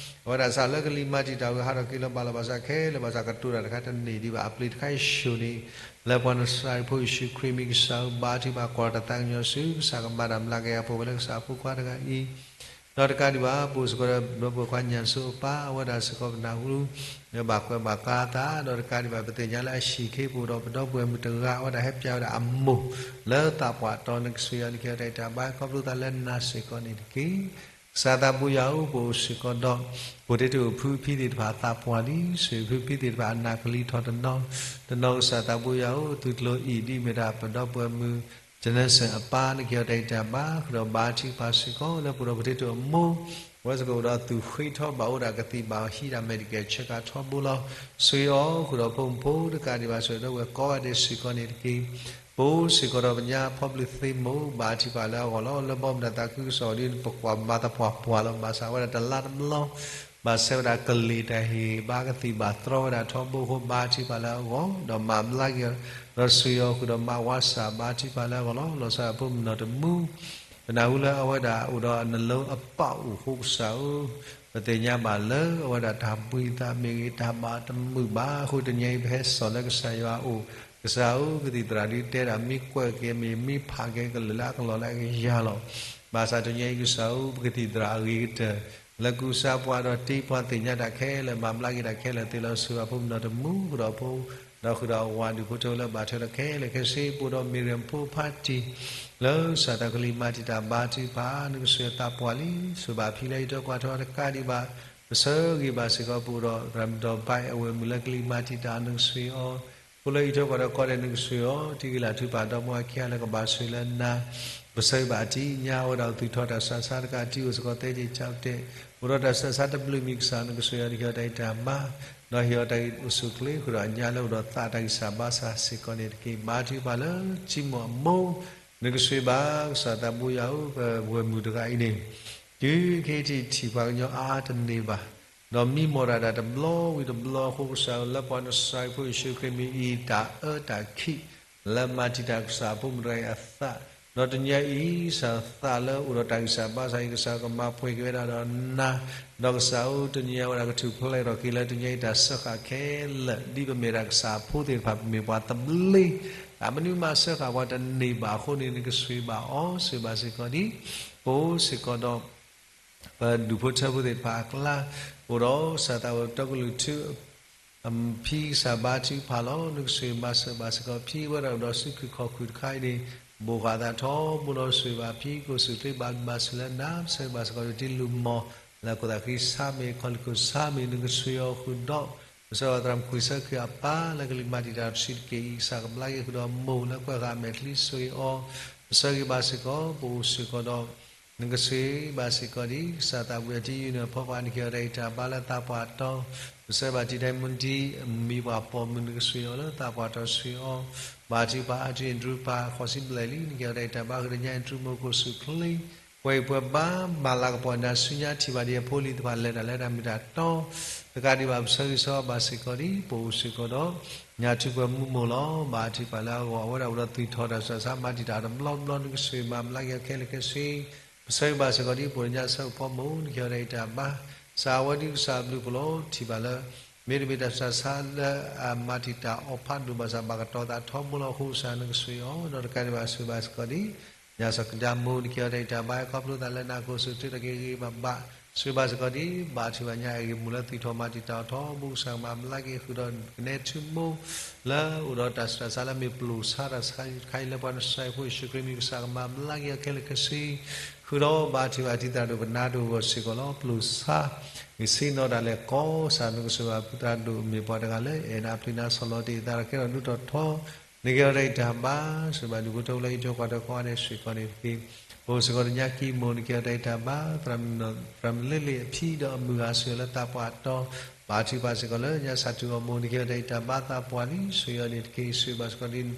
အဝဲဒၣ်စးလၢကလံၤမၤတံာ်တာ်ဝံၤဟးထီၣ်က့ၤလီၤဘၣ်လီၤဘၣ်စးခဲလၢာ် ဘၣ်ဆၣ်ကတိၤတၢ်တခါတန့ၢ်ဒံးဘၣ် အပျ့ၤတခါအံၤဆှိၣ်န့ၣ် လၢပှၤနစၤရ့းဖိယ့ၣ်ၡူးခရံာ်မံၤ ကစၢ်ဧၢ ဘၣ်ထံကပၤကွၢ်တၢ်သးကညီၤဆူ ကစၢ်ကမၤတၢ်မျးကယၤဖိဝဲလၢကစၢ်အဖိခွါတဂၤအံၤ ဒီးတကးဒံးဘၣ် ပအိၣ်စ့ၢ်ကီးဒီး ဒီပုၢ်ဝဲၢ်ခွါညၣ်စိအပၢ် အဝဲဒၣ်စ့ၢ်ကီးပနၢ်ဟူ ဘၣ်ကွဲးဘၣ်ကါသး ဒီးတကးဒံးဘၣ် ပသ့ၣ်ညါလၢအဟံၣ်ခ့ပအိၣ်ဒီးပဒီပုၢ်ဝဲၢ်မုၣ်တဂၤ အဝဲဒၣ်ဟဲပၠးဝဲဒၣ်အမိၢ် လၢသးပှၢ်တီၤ နကစၢ်ယွၤ နက့ၤအီၤတၢ်အံၤတၢ်ဘါ ခီဖျိသးလၢနၤစ့ၢ်ကီးန့ၣ်တက့ၢ်. ကစၢ်သးပူၤယွၤဧၢ ပအိၣ်စ့ၢ်ကီးဒီး ပှၤတ့တအိၣ်ဖုဖံသ့ၣ်တဖၣ်အသးပှၢ်လံ ဆိၣ်ဂ့ၤဖုဖံသ့ၣ်တဖၣ်အနၢ်ကလံၤထီၣ်တနီၤ တနီၤ ကစၢ်သးပူၤယွၤဧၢ သုးကျိၤအံၤဒ်မ့ၢ်ဒၣ်ပဒီပုၢ်ဝဲၢ်မုၣ် Jensen အပၢ် နက့ၤအီၤတၢ်အံၤတၢ်ဘါ ဃုာ်ဒီးဘါထုကဖၣ်စ့ၢ်ကီး လၢပအိၣ်ဒီးပတ့တအိၣ်အမိၢ် အဝဲစ့ၢ်ကီးအိၣ်ဒီးအသူၣ်ဃ့ထီဘၣ်အိၣ်ဒၣ်ကသံၣ်ဘၣ်ဟံးဒၣ် Medicare check ထီဘိလီၤ. ဆိၣ်ဂ့ၤအီၤ ဃုာ်ဒီးဖိမုၣ်ဖိ တကးဒံးဘၣ် ဆိၣ်ဂ့ၤဒီပုၢ်ဝဲၢ်ကိးဂၤဒဲးစ့ၢ်ကီးန့ၣ်တက့ၢ်. ပအိၣ်စ့ၢ်ကီးဒီးပညါဖီဘျုးသ့မိၢ် ဘၣ်ထံကပၤလၢအဂီၢ်လီၤ. လၢဘီမုၢ်ဒီးသးခုကစီၣ်ဒ်ပကွၢ်မၤသပှၢ်ပှၢ်လီၤ. ဘၣ်ဆၣ်ဝဲဒၣ်တလါတဘျီ ဘၣ်ဆၣ်ဝဲဒၣ်ကလံၤတၢ်ဟ့ၣ်ဘါကသံၣ်ဘၣ်တြီဝဲဒၣ်ထီဘိအဃိ ဘါထုကဖၣ်လၢအဂီၢ် ဒီးမၤဘျါက့ၤအီၤ ဒီးဆိၣ်ဂ့ၤအီၤဃုာ်ဒီးမါဝါစၢ် ဘါထုကဖၣ်လၢအဂီၢ်လီၤ. လီၤဆီဒၣ်တၢ်ဖိမုၣ်နီၢ်တမူ ပနၢ်ဟူလၢအဝဲဒၣ်အိၣ်ဒီးအနလၢအပၢ်အိၣ်အဃိ ကစၢ်ဧၢ ပသ့ၣ်ညါဘၣ်လၢအဝဲဒၣ်တၢ်ဘှံးသးမ့ၢ်ဂ့ၤ တၢ်ဘၣ်တမုာ်ဘၣ်အဃိ တနံၤအံၤပဟဲစိာ်လၢကစၢ်ယွၤအအိၣ်, ကစၢ်ဧၢ ပကသံၣ်သရၣ်ဒုးတဲဒၣ် မ့ၢ်ကွဲးက့ၤမ့ၢ်မ့ၢ်ဖးက့ၤကလုၢ်လၢအကလီၢ်လၢအကယၤလီၤ. ဘၣ်ဆၣ်တနံၤအံၤ ကစၢ်ဧၢ ပကသံၣ်သရၣ်အဂ့ၤကတၢၢ် လၢကူစါပှၤဒီးတ့ပှၤသ့ၣ်ညါတၢ်ခဲလၢာ် မၤဘျါက့ၤတၢ်ခဲလၢာ် သ့လီၤဆိၣ်ဂ့ၤအဖိမုၣ်နီၢ်တမူ ဃုာ်ဒီးဖိ ဒီးဃုာ်ဒီးအဝၤဒုးဖိထၢလၢဘၣ်ထွဲဒီးခဲလၢာ်ခဲဆ့ ပအိၣ်ဒီးမ့ၢ်ရၢၣ်ဖိဖါတံၢ် လၢကစၢ်သးကလံၤမၤတံာ်တာ်ဘါထုကဖၣ် နကစၢ်သးပှၢ်လံ ဆိၣ်ဂ့ၤဘၣ်ဖံလၢဟံးထီၣ်ကွၢ်ထီတကးဒံးဘၣ် ပဆၢဂ့ၤဘၣ်စ့ၢ်ကီးပအိၣ်ဒီးသရၣ်မုၣ်ဒီးဘၣ်အဝဲၢ်မုၣ်လၢကလံၤမၤတံာ်တာ် နကစၢ်အီၤ ဖိလၢဟံးထီၣ်ကွၢ်ထီကိးဂၤဒဲး နကစၢ်အီၤ တံၤဂ့ၤလၢ်ထုကဖၣ်ဒီးမိၢ်အခံဂၤလၢကဘၣ်ဆိၣ်ဂ့ၤလၢနၤ ပဆၢဂ့ၤဘၣ်အထံအညါ အဝဲဒၣ်အိၣ်သူၣ်ထီၣ်တၢ်ဆူးတၢ်ဆါတကးတံၢ်အိၣ်စ့ၢ်ကီးသဲက့ၤကၠီတဲာ် အိၣ်ဒီးတၢ်ဆူးတၢ်ဆါတဘျုးမံၤ ကစၢ်နကစၢ်ယွၤ နက့ၤအီၤတၢ်အံၤတၢ်ဘါ ဒီးဟ့ၣ်အီၤတၢ်ဂ့ၢ်အိၣ်ဆူၣ်အိၣ်ချ့ ဃုာ်ဒီးအညါလၢအိၣ်ဒီးသးတၢ်ဂံၢ်စၢ်ဘါစၢ်စ့ၢ်ကီးန့ၣ်တက့ၢ်. ဘါထုကဖၣ်လၢထံမိၢ်အမိၢ် နကစၢ်ဘၣ် ကစၢ်သးဘိယွၤဧၢ ပဝဲၢ်မုၣ်တဂၤအံၤန့ၣ် တုၤခဲအံၤထံၣ်ပှၤကညီအါအါတန့ၢ်ဘၣ် ဒီးမံမီၢ်တၢ်ဒၣ်တဘျီဝံၤတဘျီအဃိ ကစၢ်ဧၢ လၢပှၤနစၤရ့းဖိယ့ၣ်ၡူးခရံာ်မံၤအံၤ တၢ်အၢတၢ်ခံး လၢမၤတံာ်တာ်ကစၢ်အဖိမုၣ်တဂၤအံၤအသး ဒီးတနံၤအံၤ ကစၢ်သးလၢအိၣ်ဒီးတၢ်ဂံၢ်စၢ်ဘါစၢ်အံၤ ကစၢ်ကမၤပှဲၤက့ၤဝဲဒၣ်ဒီးနၤ ဒီးကစၢ်ဧၢ တနံၤအံၤဝဲဒၣ်ကထူၣ်ဖျဲးထီၣ်က့ၤလၢတနံၤအံၤတၢ်စၢဃာ်ခဲလၢာ် ဒ်ပမ့ၢ်ဒၣ်ကစၢ်အဖိသ့ၣ်တဖၣ် ပမ့ၢ်ပှၤသဘျ့ တၢ်မနုၤမၤစၢဃာ်ပှၤတန့ၢ်ဘၣ်အဃိန့ၣ် နကစၢ်ဘၣ်အီၤ ဆိၣ်ဂ့ၤဘၣ်စ့ၢ်ကီးဒံး ပအိၣ်စ့ၢ်ကီးဒီး ပဒူၣ်ဖိထၢဖိသ့ၣ်တဖၣ်အကျါ အိၣ်ဒီးကစၢ်သးဝဲတီကလုၢ်ထူ ဖံကစၢ်ဘါထုကဖၣ်လီၤ. နကစၢ်မၤစၢၤဘၣ်စ့ၢ်ကီးဖံဝဲဒၣ်အိၣ်ဒီးစုခုၣ်ခီၣ်ခုၣ်တခါအံၤန့ၣ် ဘိးဃာ်သးထီဘိလီၤ ဆိၣ်ဂ့ၤဘၣ်ဖံ ကိးဆူၣ်ချ့ဘၣ်ဘျုးဘၣ်ဆိၣ်လၢနၤ ပဆၢဂ့ၤဘၣ်စ့ၢ်ကီးဒံးတံၤလူၢ်မီၢ် လၢခိၣ်သးဃံဆါမ့ၢ် ခီၣ်လံၢ်ခိၣ်ဆါမ့ၢ် နကစၢ်အီၤဃုာ်ဒီး ပဆၢဂ့ၤသရၣ်မုၣ်ခွံဆၢခံအပၢ် လၢကလံၤမၤတံာ်တာ်တဆံးတက့ၢ်အံၤ ကစၢ်ကဘျါက့ၤဃုာ်ဒီးမိၢ်လၢကွဲးဃာ်အမဲာ်ချံဆိၣ်ဂ့ၤအီၤ ပဆၢဂ့ၤဘၣ်စ့ၢ်ကီး ပအိၣ်စ့ၢ်ကီးဒီး နကစၢ်ဘၣ်စ့ၢ်ကီးဒံး ကစၢ်သးဘိယွၤတံၤယုၢ်န့ၣ် ဖီပှၤနက့ၤအီၤတၢ်ဂံၢ်တၢ်ဘါလၢသးပှၢ်တီၤ ပဆၢဘၣ်တံၤဒဲးမူဒံး မံၤပှၤပိာ်မုၣ်နကစၢ်အီၤလၢသးပှၢ်တီၤဆိၣ်ဂ့ၤအီၤ ဘၣ်ထုကဖၣ်အါထုအံၤ တြူပၢ်ဃိးဆံဘျဲၣ်လံ နက့ၤအီၤတၢ်ဂံၢ်တၢ်ဘါဃုာ်ဒီးညါအံၤ တြူမီၢ်ကိၣ်ဆူၣ်ချ့ ပှဲၤအံၤပှဲၤဘါ မၤလၤကပီၤနၤဆူညါထံၣ်ဘၣ်ဒံးအဖိလံၤတဖၣ်လဲၤတၢ်လၢတၢ်မ့ၢ်တၢ်တီ တကးဒံးဘၣ် ပဆၢဂ့ၤဆၢဝါဘၣ်စ့ၢ်ကီးဒံး ပအိၣ်စ့ၢ်ကီးဒီး ညၣ်ထူပှဲၤမူမိၢ်လီၤ. ဘၣ်ထုကဖၣ်လၢအဂီၢ် အဝဲဒၣ်အိၣ်ဒီးသူၣ်ထီၣ်တၢ်ဆူးတၢ်ဆါ မၤတံာ်တာ်တဘျီဘျီ နကစၢ်မၤဘျါက့ၤအီၤခဲလၢာ်ခဲဆ့ ပဆၢဂ့ၤဘၣ်စ့ၢ်ကီးဒံး ပအိၣ်ဒီးညါဆၢဖိမိၢ် နက့ၤအီၤတၢ်ဂံၢ်တၢ်ဘါ ကစၢ်အဝဲဒၣ်ကစၢ်အဘျုးအဖှိၣ်လီၤ ထံၣ်ဘၣ်လၢ မ့တမ့ၢ်တၢ်ဆူးတၢ်ဆါလၢအမၤတံာ်တာ်အီၤဖးဒိၣ်ဘၣ်ဆၣ် ဘၣ်ကတီၤသးထီဘိလီၤအဃိ ကစၢ်နကစၢ်အီၤ ဒီးတကးဒံးဘၣ် ဆိၣ်ဂ့ၤဘၣ်စ့ၢ်ကီးဒံး ညၣ်စီၤကဒါမိၢ် နက့ၤအီၤတၢ်ဂံၢ်တၢ်ဘါ ခီဖျိသးလၢနၤ ကိၣ်ဆူၣ်ချ့ထီၣ်က့ၤဂ့ၤဂ့ၤဘၣ်ဘၣ် ဆိၣ်ဂ့ၤဘၣ်စ့ၢ်ကီးဒံး ဘၣ်ထုကဖၣ်ညါအဂ့ၢ်မိၢ်လၢသူၣ်ထီၣ်မၤတံာ်တာ်အီၤထီဘိ ကစၢ်ကမၤဘျါက့ၤဃုာ်ဒီးကနဲထူမိၢ် လၢအိၣ်ဒီးတၢ်ဆူးတၢ်ဆါလၢမ့ၢ်ပျိာ်ဆါတၢ်ဆါတခါအံၤ လၢပှၤနစၤရ့းဖိယ့ၣ်ၡူးခရံာ်မံၤ ကစၢ်ကမၤဘျါက့ၤအီၤခဲလၢာ်ခဲဆ့ ဃုာ်ဒီးဘၣ်ထုကဖၣ်တံၤသရၣ်ဒိၣ်ပနၢ်ဒိၣ်အဂီၢ်စ့ၢ်ကီးလီၤ. ပျိာ်ဆါ ဂ့ၤဆ့ၣ်နီၤတၢ်လဲၤကီ ကစၢ်နကစၢ်ဘၣ်ပသရၣ်ဒိၣ်မ့ၢ်ပှၤတဂၤလၢ အဲၣ်နၤပျံၤနၤဆီၣ်လီၤတ့ၢ်အသးဒီးကဲထီၣ်ဒိၣ်ထီၣ်ထီ နကဲထီၣ်တၢ်အံၤတၢ်ဘါ, ဆိၣ်ဂ့ၤဘၣ်ဒူၣ်ဖိထၢဖိလၢဟံၣ်ဖိဃီဖိကိးဂၤဒဲးစ့ၢ်ကီးန့ၣ်တက့ၢ်. ပအိၣ်စ့ၢ်ကီးဒီးညါကံၢ်မိၢ် နကဲထီၣ်တၢ်အံၤတၢ်ဘါ, သရၣ်မုၣ်လ့လ့ၣ်အဖံဒီးအမုၢ်ဂၤ ဆိၣ်ဂ့ၤလၢသးပှၢ်တီၤ, ဘါထုကဖၣ်စ့ၢ်ကီးလၢညါစၢ်ထူၣ်အမိၢ် နကဲထီၣ်တၢ်အံၤတၢ်ဘါ သးပှၢ်လံ ဆိၣ်ဂ့ၤအီၤန့ၣ်တက့ၢ်. ဆိၣ်ဂ့ၤဘၣ်စ့ၢ်ကီးဒ်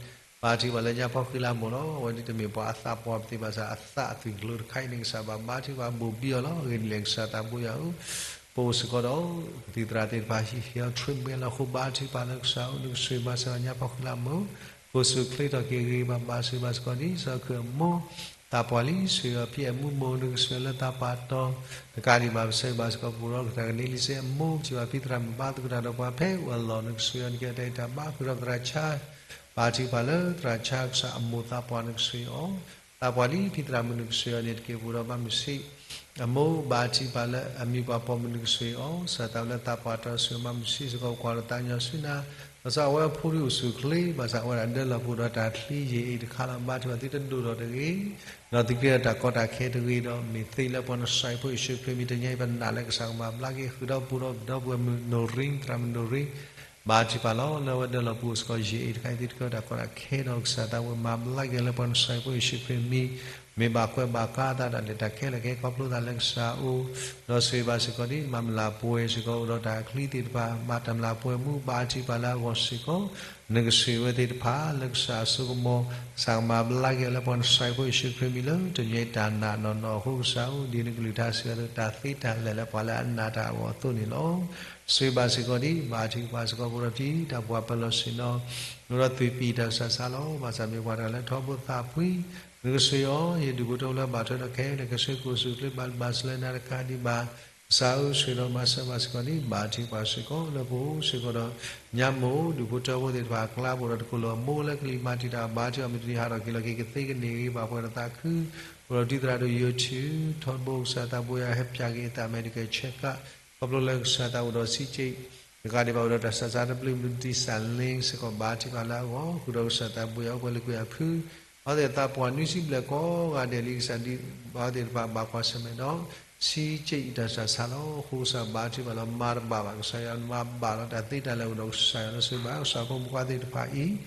ဘါထုကဖၣ်လၢညါဖီဃံလၤမိၢ်လီၤ. အဝဲဒ်တမ့ၢ်ပှၤအသးပှၢ်ပသ့ၣ်ဘၣ်ဆၣ် အသးအသွံၣ်ကျိၤတခါအံၤန့ၣ် ကစၢ်ဘၣ်ဘါထုကဖၣ်ဘိၣ်ဘံအီၤလီၤ. အဂ့ၢ်ဒ်လဲၣ် ကစၢ်သးဘိယွၤဧၢ, ပအိၣ်စ့ၢ်ကီးဒီး ပသံၣ်သရၣ်သ့ၣ်တဖၣ် ဟံၣ်ဟ့ၣ်အီၤ treatment လီၤ. အဃိဘါထုကဖၣ်လၢကစၢ်ဧၢ နကဆိၣ်ဂ့ၤဘၣ်စၢၤဘၣ်ညါဖီဃံလၤမိၢ်, ပအိၣ်ဆူၣ်ချ့ထီၣ်က့ၤဂ့ၤဂ့ၤဘၣ်ဘၣ် ဆိၣ်ဂ့ၤဘၣ်စ့ၢ်ကီးဒ် စီၤခုၣ်အမိၢ် သးပှၢ်လံ ဆိၣ်ဂ့ၤအီၤ ဖံအဲၣ်မူမိၢ် နကဆိၣ်ဂ့ၤလၢသးပှၢ်တီၤ, တကးဒံးဘၣ် ပဆၢဂ့ၤဘၣ်စ့ၢ်ကီး ပအိၣ်ဒီးကစၢ်ကန့ၢ်လံစ့အမိၢ် ပထံၣ်ဘၣ်ဖံသရၣ်မုၣ်ဘါသကိးတၢ်ဒီးပှၤဖဲအလီၢ် နကဆိၣ်ဂ့ၤအီၤ နကဲထီၣ်တၢ်အံၤတၢ်ဘါ ဃုာ်ဒီးသရၣ်ဆါ ဘါထုကဖၣ်လၢသရၣ်ဆါ ကစၢ်အမိၢ်သးပှၢ် နကဆိၣ်ဂ့ၤအီၤ, သးပှၢ်လံ ဖံသရၣ်မုၣ် နကဆိၣ်ဂ့ၤအီၤန့ၣ်တက့ၢ်. ပအိၣ်ဒီးမါမုၢ်ဆံး အမိၢ် ဘါထုကဖၣ်လၢအမံၤပှၢ်ပိာ်မုၣ် နကဆိၣ်ဂ့ၤအီၤ, ကစၢ်သးလၢသးပှၢ်တီၤ ဆိၣ်ဂ့ၤမါမုၢ်ဆံးစ့ၢ်ကီး ပကွၢ်ဒီးသးကညီၤဆူနၤ, ဘၣ်ဆၣ်အဝဲအဖိဒုအိၣ်ဆူၣ်ချ့ ဘၣ်ဆၣ်အဝဲဒၣ်ဒၢလီၤပူၤဒီးတၢ်ချံယံာ်အံၤတခါလီၤ. ဘါထုကဖၣ်သုတဒိၣ်ထီၣ်တဂ့ၤ, ဒီးသုကဲထီၣ်တၢ်ကီတၢ်ခဲတဂ့ၤဒီး မ့ၢ်သ့လၢပှၤနစၢ်အဖိယ့ၣ်ၡူးခရံာ်မံၤ တနံၤအံၤ ပနာ်လၢကစၢ်ကမၤဘျါက့ၤ ဃုာ်ဒီးပူၤဒီးဒီပုၢ်ဝဲၢ်မုၣ်နိၣ်ရံ သရၣ်မုၣ်နိၣ်ရံ ဘါထုကဖၣ်လီၤ. လၢအဝဲဒၢလီၤပူၤစ့ၢ်ကီးယံာ်အံၤတခါအံၤ သုတကဲထီၣ်တၢ်ကီတၢ်ခဲဒီး ကစၢ်သးဝဲမၤဘျါက့ၤလၢပှၤနစၢ်အဖိယ့ၣ်ၡူးခရံာ်မံၤ, မ့ၢ်ဘၣ်ကွဲးဘၣ်ကါသးဒၣ်လဲာ် တၢ်ခဲလၢာ်ခဲဆ့ခီဖျိသးလၢကစၢ်အအိၣ်, ဒီးဆိၣ်ဂ့ၤဘၣ်စ့ၢ်ကီးဒ် မၤမုၢ်လၢ်ပှဲၤစ့ၢ်ကီး အိၣ်ဒီးတၢ်ချံသ့ၣ်တဖၣ် မၤတၢ်မုၢ်လၢ်ပှဲၤမူ ဘါထုကဖၣ်လၢအဂီၢ်စ့ၢ်ကီး နကဆိၣ်ဂ့ၤဝဲသ့ၣ်တဖၣ် လၢကစၢ်အစိကမီၤ, ကစၢ်ကမၤဘျါက့ၤလၢပှၤနစၢ်အဖိယ့ၣ်ၡူးခရံာ်မံၤလၢ တနံၤအံၤတၢ်နာ်နီၢ်နီၢ်အဃိ ကစၢ်ဧၢ ဒ်နကလုၢ်ကထါစံးအသိး တၢ်သ့တၢ်လဲာ်လၢပှၤလၢအနာ်တၢ်အဂီၢ်အသိးန့ၣ်လီၤ. ဆိၣ်ဂ့ၤဘၣ်စ့ၢ်ကီးဒ် ဘါထုကဖၣ်စ့ၢ်ကီး ပအိၣ်ဒီးတၢ်တၢ်ပှၤပၢၤလီၢ်ဆ့ၣ်နီၤ, အိၣ်ဒီးသွံၣ်ပံၣ်တၢ်ဆးဆါလီၤ. ဘၣ်ဆၣ်မ့ၢ်ပှၤတဂၤလၢထီဘိသးဖှံ, နကဆိၣ်ဂ့ၤအီၤ ယဒူၣ်ဖိထၢဖိလၢဘၣ်ထွဲဒီးခဲလၢာ် ကဆှၢကအိၣ်ဆူၣ်ချ့ဘၣ်ဘၣ်စၢၤလၢနၤတကးဒံးဘၣ် ကစၢ်ဧၢ ဆိၣ်ဂ့ၤဒီးမၤစၢၤဘၣ်စ့ၢ်ကီးဒ် ဘါထုကဖၣ်စ့ၢ်ကီး လၢပအိၣ်စ့ၢ်ကီးဒီး ညါမိၢ် ဒူၣ်ဖိထၢဖိသ့ၣ်တဖၣ်အကျါ ပအိၣ်ဒီးတကိၢ်လၢအမိၢ်လၢကလံၤမၤတံာ်တာ် ဘါထုကဖၣ်မုၢ်တနံၤဟးထီၣ်က့ၤလီၤက့ၤ ကသ့ကန့ၢ်ဂ့ၤ ဘၣ်ပှဲၤဒီးသးခု, ပအိၣ်ဒီးတံၤသရၣ်ဒိၣ်ယိၤထူ ထီဘိကစၢ်သးဘိယွၤ ဟဲပၠးက့ၤအသး medical check up ခီဖျိလၢကစၢ်သးအိၣ်ဒီးစံးက့ၣ် တကးဒံးဘၣ်အိၣ်ဒီးတၢ်ဆးဆါတဘျုးမံၤ ဒ်စၣ်လ့စ့ၢ်ကီး ဘါထုကဖၣ်လၢအဂီၢ် ဃုာ်ဒီးကစၢ်သးဘိယွၤအိၣ်ပှဲၤလၢကွံာ်အဖု အဝဲသ့ၣ်သးပှၢ်နွံဆံဘျဲၣ်ကိးဂၤဒဲးလံ ကစၢ်ဒ်အဝဲသ့ၣ်တဖၣ်ဘၣ်ကွၢ်ဆၢၣ်မဲာ်ဒီး စံးက့ၣ်အတၢ်ဆးဆါလီၤ. အဃိကစၢ်ဘါထုကဖၣ်လီၤ မၤတဘၣ်ဘၣ် ကစၢ်ယွၤမၤဘၣ်လီၤ တၢ်သ့တၢ်လဲၤအိၣ်ဒီးကစၢ်ယွၤလၢ ဆိၣ်ဂ့ၤဘၣ်ကစၢ်ဖိမုၣ်ဖိခွါသ့ၣ်တဖၣ်အံၤ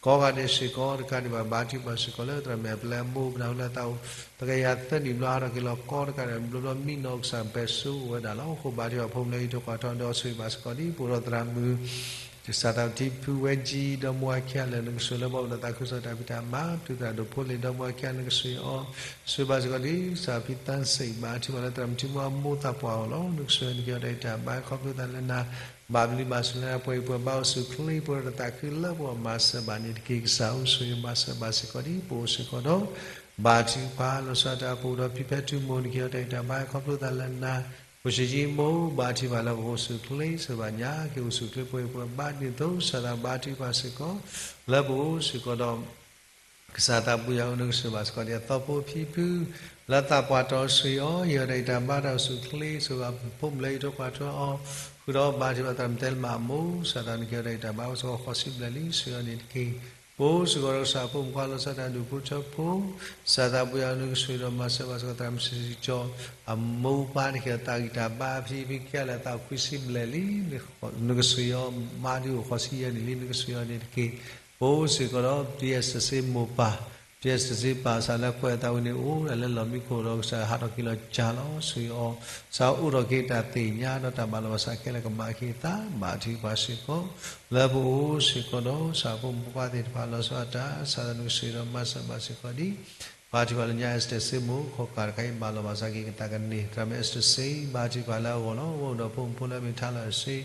ကိးဂၤဒဲးစ့ၢ်ကီး တကးဒံးဘၣ် ဘါထုကဖၣ်စ့ၢ်ကီးလၢသရၣ်မဲာ်ပလဲအမိၢ် ပနၢ်ဟူလၢသးအိၣ် သကယၤသၢနံၣ်ဘျီ ဟးထီၣ်က့ၤလီၤကီတကးဒံး ဘျီဘျီမံနီၤ ကစၢ်ပဲာ်စိအိၣ်ဝဲဒၣ်လီၤ. အဃိဘါထုကဖၣ်ဖိမုၣ်လၢဟံၣ်ထိၣ်ကွၢ်ထီၣ်ဒီးဆိၣ်ဂ့ၤဘၣ်စ့ၢ်ကီးဒ် ပအိၣ်ဒီးသရၣ်မုၣ် ကစၢ်သးထံဖုဝဲကၠံ ဒီမါဝၤခံဂၤလၢာ် နကဆိၣ်လၢပှၤအိၣ်ဒီးသးခုကစီၣ်တၢ်ဖံးတၢ်မၤ တုၤသရၣ်ဒိၣ်ဖိလ့ၣ် ဒီမါဝၤခံဂၤ နကဆိၣ်ဂ့ၤအီၤ ဆိၣ်ဂ့ၤဘၣ်စ့ၢ်ကီးဒ် ကစၢ်ဖံသၣ်စံး ဘါထုကဖၣ်လၢသရၣ်မုၣ်ထံမူအမိၢ်သးပှၢ်အဂီၢ်လီၤ. နကဆိၣ်ဂ့ၤနကဲထီၣ်တၢ်အံၤတၢ်ဘါ ခီဖျိသးလၢနၤ ဘၣ်ဘျုးဘၣ်ဆိၣ်လၢနၤ ပှဲၤအံၤပှဲၤဘါအိၣ်ဆူၣ်ချ့ ပှဲၤဒီးတၢ်သးခုလၢပှၤမၤစၢၤဘၣ်န့ၣ်တက့ၢ်. ကစၢ်ဧၢ ဆိၣ်ဂ့ၤဘၣ်စၢၤဘၣ်စ့ၢ်ကီးဒ် ပအိၣ်စ့ၢ်ကီးဒီး ဘါထုကဖၣ်လီၤဆီဒၣ်တၢ် ပအိၣ်ဒီးဖံဖဲထူမိၢ် နကဲထီၣ်တၢ်အံၤတၢ်ဘါ ခီဖျိသးလၢနၤ ဖိၣ်ဆံးကၠံမိၢ် ဘါထုကဖၣ်လၢပအိၣ်ဆူၣ်ချ့ ဆိၣ်ဂ့ၤဘၣ်ညါ က့ၤအိၣ်ဆူၣ်ချ့ ပှဲၤအံၤပှဲၤဘါဒ်သိး ကစၢ်သးဘါထုကဖၣ်စ့ၢ်ကီး လၢပအိၣ်စ့ၢ်ကီးဒီး ကစၢ်သးဘိယွၤဧၢ နကဆိၣ်ဂ့ၤဘၣ်စ့ၢ်ကီးဒ်အသီဖိဖံဖု လၢသးပှၢ်တီၤ ဆိၣ်ဂ့ၤအီၤ ဟ့ၣ်အီၤတၢ်အံၤတၢ်ဘါတၢ်အိၣ်ဆူၣ်ချ့ ဆိၣ်ဂ့ၤဘၣ်ဖိမုၣ်လၢဟံၣ်ထိၣ်ကွၢ်ထွဲအီၤ ဃုာ်ဒီးဘါထုကဖၣ်သရၣ်မုၣ်တဲလ်မးအမိၢ် ကစၢ်သးနကဲထီၣ်တၢ်အံၤတၢ်ဘါ အိၣ်စ့ၢ်ကီးဃိးဆံဘျဲၣ်လံ ဆိၣ်ဂ့ၤအီၤန့ၣ်တက့ၢ်. ပအိၣ်စ့ၢ်ကီးဒီးကစၢ်ဖိမုၣ်ဖိခွါလီၤဆီဒၣ်တၢ် ဒူၣ်ဖိထၢဖိ ကစၢ်သးဘိယွၤဧၢ နကဆိၣ်ဂ့ၤဒီးမၤစၢၤဘၣ်စ့ၢ်ကီးသရၣ်မုၣ်စံၣ်ကၠီ အမိၢ်ပၢ် နကဟ့ၣ်အီၤတၢ်ဂံၢ်တၢ်ဘါ ဖံဖံခံဂၤလၢအသးအိၣ်ခွံဆံဘျဲၣ်လံ နကဆိၣ်ဂ့ၤအီၤ မါဒုအိၣ်ဃိးဆံယဲၢ်နံၣ်လံ နကဆိၣ်ဂ့ၤအီၤန့ၣ်တက့ၢ်. ပအိၣ်စ့ၢ်ကီးဒီး ပတံၢ်အဲၣ်စတၢၢ်စ့မိၢ်ပၢ် ပတံၢ်အဲၣ်စတၢၢ်စ့ပၢ် ကစၢ်လၢကွဲးအသးဝံၤန့ၣ် အိၣ်ဒၣ်လၢလီၢ်မံခိၣ်ဒီး ကစၢ်ဟးထီၣ်က့ၤလီၤကၢ်လီၤ ဆိၣ်ဂ့ၤအီၤ ကစၢ်အိၣ်ထီၣ်က့ၤတၢ်သ့ၣ်ညါဒီးတၢ်ဘၣ်လီၤဘၣ်စးခဲလၢာ်ကမၤက့ၤအသး ဘါထုကဖၣ်စ့ၢ်ကီး လၢပအိၣ်စ့ၢ်ကီးဒီး ကစၢ်ဖိမုၣ်ဖိခွါသ့ၣ်တဖၣ်လီၤဆီဒၣ်တၢ် ကစၢ်သးနကဆိၣ်ဂ့ၤဒီးမၤစၢၤဘၣ်စ့ၢ်ကီးဒ် ဘါထုကဖၣ်လၢညါအဲၣ်စတၢၢ်စ့မိၢ် ခီၣ်ကၢ်တခါအံၤ ဘၣ်လီၤဘၣ်စးက့ၤကသးကန့ၢ် သရၣ်မုၣ်အဲၣ်စတၢၢ်စ့ ဘါထုကဖၣ်လၢအဂီၢ်လီၤ. အိၣ်ဒီးဖိမုၣ်ဖိလၢမ့ၢ်ထါလီၤအစ့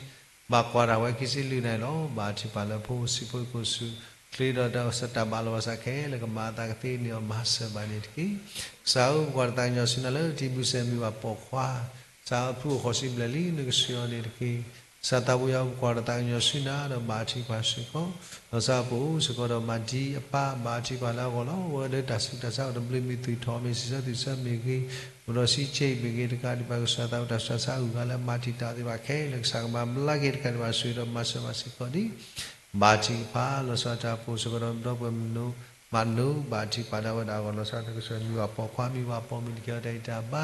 ဘၣ်ကွၢ်တၢ်ဝဲခံဆံလွံၢ်နံၣ်လီၤ. ဘါထုကဖၣ်လၢဖိစံးဖိကအိၣ်ဆူၣ်ချ့ဒီးတၢ်ဘၣ်လီၤဘၣ်စးခဲလၢာ်ကမၤအသးကသ့န့ၢ်အီၤ မၤစၢၤဘၣ်န့ၣ်တက့ၢ်. ကစၢ်ဧၢ ပကွၢ်တၢ်သးကညီၤဆူနၤလၢထံဘုစဲမုၢ်ဘၣ်ပိာ်ခွါ ကစၢ်ဧၢ ဖုအိၣ်ဃိးဆံဘျဲၣ်လံ နကဆိၣ်ဂ့ၤအီၤန့ၣ်တက့ၢ်. ကစၢ်သးဘိယွၤဧၢ ပကွၢ်တၢ်သးကညီၤဆူနၤဒီးဘါထုကဖၣ်စ့ၢ်ကီး လီၤဆီပအိၣ်စ့ၢ်ကီးဒီးမၤဒံအပၢ် ဘါထုကဖၣ်လၢအဂီၢ်လီၤ. အဝဲဒၣ်တၢ်ဆူးတၢ်ဆါအိၣ်တဘျုးမံၤ သုးထီၣ်မ့ၢ် စံးဆၢသုးဆၢမ့ၢ်ဂ့ၤ အိၣ်ဒီးစံးဆ့မ့ၢ်ဂ့ၤ တကးဒံးဘၣ် ကစၢ်သးအိၣ်တၢ်ဆူးတၢ်ဆါအဂုၤအဂၤလၢမၤတံာ်တာ်သ့ၣ်တဖၣ်ခဲလၢာ် ကစၢ်ကမၤဘျါက့ၤ တကးဒံးဘၣ် ဆိၣ်ဂ့ၤဒီးမၤစၢၤဘၣ်စ့ၢ်ကီးဒ် ဘါထုကဖၣ် လီၤဆီတၢ်ပအိၣ်စ့ၢ်ကီးဒီးဒီပုၢ်ဝဲၢ်မုၣ်နိၣ် မးနိၣ် ဘါထုကဖၣ်ဒၣ်ဝဲဒၣ်အဂီၢ် လီၤဆီနကဆိၣ်ဂ့ၤ မုၢ်ဘၣ်ပိာ်ခွါ မုၢ်ဘၣ်ပိာ်မုၣ် နကဲထီၣ်တၢ်ဂံၢ်တၢ်ဘါ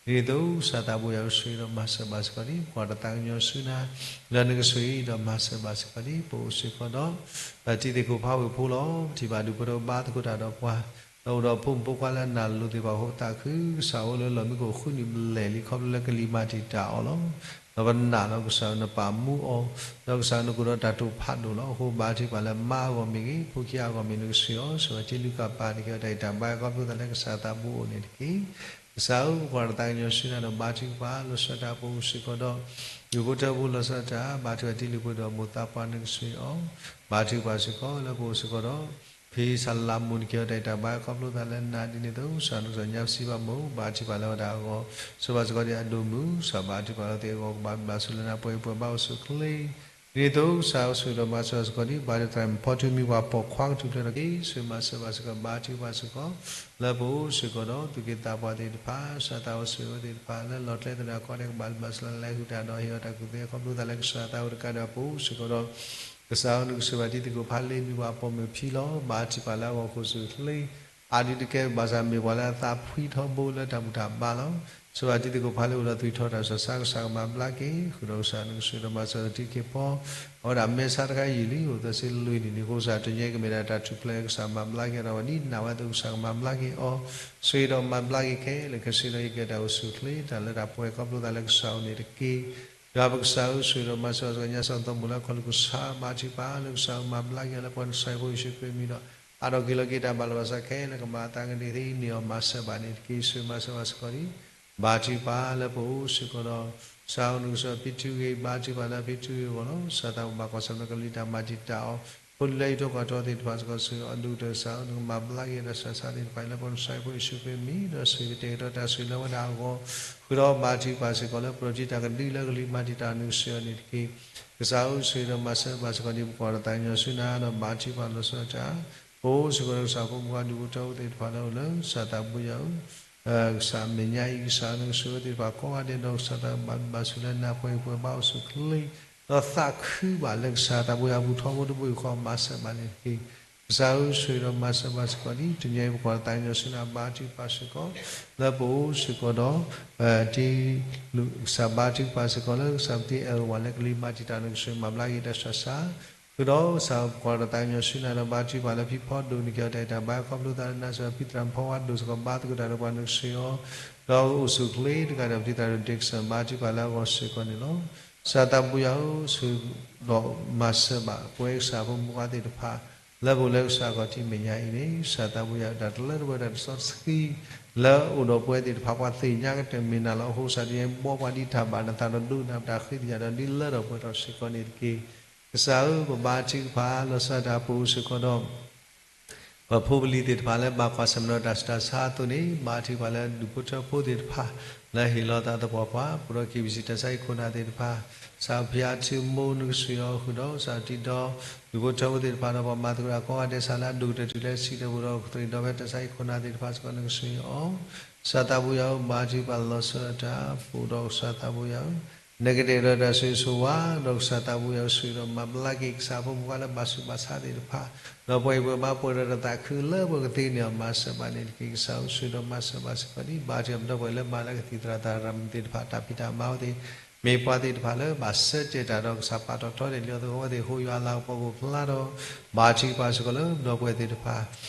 ဒ်န့ၣ်အသိး ကစၢ်သးဘိယွၤဧၢ ဆိၣ်ဂ့ၤဒီးမၤစၢၤဘၣ်စ့ၢ်ကီးဒံး ပကွၢ်တၢ်သးကညီၤဆူနၤ လၢနကဆိၣ်ဂ့ၤဒီးမၤစၢၤဘၣ်စ့ၢ်ကီးဒံး ပအိၣ်စ့ၢ်ကီးဒီး ပတံၤသကိးဖးဝ့ၢ်ဖိလီၤ. ပထံၣ်ဘၣ်ဒူၣ်ဖိထၢဖိဘါသကိးတၢ်ဒီးပှၤ ဒီးအိၣ်ဒီးဖိမုၣ်ဖိခွါလၢအနာ်လိၤသ့ၣ်တဖၣ်အဃိ ပသးခု ကစၢ်အိၣ်လၢလီၢ်မံခိၣ်ဃုနံၣ်ဘျဲၣ်လံ ခီဖျိလၢကလံၤမၤတံာ်တာ်အီၤလီၤ. ဒီးပနာ်လီၤကစၢ်နပာ်မူအီၤ ဒီးကစၢ်နကအိၣ်ဒီးတၢ်တိာ်ဖးဒိၣ်လီၤ. အဃိဘါထုကဖၣ်လၢမါအဂီၢ်မ့ၢ်ဂ့ၤ ဖိခံဂၤအဂီၢ်မ့ၢ်ဂ့ၤ နကဆိၣ်ဂ့ၤအီၤ ဆိၣ်ဂ့ၤအီၤတ့လုၢ်ကီၢ်ပၤန့ၣ်က့ၤ တၢ်အံၣ်တၢ်ဘါခီဖျိသးလၢကစၢ်သးဘိအိၣ်န့ၣ်တက့ၢ်. ကစၢ်ဧၢ ပကွၢ်တၢ်သးကညီၤဆူနၤဒီးဘါထုကဖၣ် လီၤဆီဒၣ်တၢ်ပအိၣ်စ့ၢ်ကီးဒီး ဒူၣ်ဖိထၢဖိလီၤဆီဒၣ်တၢ် ဘါထုကဖၣ်တ့လုၢ်ပှ့ၤဒီးမိၢ်သးပှၢ်နကဆိၣ်ဂ့ၤအီၤ ဘါထုကဖၣ်စ့ၢ်ကီးလၢပအိၣ်စ့ၢ်ကီးဒီး ဖံစၢ်လးမိၢ်န့ၣ်က့ၤအီၤတၢ်အံၣ်တၢ်ဘါခီဖျိသးလၢနၤဒ်န့ၣ်အသိး ကစၢ်နကစၢ်ညါပစံးဘၣ်မိၢ် ဘါထုကဖၣ်လၢဝဲဒၣ်အဂီၢ် ဆိၣ်ဂ့ၤဘၣ်စ့ၢ်ကီးဒံးအဒိၣ်မုၢ် ကစၢ်ဘါထုကဖၣ်လၢသ့ၣ်အဂီၢ် ကဘၣ်ဘျုးဘၣ်ဆိၣ်လၢနၤ ပှဲၤပှဲၤဘါအိၣ်ဆူၣ်ချ့ ဒ်န့ၣ်အသိး ကစၢ်ဆိၣ်ဂ့ၤဒီးမၤစၢၤဘၣ်စ့ၢ်ကီးဒံး ဘါထုကဖၣ်တြၢ်မုၢ်ဖီထိမံၤပှၤပိာ်ခွါကထူၣ်ဖျဲးထီၣ်က့ၤ ဆိၣ်ဂ့ၤမၤစၢၤဘၣ်စ့ၢ်ကီး ဘါထုကဖၣ်စ့ၢ်ကီး လၢပအိၣ်စ့ၢ်ကီးဒီး သူၣ်က့သးပှၢ်သ့ၣ်တဖၣ် ကစၢ်သးအိၣ်ဆိၣ်ဂ့ၤအဝဲသ့ၣ်တဖၣ် လၢလီၤကျဲသဒၣ်ကီဒဲး ကဘၣ်ဘျုးဘၣ်ဆိၣ်လၢလဲၤဃုာ်တၢ်ဒီးဟ့ၣ်အီၤတၢ်ကူၣ်သ့အခီဖျိသးလၢကစၢ်သးအိၣ်တကးဒီးပအိၣ်စ့ၢ်ကီးဒီး ကစၢ်ဧၢ နကဆိၣ်ဂ့ၤဘၣ်တံၤသကိးဖးလ့မံၤပှၤပိာ်မုၣ်ဖံလီၤ. ဘါထုကဖၣ်လၢအဂီၢ်ခိၣ်ဆူၣ်ချ့ အါဒုးတကဲဘၣ်ဆၣ်မ့ၢ်ပှၤလၢအသးဖှံထီဘိလၢတၢ်ဘူၣ်တၢ်ဘါလီၤ. ဆိၣ်ဂ့ၤဘၣ်တံၤသကိးဖးလ့အိၣ်ဒီးသွံၣ်ထီၣ်တၢ်ဆူးတၢ်ဆါ ကစၢ်ကမၤဘျါက့ၤ ဃုာ်ဒီးကစၢ်နကဆိၣ်ဂ့ၤဒီးမၤစၢၤတံၤသကိးဖိ အဝဲဒၣ်မဲာ်ဆါတခါယံာ်လံ အိၣ်သၢဆံလွံၢ်နံၣ်လံအဃိ ကစၢ်တနံၤအံၤကမ့ၢ်ဒၣ်တၢ်ထူၣ်ဖျဲး ကစၢ်မၤဘျါက့ၤအီၤဒီးဝဲဒ်နၤဝဲအသိး ကစၢ်ကမၤဘျါက့ၤအီၤ ဆိၣ်ဂ့ၤဒီးမၤဘျါက့ၤခဲလၢာ် ခဲဆ့ဒီးဟ့ၣ်က့ၤတၢ်အိၣ်ဆူၣ်ချ့ တၢ်လၢတၢ်ပှဲၤခီဖျိသးလၢကစၢ်အိၣ်န့ၣ်တက့ၢ်. ဒီးပကစၢ်ဧၢ ဆိၣ်ဂ့ၤဒီးမၤစၢၤဘၣ်စ့ၢ်ကီး ညါစီၤသိမိၣ်လၢခီၣ်လူၢ်ကစၢ် ဘါထုကဖၣ်လၢကစၢ်မၤဘျါက့ၤအီၤလၢပှၤနဆါဟံၣ်ဖိယ့ၣ်ၡူးခရံာ်မံၤဒီး အါထီၣ်က့ၤလီၤက့ၤတၢ်ဘၣ်လီၤဘၣ်ဆၣ်ခဲလၢာ် ကမၤအသးကဒံကသ့န့ၢ်အီၤ မၤစၢၤဘၣ်န့ၣ်တက့ၢ်. ဆိၣ်ဂ့ၤမၤစၢၤဘၣ်စ့ၢ်ကီးဒံး ဘါထုကဖၣ်လၢပအိၣ်စ့ၢ်ကီးဒီး ကစၢ်ဧၢ နကဆိၣ်ဂ့ၤဖံထုဂ့ၤ ဘါထုကဖၣ်လၢဖံထုဂ့ၤအဂီၢ်လီၤ. ကစၢ်သးဘိယွၤ ဘၣ်ကွၢ်ဆၢၣ်မဲာ်ကလံၤတၢ်မၤတံာ်တာ်အီၤ ဖိလံၤလၢအံးထွဲကွၢ်ထွဲသ့ၣ်တဖၣ်စ့ၢ်ကီး ဆိၣ်ဂ့ၤအီၤဒိၣ်ကတၢၢ် ကစၢ်ဧၢ နကမၤဘျါက့ၤတၢ်ဆူးတၢ်ဆါသ့ၣ်တဖၣ်အံၤလၢပှၤနဆါဟံၣ်ဖိယ့ၣ်ၡူးခရံာ်မံၤ ဒီးဆိၣ်ဂ့ၤကတဲာ်ကတီၤတၢ်ဆိၣ်ဂ့ၤလၢအဝဲဒၣ်အဂီၢ် ဃုာ်ဒီးဘါထုကဖၣ်စ့ၢ်ကီးလၢပတြီတံာ်တာ်ကဒုလၢကလံၤမၤတံာ်တာ် နကဆိၣ်ဂ့ၤအီၤန့ၣ်တက့ၢ်. ကစၢ်ဧၢ ဆိၣ်ဂ့ၤဒီးမၤစၢၤဘၣ်စ့ၢ်ကီးဒံး ပကွၢ်တၢ်သးကညီၤဆူနၤဒီးဘါထုကဖၣ်လီၤဆီဒၣ်တၢ် ပအိၣ်စ့ၢ်ကီးဒီးကစၢ်ဖိမုၣ်ဖိခွါဒူၣ်ဖိထၢဖိသ့ၣ်တဖၣ်လၢအအိၣ်လၢ ကစၢ်သးဘိယွၤဧၢ ကစၢ်မဲာ်ညါအံၤ ကစၢ်ဧၢ နကဆိၣ်ဂ့ၤအဝဲသ့ၣ်တဖၣ်ကိးဂၤဒဲးဒီး ကစၢ်သးဘၣ်ဘျုးဘၣ်ဆိၣ်လၢနၤ ပှဲၤပှဲၤဘါအိၣ်ဆူၣ်ချ့ ဒီးသးခုဘၣ်လၢကစၢ်သးဘိယွၤအပူၤထီဘိတဘိယူၢ်ဃီ မၤစၢၤဘၣ်န့ၣ်တက့ၢ်. ကစၢ်ဧၢ ဆိၣ်ဂ့ၤဒီးမၤစၢၤဘၣ်စ့ၢ်ကီးဒံး တနံၤအံၤပကွၢ်တၢ်သးကညီၤဆူနၤ ဘါထုကဖၣ်စ့ၢ်ကီး လၢပအိၣ်စ့ၢ်ကီးဒီး တံၤ ကစၢ်ဘါထုကဖၣ်စ့ၢ်ကီးလၢကစၢ်ပတံၤအဲၣ်ဝဲလၢကလံၤမၤတံာ်တာ် နကဆိၣ်ဂ့ၤမၤဘျါက့ၤတၢ်ဆူးတၢ်ဆါ ဃုာ်ဒီးကစၢ်ပကွၢ်တၢ်သးကညီၤဆူနၤဒီး ဘါထုကဖၣ်လၢဖံဖီဒိၣ်န့ၣ်က့ၤအီၤတၢ်အံၣ်တၢ်ဘါခီဖျိသးလၢနၤစ့ၢ်ကီး ဖံသရၣ်မုၣ်ဖီဝါဒိၣ်စ့ၢ်ကီး ဘါသကိးတၢ်ဒီးပှၤ နကဆိၣ်ဂ့ၤအီၤ ဒီးအိၣ်ဆူၣ်ချ့တကးဒီး ပတံၤသကိးဒ့ကစၢ် ဘါထုကဖၣ်လၢအဂီၢ်စ့ၢ်ကီးန့ၣ်လီၤ. ကစၢ်သးဘိယွၤဧၢ ဆိၣ်ဂ့ၤဒီးမၤစၢၤဘၣ် ပဝဲကစၢ်ဖိမုၣ်ဖိခွါသ့ၣ်တဖၣ် လၢပအိၣ်လၢကစၢ်ခီၣ်ထံးမဲာ်ညါအံၤန့ၣ် ကစၢ်သးဘိယွၤဧၢ တၢ်တလၢတပှဲၤတၢ်တစီတဆှံ လၢအအိၣ်ဒီးပဝဲသ့ၣ်တဖၣ် ပှၤသ့ၣ်ညါကတၢၢ်မ့ၢ်နၤလီၤ. အဃိကစၢ်တနံၤအံၤ ဘှီပှၤဒ်တၢ်ဘၣ်နသးဒီး ဒိကနၣ်ပတၢ်ဃ့ကညးဒီး ဒ်လၢထီၣ်ပှဲၤထီၣ်စ့ၢ်ကီးန့ၣ်တက့ၢ်. ကစၢ်ဧၢ ပဘါထုကဖၣ် လီၤဆီဒၣ်တၢ် ပအိၣ်စ့ၢ်ကီးဒီး ပဖိပလံၤသ့ၣ်တဖၣ်လၢဘၣ်ကွၢ်ဆၢၣ်မဲာ်ဒီးတၢ်ဆူးတၢ်ဆါအသိးန့ၣ် ဘါထုကဖၣ်လၢဒူၣ်ဖိထၢဖိသ့ၣ်တဖၣ် လၢဟ့ၣ်လီၤသးသပှၢ်ပှၢ် ပဒီး KBC တၢ်ဆါဟံၣ်ခိၣ်နၢ်သ့ၣ်တဖၣ် ကစၢ်ဖံးအါထုမိၢ် နကဆိၣ်ဂ့ၤအီၤဃုာ်ဒီး ကစၢ်တံၤဒီး ဒူၣ်ဖိထၢဖိသ့ၣ်တဖၣ်ဒီး ပှၤမၤသကိးတၢ်ကိးဂၤဒဲး ကစၢ်လၢအဒိၣ်ကတၢၢ်တုၤလၢဆံးတပူၤဒီး ကသရံးဒီးဖဲတၢ်ဆါဟံၣ်ခိၣ်နၢ်သ့ၣ်တဖၣ်စ့ၢ်ကီး နကဆိၣ်ဂ့ၤအီၤ ကစၢ်သးဘိယွၤဧၢ ဘါထုကဖၣ်လီၤဆီဒၣ်တၢ် ပအိၣ်ဒီးကစၢ်သးဘိယွၤဧၢ နကတဲာ်ကတီၤတၢ်ဆိၣ်ဂ့ၤဆိၣ်ဝါ ဒီးကစၢ်သးဘိယွၤဧၢ ဆိၣ်ဂ့ၤဒီးမၤဘျါက့ၤ ကစၢ်ဖိမုၣ်ဖိခွါလၢဘၣ်ဆူးဘၣ်ဆါသ့ၣ်တဖၣ် ဒီးပှၤဟ့ၣ်ပှၤဘါပှဲၤဒီးတၢ်သးခုလၢပှဲၤကသ့န့ၢ်အီၤ မၤစၢၤဘၣ်န့ၣ်တက့ၢ်. ကစၢ်ဧၢ ဆိၣ်ဂ့ၤဒီးမၤစၢၤဘၣ်စ့ၢ်ကီးဒံး ဘါထုကဖၣ်ပဒီပုၢ်ဝဲၢ်လၢမၤလၢကသံၣ်သရၣ်သရၣ်မုၣ်သ့ၣ်တဖၣ် တၢ်ဖံးတၢ်မၤအဝဲသ့ၣ် မ့ၢ်ပှၤသ့ၣ်တဖၣ်လၢဘၣ်ဆၢတဲာ်တၢ်ဒီးကစၢ်ပာ်ထီၣ်ထီန့ၢ်လံအီၤသဃီဝဲသ့ၣ် ဟိယွၤအလၤကပီၤကအိၣ်ဖျါဒီး ဘါထုကဖၣ်စ့ၢ်ကီးလၢပဒီပုၢ်ဝဲၢ်သ့ၣ်တဖၣ်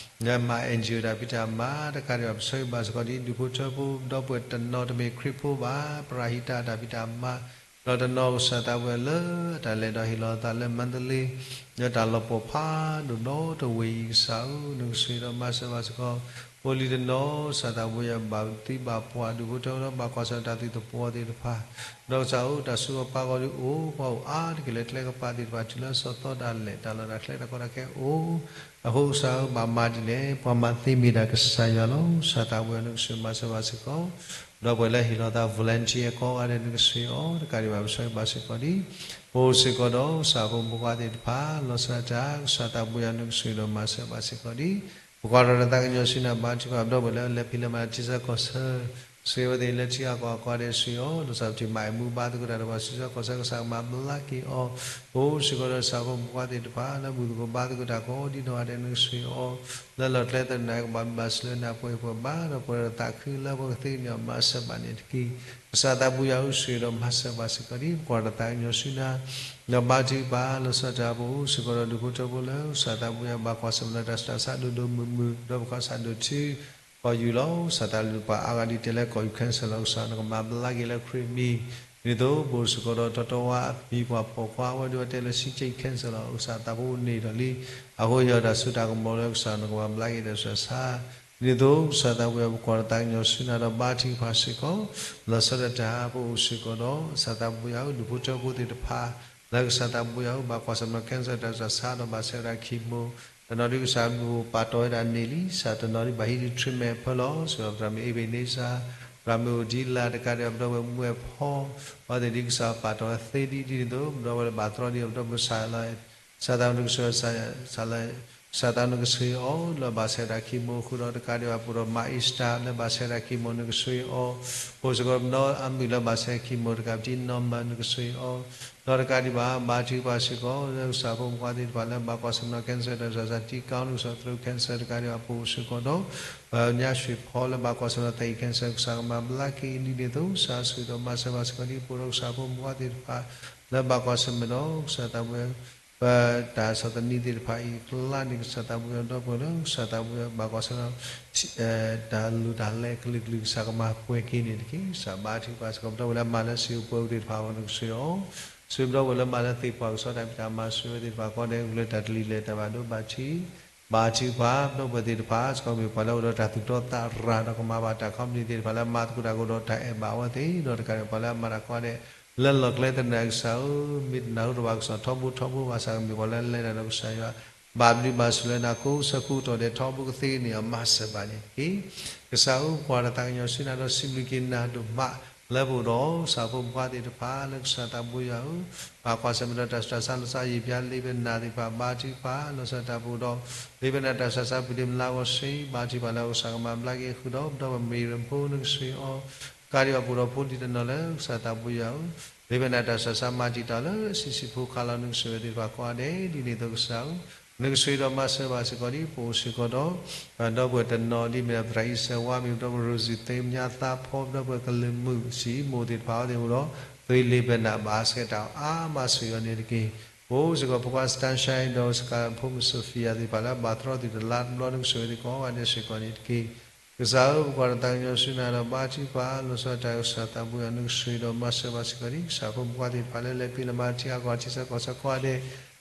လၢမၤ NGO တၢ်ဖံးတၢ်မၤတကးဒံးဘၣ် ပဆၢဂ့ၤဘၣ်စ့ၢ်ကီးဒံး ဒူၣ်ဖိထၢဖိ ဒီပုၢ်ဝဲၢ်တနီၤတမ့ၢ်ခရံာ်ဖိဘၣ် ပရၤဟံးတၢ်တၢ်ဖံးတၢ်မၤ ဒီးတနီၤကစၢ်သးဘိယွၤလၢ တၢ်လဲၤဒီးဟ့ၣ်လီၤသးလၢမါတလ့ လၢတၢ်လီၤပှီၢ်ဖးဒိၣ်ဒီတဝ့ၢ်အံၤ ကစၢ်ဧၢ နကဆိၣ်ဂ့ၤဒီးမၤစၢၤဘၣ်စ့ၢ်ကီး ဖိလံၤတနီၤ ကစၢ်သးဘိယွၤဘၣ်သံဘၣ်ပှၢ် ဒူၣ်ဖိထၢဖိဒီးဘၣ်ကွၢ်ဆၢၣ်တၢ်သံသပှီၤသ့ၣ်တဖၣ် ဒီးကစၢ်ဧၢ တၢ်ဆူးအပၢ်ဂီၤဒုးအိၣ် ပှၤအိၣ်အါတက့ၢ်လၢကျဲကပၤသ့ၣ်တဖၣ် တုၤလၢစီၤသီတၢ်လဲၤ တၢ်လီၢ်တၢ်ကျဲတၢ်ကီတၢ်ခဲအိၣ် အဃိကစၢ်ဧၢ ဘၣ်မၤဒ်လဲၣ် ပှၤမၤသ့မ့ၢ်ဒၣ်ကစၢ်ယွၤလီၤ. ကစၢ်သးဘိယွၤ နကဆိၣ်ဂ့ၤမၤစၢၤဘၣ်စ့ၢ်ကီး ဒီပုၢ်ဝဲၢ်လၢဟ့ၣ်လီၤသး volunteer ကိးဂၤဒဲး နကဆိၣ်ဂ့ၤအီၤ တကးဒံးဘၣ် ပဆၢဂ့ၤဘၣ်စ့ၢ်ကီးဒံး ပအိၣ်စ့ၢ်ကီးဒီး ကစၢ်ဖိမုၣ်ဖိခွါသ့ၣ်တဖၣ် လီၤဆီဒၣ်တၢ် ကစၢ်သးဘိယွၤ နကဆိၣ်ဂ့ၤဒီးမၤစၢၤဘၣ်စ့ၢ်ကီးဒံး ပကွၢ်ထီၣ်တၢ်သးကညီၤဆူနၤ ဘါထုကဖၣ်ပဒီပုၢ်ဝဲၢ်လၢလဲၤဖံးလဲၤမၤတၢ်ထံဆၢကီၢ်ဆၢ က ဆိၣ်ဂ့ၤဝဲသ့ၣ်လၢထံအကီၢ်အကီၢ်ဒဲး ဆိၣ်ဂ့ၤအီၤ, လီၤဆီဒၣ်တၢ်မၤအမူဘါသကိးတၢ်ဒီးပှၤ စံးဆၢကီၢ်ဆၢကစၢ်ကမၤဘျါက့ၤအီၤ, ပအိၣ်စ့ၢ်ကီးဒီးဆၣ်ဖိမုၣ်ဖိသ့ၣ်တဖၣ် လၢဘူၣ်သကိးဘါသကိးတၢ်ကိးဒ်နီၢ်ဂၤဒဲး နကဆိၣ်ဂ့ၤအီၤ, လၢလီၢ်ကျဲသနၢၣ်ကဘၣ်မုာ်ဘၣ်စၢၤလၢနၤ ပှဲၤပှဲၤဘါဒီးပှဲၤဒီးသးခုလၢပှဲၤကသ့န့ၣ်အီၤ မၤစၢၤဘၣ်န့ၣ်တက့ၢ်. ကစၢ်သးဘိယွၤဧၢ ဆိၣ်ဂ့ၤဒီးမၤစၢၤဘၣ်စ့ၢ်ကီးဒ် ပကွၢ်တၢ်သးကညီၤဆူနၤ ဒီးဘါထုကဖၣ် လီၤဆီဒၣ်တၢ်ပအိၣ်စ့ၢ်ကီးဒီးဒူၣ်ဖိထၢဖိလၢ ကစၢ်သးဘိယွၤဘၣ်ကွၢ်ဆၢၣ်မဲာ်ဒီးတၢ်ဆူးတၢ်ဆါဒိၣ်ဒိၣ်မုၢ်မုၢ် ဒီးပခီၣ်ဆၣ်ဒိၣ်ထူ ကီၢ်ယူၢ်လီၤ. ကစၢ်သးလၢပှၤအါဂၤဒ်တဲလၢကီၢ်ယူၢ် cancer လီၤ. ကစၢ်နကမၤဘျါက့ၤလၢခရံာ်မံၤ ဒ်သိးပအိၣ်စ့ၢ်ကီးဒီးတီတီဝါအမံၤပှၤပိာ်ခွါဝဲဒၣ်ဝဲတဲလၢ ဆံက့ cancer လီၤ. ကစၢ်သးဖိန့ၣ်ဒီးလံ အဃိယီၤတၢ်စိတၢ်ကမီၤလၢကစၢ်နကမၤဘျါက့ၤတၢ်ဆူးတၢ်ဆါ ဒ်သိးကစၢ်သးဘိယွၤပကွၢ်တၢ်သးကညီၤဆူနၤဒီးဘါထုကဖၣ်စ့ၢ်ကီး လီၤဆီဒၣ်တၢ်ပအိၣ်စ့ၢ်ကီးဒီး ကစၢ်သးဘိယွၤဧၢ ဒူၣ်ဖိထၢဖိသ့ၣ်တဖၣ် လၢကစၢ်သးဘိယွၤဧၢ ဘၣ်ကွၢ်ဆၢၣ်မဲာ်ဒီး cancer တၢ်ဆူးတၢ်ဆါဒီးဘၣ်ဆဲးဝဲဒၣ် chemo တနီၤဒ်ကစၢ်မုၢ်ပာ်တီၢ်ဝဲဒၣ်န့ၢ်လံ ကစၢ်တနီၤဒ်ဘၣ်ဟံးဒံး treatment ဖၢလီၤ စ့ၢ်ကီး သရၣ်မုၣ်အ့ဘ့းန့စၢ် သရၣ်မုၣ်အိၣ်ဒံလၢ် တကးဒံးဘၣ် ပဒီပုၢ်ဝဲၢ်မုၣ်ဝဲၢ်ဖီ အဝဲသ့ၣ်ဒ်ကစၢ်ပာ်တီၢ်ဝဲသ့ဒ်ဒ်န့ၣ်အသိး ပဒီပုၢ်ဝဲၢ်လၢဘၣ်သရီဒံး ပဒီပုၢ်ဝဲၢ် ကစၢ်သးနကဆိၣ်ဂ့ၤ ကစၢ်သးနကဆိၣ်ဂ့ၤအီၤ လၢဘၣ်ဆဲးဝဲဒၣ် chemo အဃိဒီး တကးဒံးဘၣ် ပအိၣ်ဒီးမါ Esther လၢဘၣ်ဆဲးဝဲဒၣ် chemo နကဆိၣ်ဂ့ၤအီၤ ပအိၣ်စ့ၢ်ကီးဒီးအမုၣ်လၢဘၣ်ဆဲး chemo တကးပတံ Norman နကဆိၣ်ဂ့ၤအီၤ ဒီးတကးဒံးဘၣ် ဘါထုကဖၣ်စ့ၢ်ကီး လၢကစၢ်ဖိမုၣ်ဖိသ့ၣ်တဖၣ်လၢဘၣ်ကွၢ်ဆၢၣ်မဲာ်ဒီး cancer တၢ်ဆူးတၢ်ဆါ တံကီ နကဆိၣ်ဂ့ၤ throat cancer တကးဒံးဘၣ် ပအိၣ်စ့ၢ်ကီးဒီး ပညါ ရွှေဖီ လၢဘၣ်ကွၢ်ဆၢၣ်မဲာ်ဒီး သးအံၣ် cancer ကစၢ်ကမၤဘျါက့ၤဒ်န့ၣ်အသိး ကစၢ်ဆိၣ်ဂ့ၤဒီးမၤစၢၤဘၣ်စ့ၢ်ကီးဒ် ပအိၣ်ဒီးကစၢ်ဖိမုၣ်ဖိသ့ၣ်တဖၣ် လၢဘၣ်ကွၢ်ဆၢၣ်မဲာ်ဒီး ကစၢ်သးဘိယွၤ ပတၢ်ဆီၣ်သနံးသ့ၣ်တဖၣ်အံၤအကျါန့ၣ် ကစၢ်သးဘိယွၤဒီပုၢ်ဝဲၢ်လၢ ကစၢ်သးဘိယွၤဘၣ်ကွၢ်ဆၢၣ်မဲာ်ဒီး တၢ်လိၣ်တၢ်လဲအကလုာ်ကလုာ် ကစၢ်ကမၤပှဲၤက့ၤန့ၣ်တက့ၢ်. ကစၢ်ဘါထုကဖၣ်စ့ၢ်ကီး ပဒီပုၢ်ဝဲၢ်လၢအမၤလၢစံာ်အိၣ်ပှဲၤအိၣ်သ့ၣ်တဖၣ်အဂီၢ် နကဆိၣ်ဂ့ၤအီၤ, ဆိၣ်ဂ့ၤပဒီပုၢ်ဝဲၢ်လၢမၤလၢသ့ၣ်ပှၢ်ကစီဒီးတၢ်ဖံးတၢ်မၤ ဆိၣ်ဂ့ၤဝဲသ့ၣ်တဖၣ်ကိးဂၤဒဲး အိၣ်လၢတၢ်တလံၤလဲၢ်တၢ်ဘၣ်ဒိဘၣ်ထံး ဘါထုကဖၣ် ပဒီပုၢ်ဝဲၢ်သ့ၣ်တဖၣ် စ့ၢ်ကီးမ့ၢ်ပှၤလၢအိၣ်ဒီးတၢ်သူၣ်တီသးရၤဒီးကမၤဘၣ်တၢ် company သ့ၣ်တဖၣ်လၢအမၤသကိးတၢ်အဃိဒီး တၢ်အဲၣ်ဘၣ်အဝဲသ့ၣ် ဒီးတကးဒံးပှၤလၢအမၤတၢ်ကိးဂၤဒဲး လၢလီၢ်ကျဲသနၢၣ် ကစၢ်ဧၢ, မ့ၢ်တနၢ်ဟူတဘၣ် ကစၢ်ထီဘိထီဘိဘၣ်ဆၣ် ကမ့ၢ်ပှၤလၢလဲၤတၢ်ဒီးကစၢ်ယွၤ ဘၣ်ဘျုးဘၣ်ဆိၣ်လၢနၤ ကိးဆၢကိးကတီၢ်ဒဲး ထီဘိကသ့န့ၣ်အီၤ မၤစၢၤဘၣ်န့ၣ်တက့ၢ်. ကစၢ်ဧၢ ပကွၢ်တၢ်သးကညီၤဆူနၤဒီး စံးဘျုးက့ၤနၤဒိၣ်မး လၢပအိၣ်ဒီး ကစၢ်ဖိမုၣ်ဖိသ့ၣ်တဖၣ် လၢကစၢ်သးဘိယွၤဧၢ, ဘၣ်ကွၢ်ဆၢၣ်မဲာ်ဒီးတၢ်ဆူးတၢ်ဆါ လီၤဆီယံာ်ပျါ လ့ပနၢ်သ့ၣ်တဖၣ် ဘါထုကဖၣ် လီၤဆီတၢ်ပူၤဒီး လ့ပနၢ်တၢ်ဆူးတၢ်ဆါ ပုၢ်ဒ့မုၣ်လၢအဂီၢ်စ့ၢ် ဘါထုကဖၣ်လၢကစၢ်ကမၤဘျါက့ၤဃုာ်ဒီး ပဒီပုၢ်ဝဲၢ်မ့ၢ်ရဖိ နကဆိၣ်ဂ့ၤအီၤ ကးဒံးဘၣ်ပအိၣ်ဒီးဖိဒံးတနီၤလၢ ကစၢ်သးဘိယွၤဧၢ, လ့ပနၢ်တၢ်ဆူးတၢ်ဆါ မၤတံာ်တာ်လၢ ဆံးဆံးဖိခါလီၤ နကဆိၣ်ဂ့ၤသ့ၣ်တဖၣ်ကိးဂၤဒဲး ဒ်န့ၣ်အသိးကစၢ်ဧၢ, နကဆိၣ်ဂ့ၤဒီးမၤစၢၤဘၣ်စ့ၢ်ကီးဒ် ပအိၣ်စ့ၢ်ကီးဒီး ဒီပုၢ်ဝဲၢ်တနီၤဒ်မ့ၢ် သရၣ်အံၣ်စဲးဝါ မ့ၢ်ပဒီပုၢ်ဝဲၢ် Rosie သ့ၣ်မညါသးဖီ ပဒီပုၢ်ဝဲၢ်ကလုာ်မုၣ် စံၣ်မိၣ်သ့ၣ်တဖၣ်အဝဲသ့ၣ်အိၣ်ဒီး သုးလ့ပနၢ်ဘၣ်ဆှဲးတၢ်အါမးဆိၣ်ဂ့ၤအီၤန့ၣ်တက့ၢ်. ပအိၣ်စ့ၢ်ကီးဖိခွါ Sunshine ဒီးစကၤဖိမုၣ် Sophia သ့ၣ်တဖၣ်လၢအဘၣ်သရီသ့ၣ်တဖၣ်လၢတဘျီ နကဆိၣ်ဂ့ၤသ့ၣ်ကိးဂၤဒဲးစ့ၢ်ကီးန့ၣ်တက့ၢ်. ကစၢ်ဧၢ ပကွၢ်တၢ်သးကညီၤဆူနၤဒီးဘါထုကဖၣ် လီၤဆီဒၣ်တၢ်ကစၢ်သးဘိယွၤ နကဆိၣ်ဂ့ၤဒီးမၤစၢၤဘၣ်စ့ၢ်ကီးဒ် ကစၢ်ဖိမုၣ်ဖိသ့ၣ်တဖၣ်လၢလဲၤဖံးလဲၤမၤထံအကီၢ်ထံဆၢကီၢ်ဆၢကိးဂၤဒဲး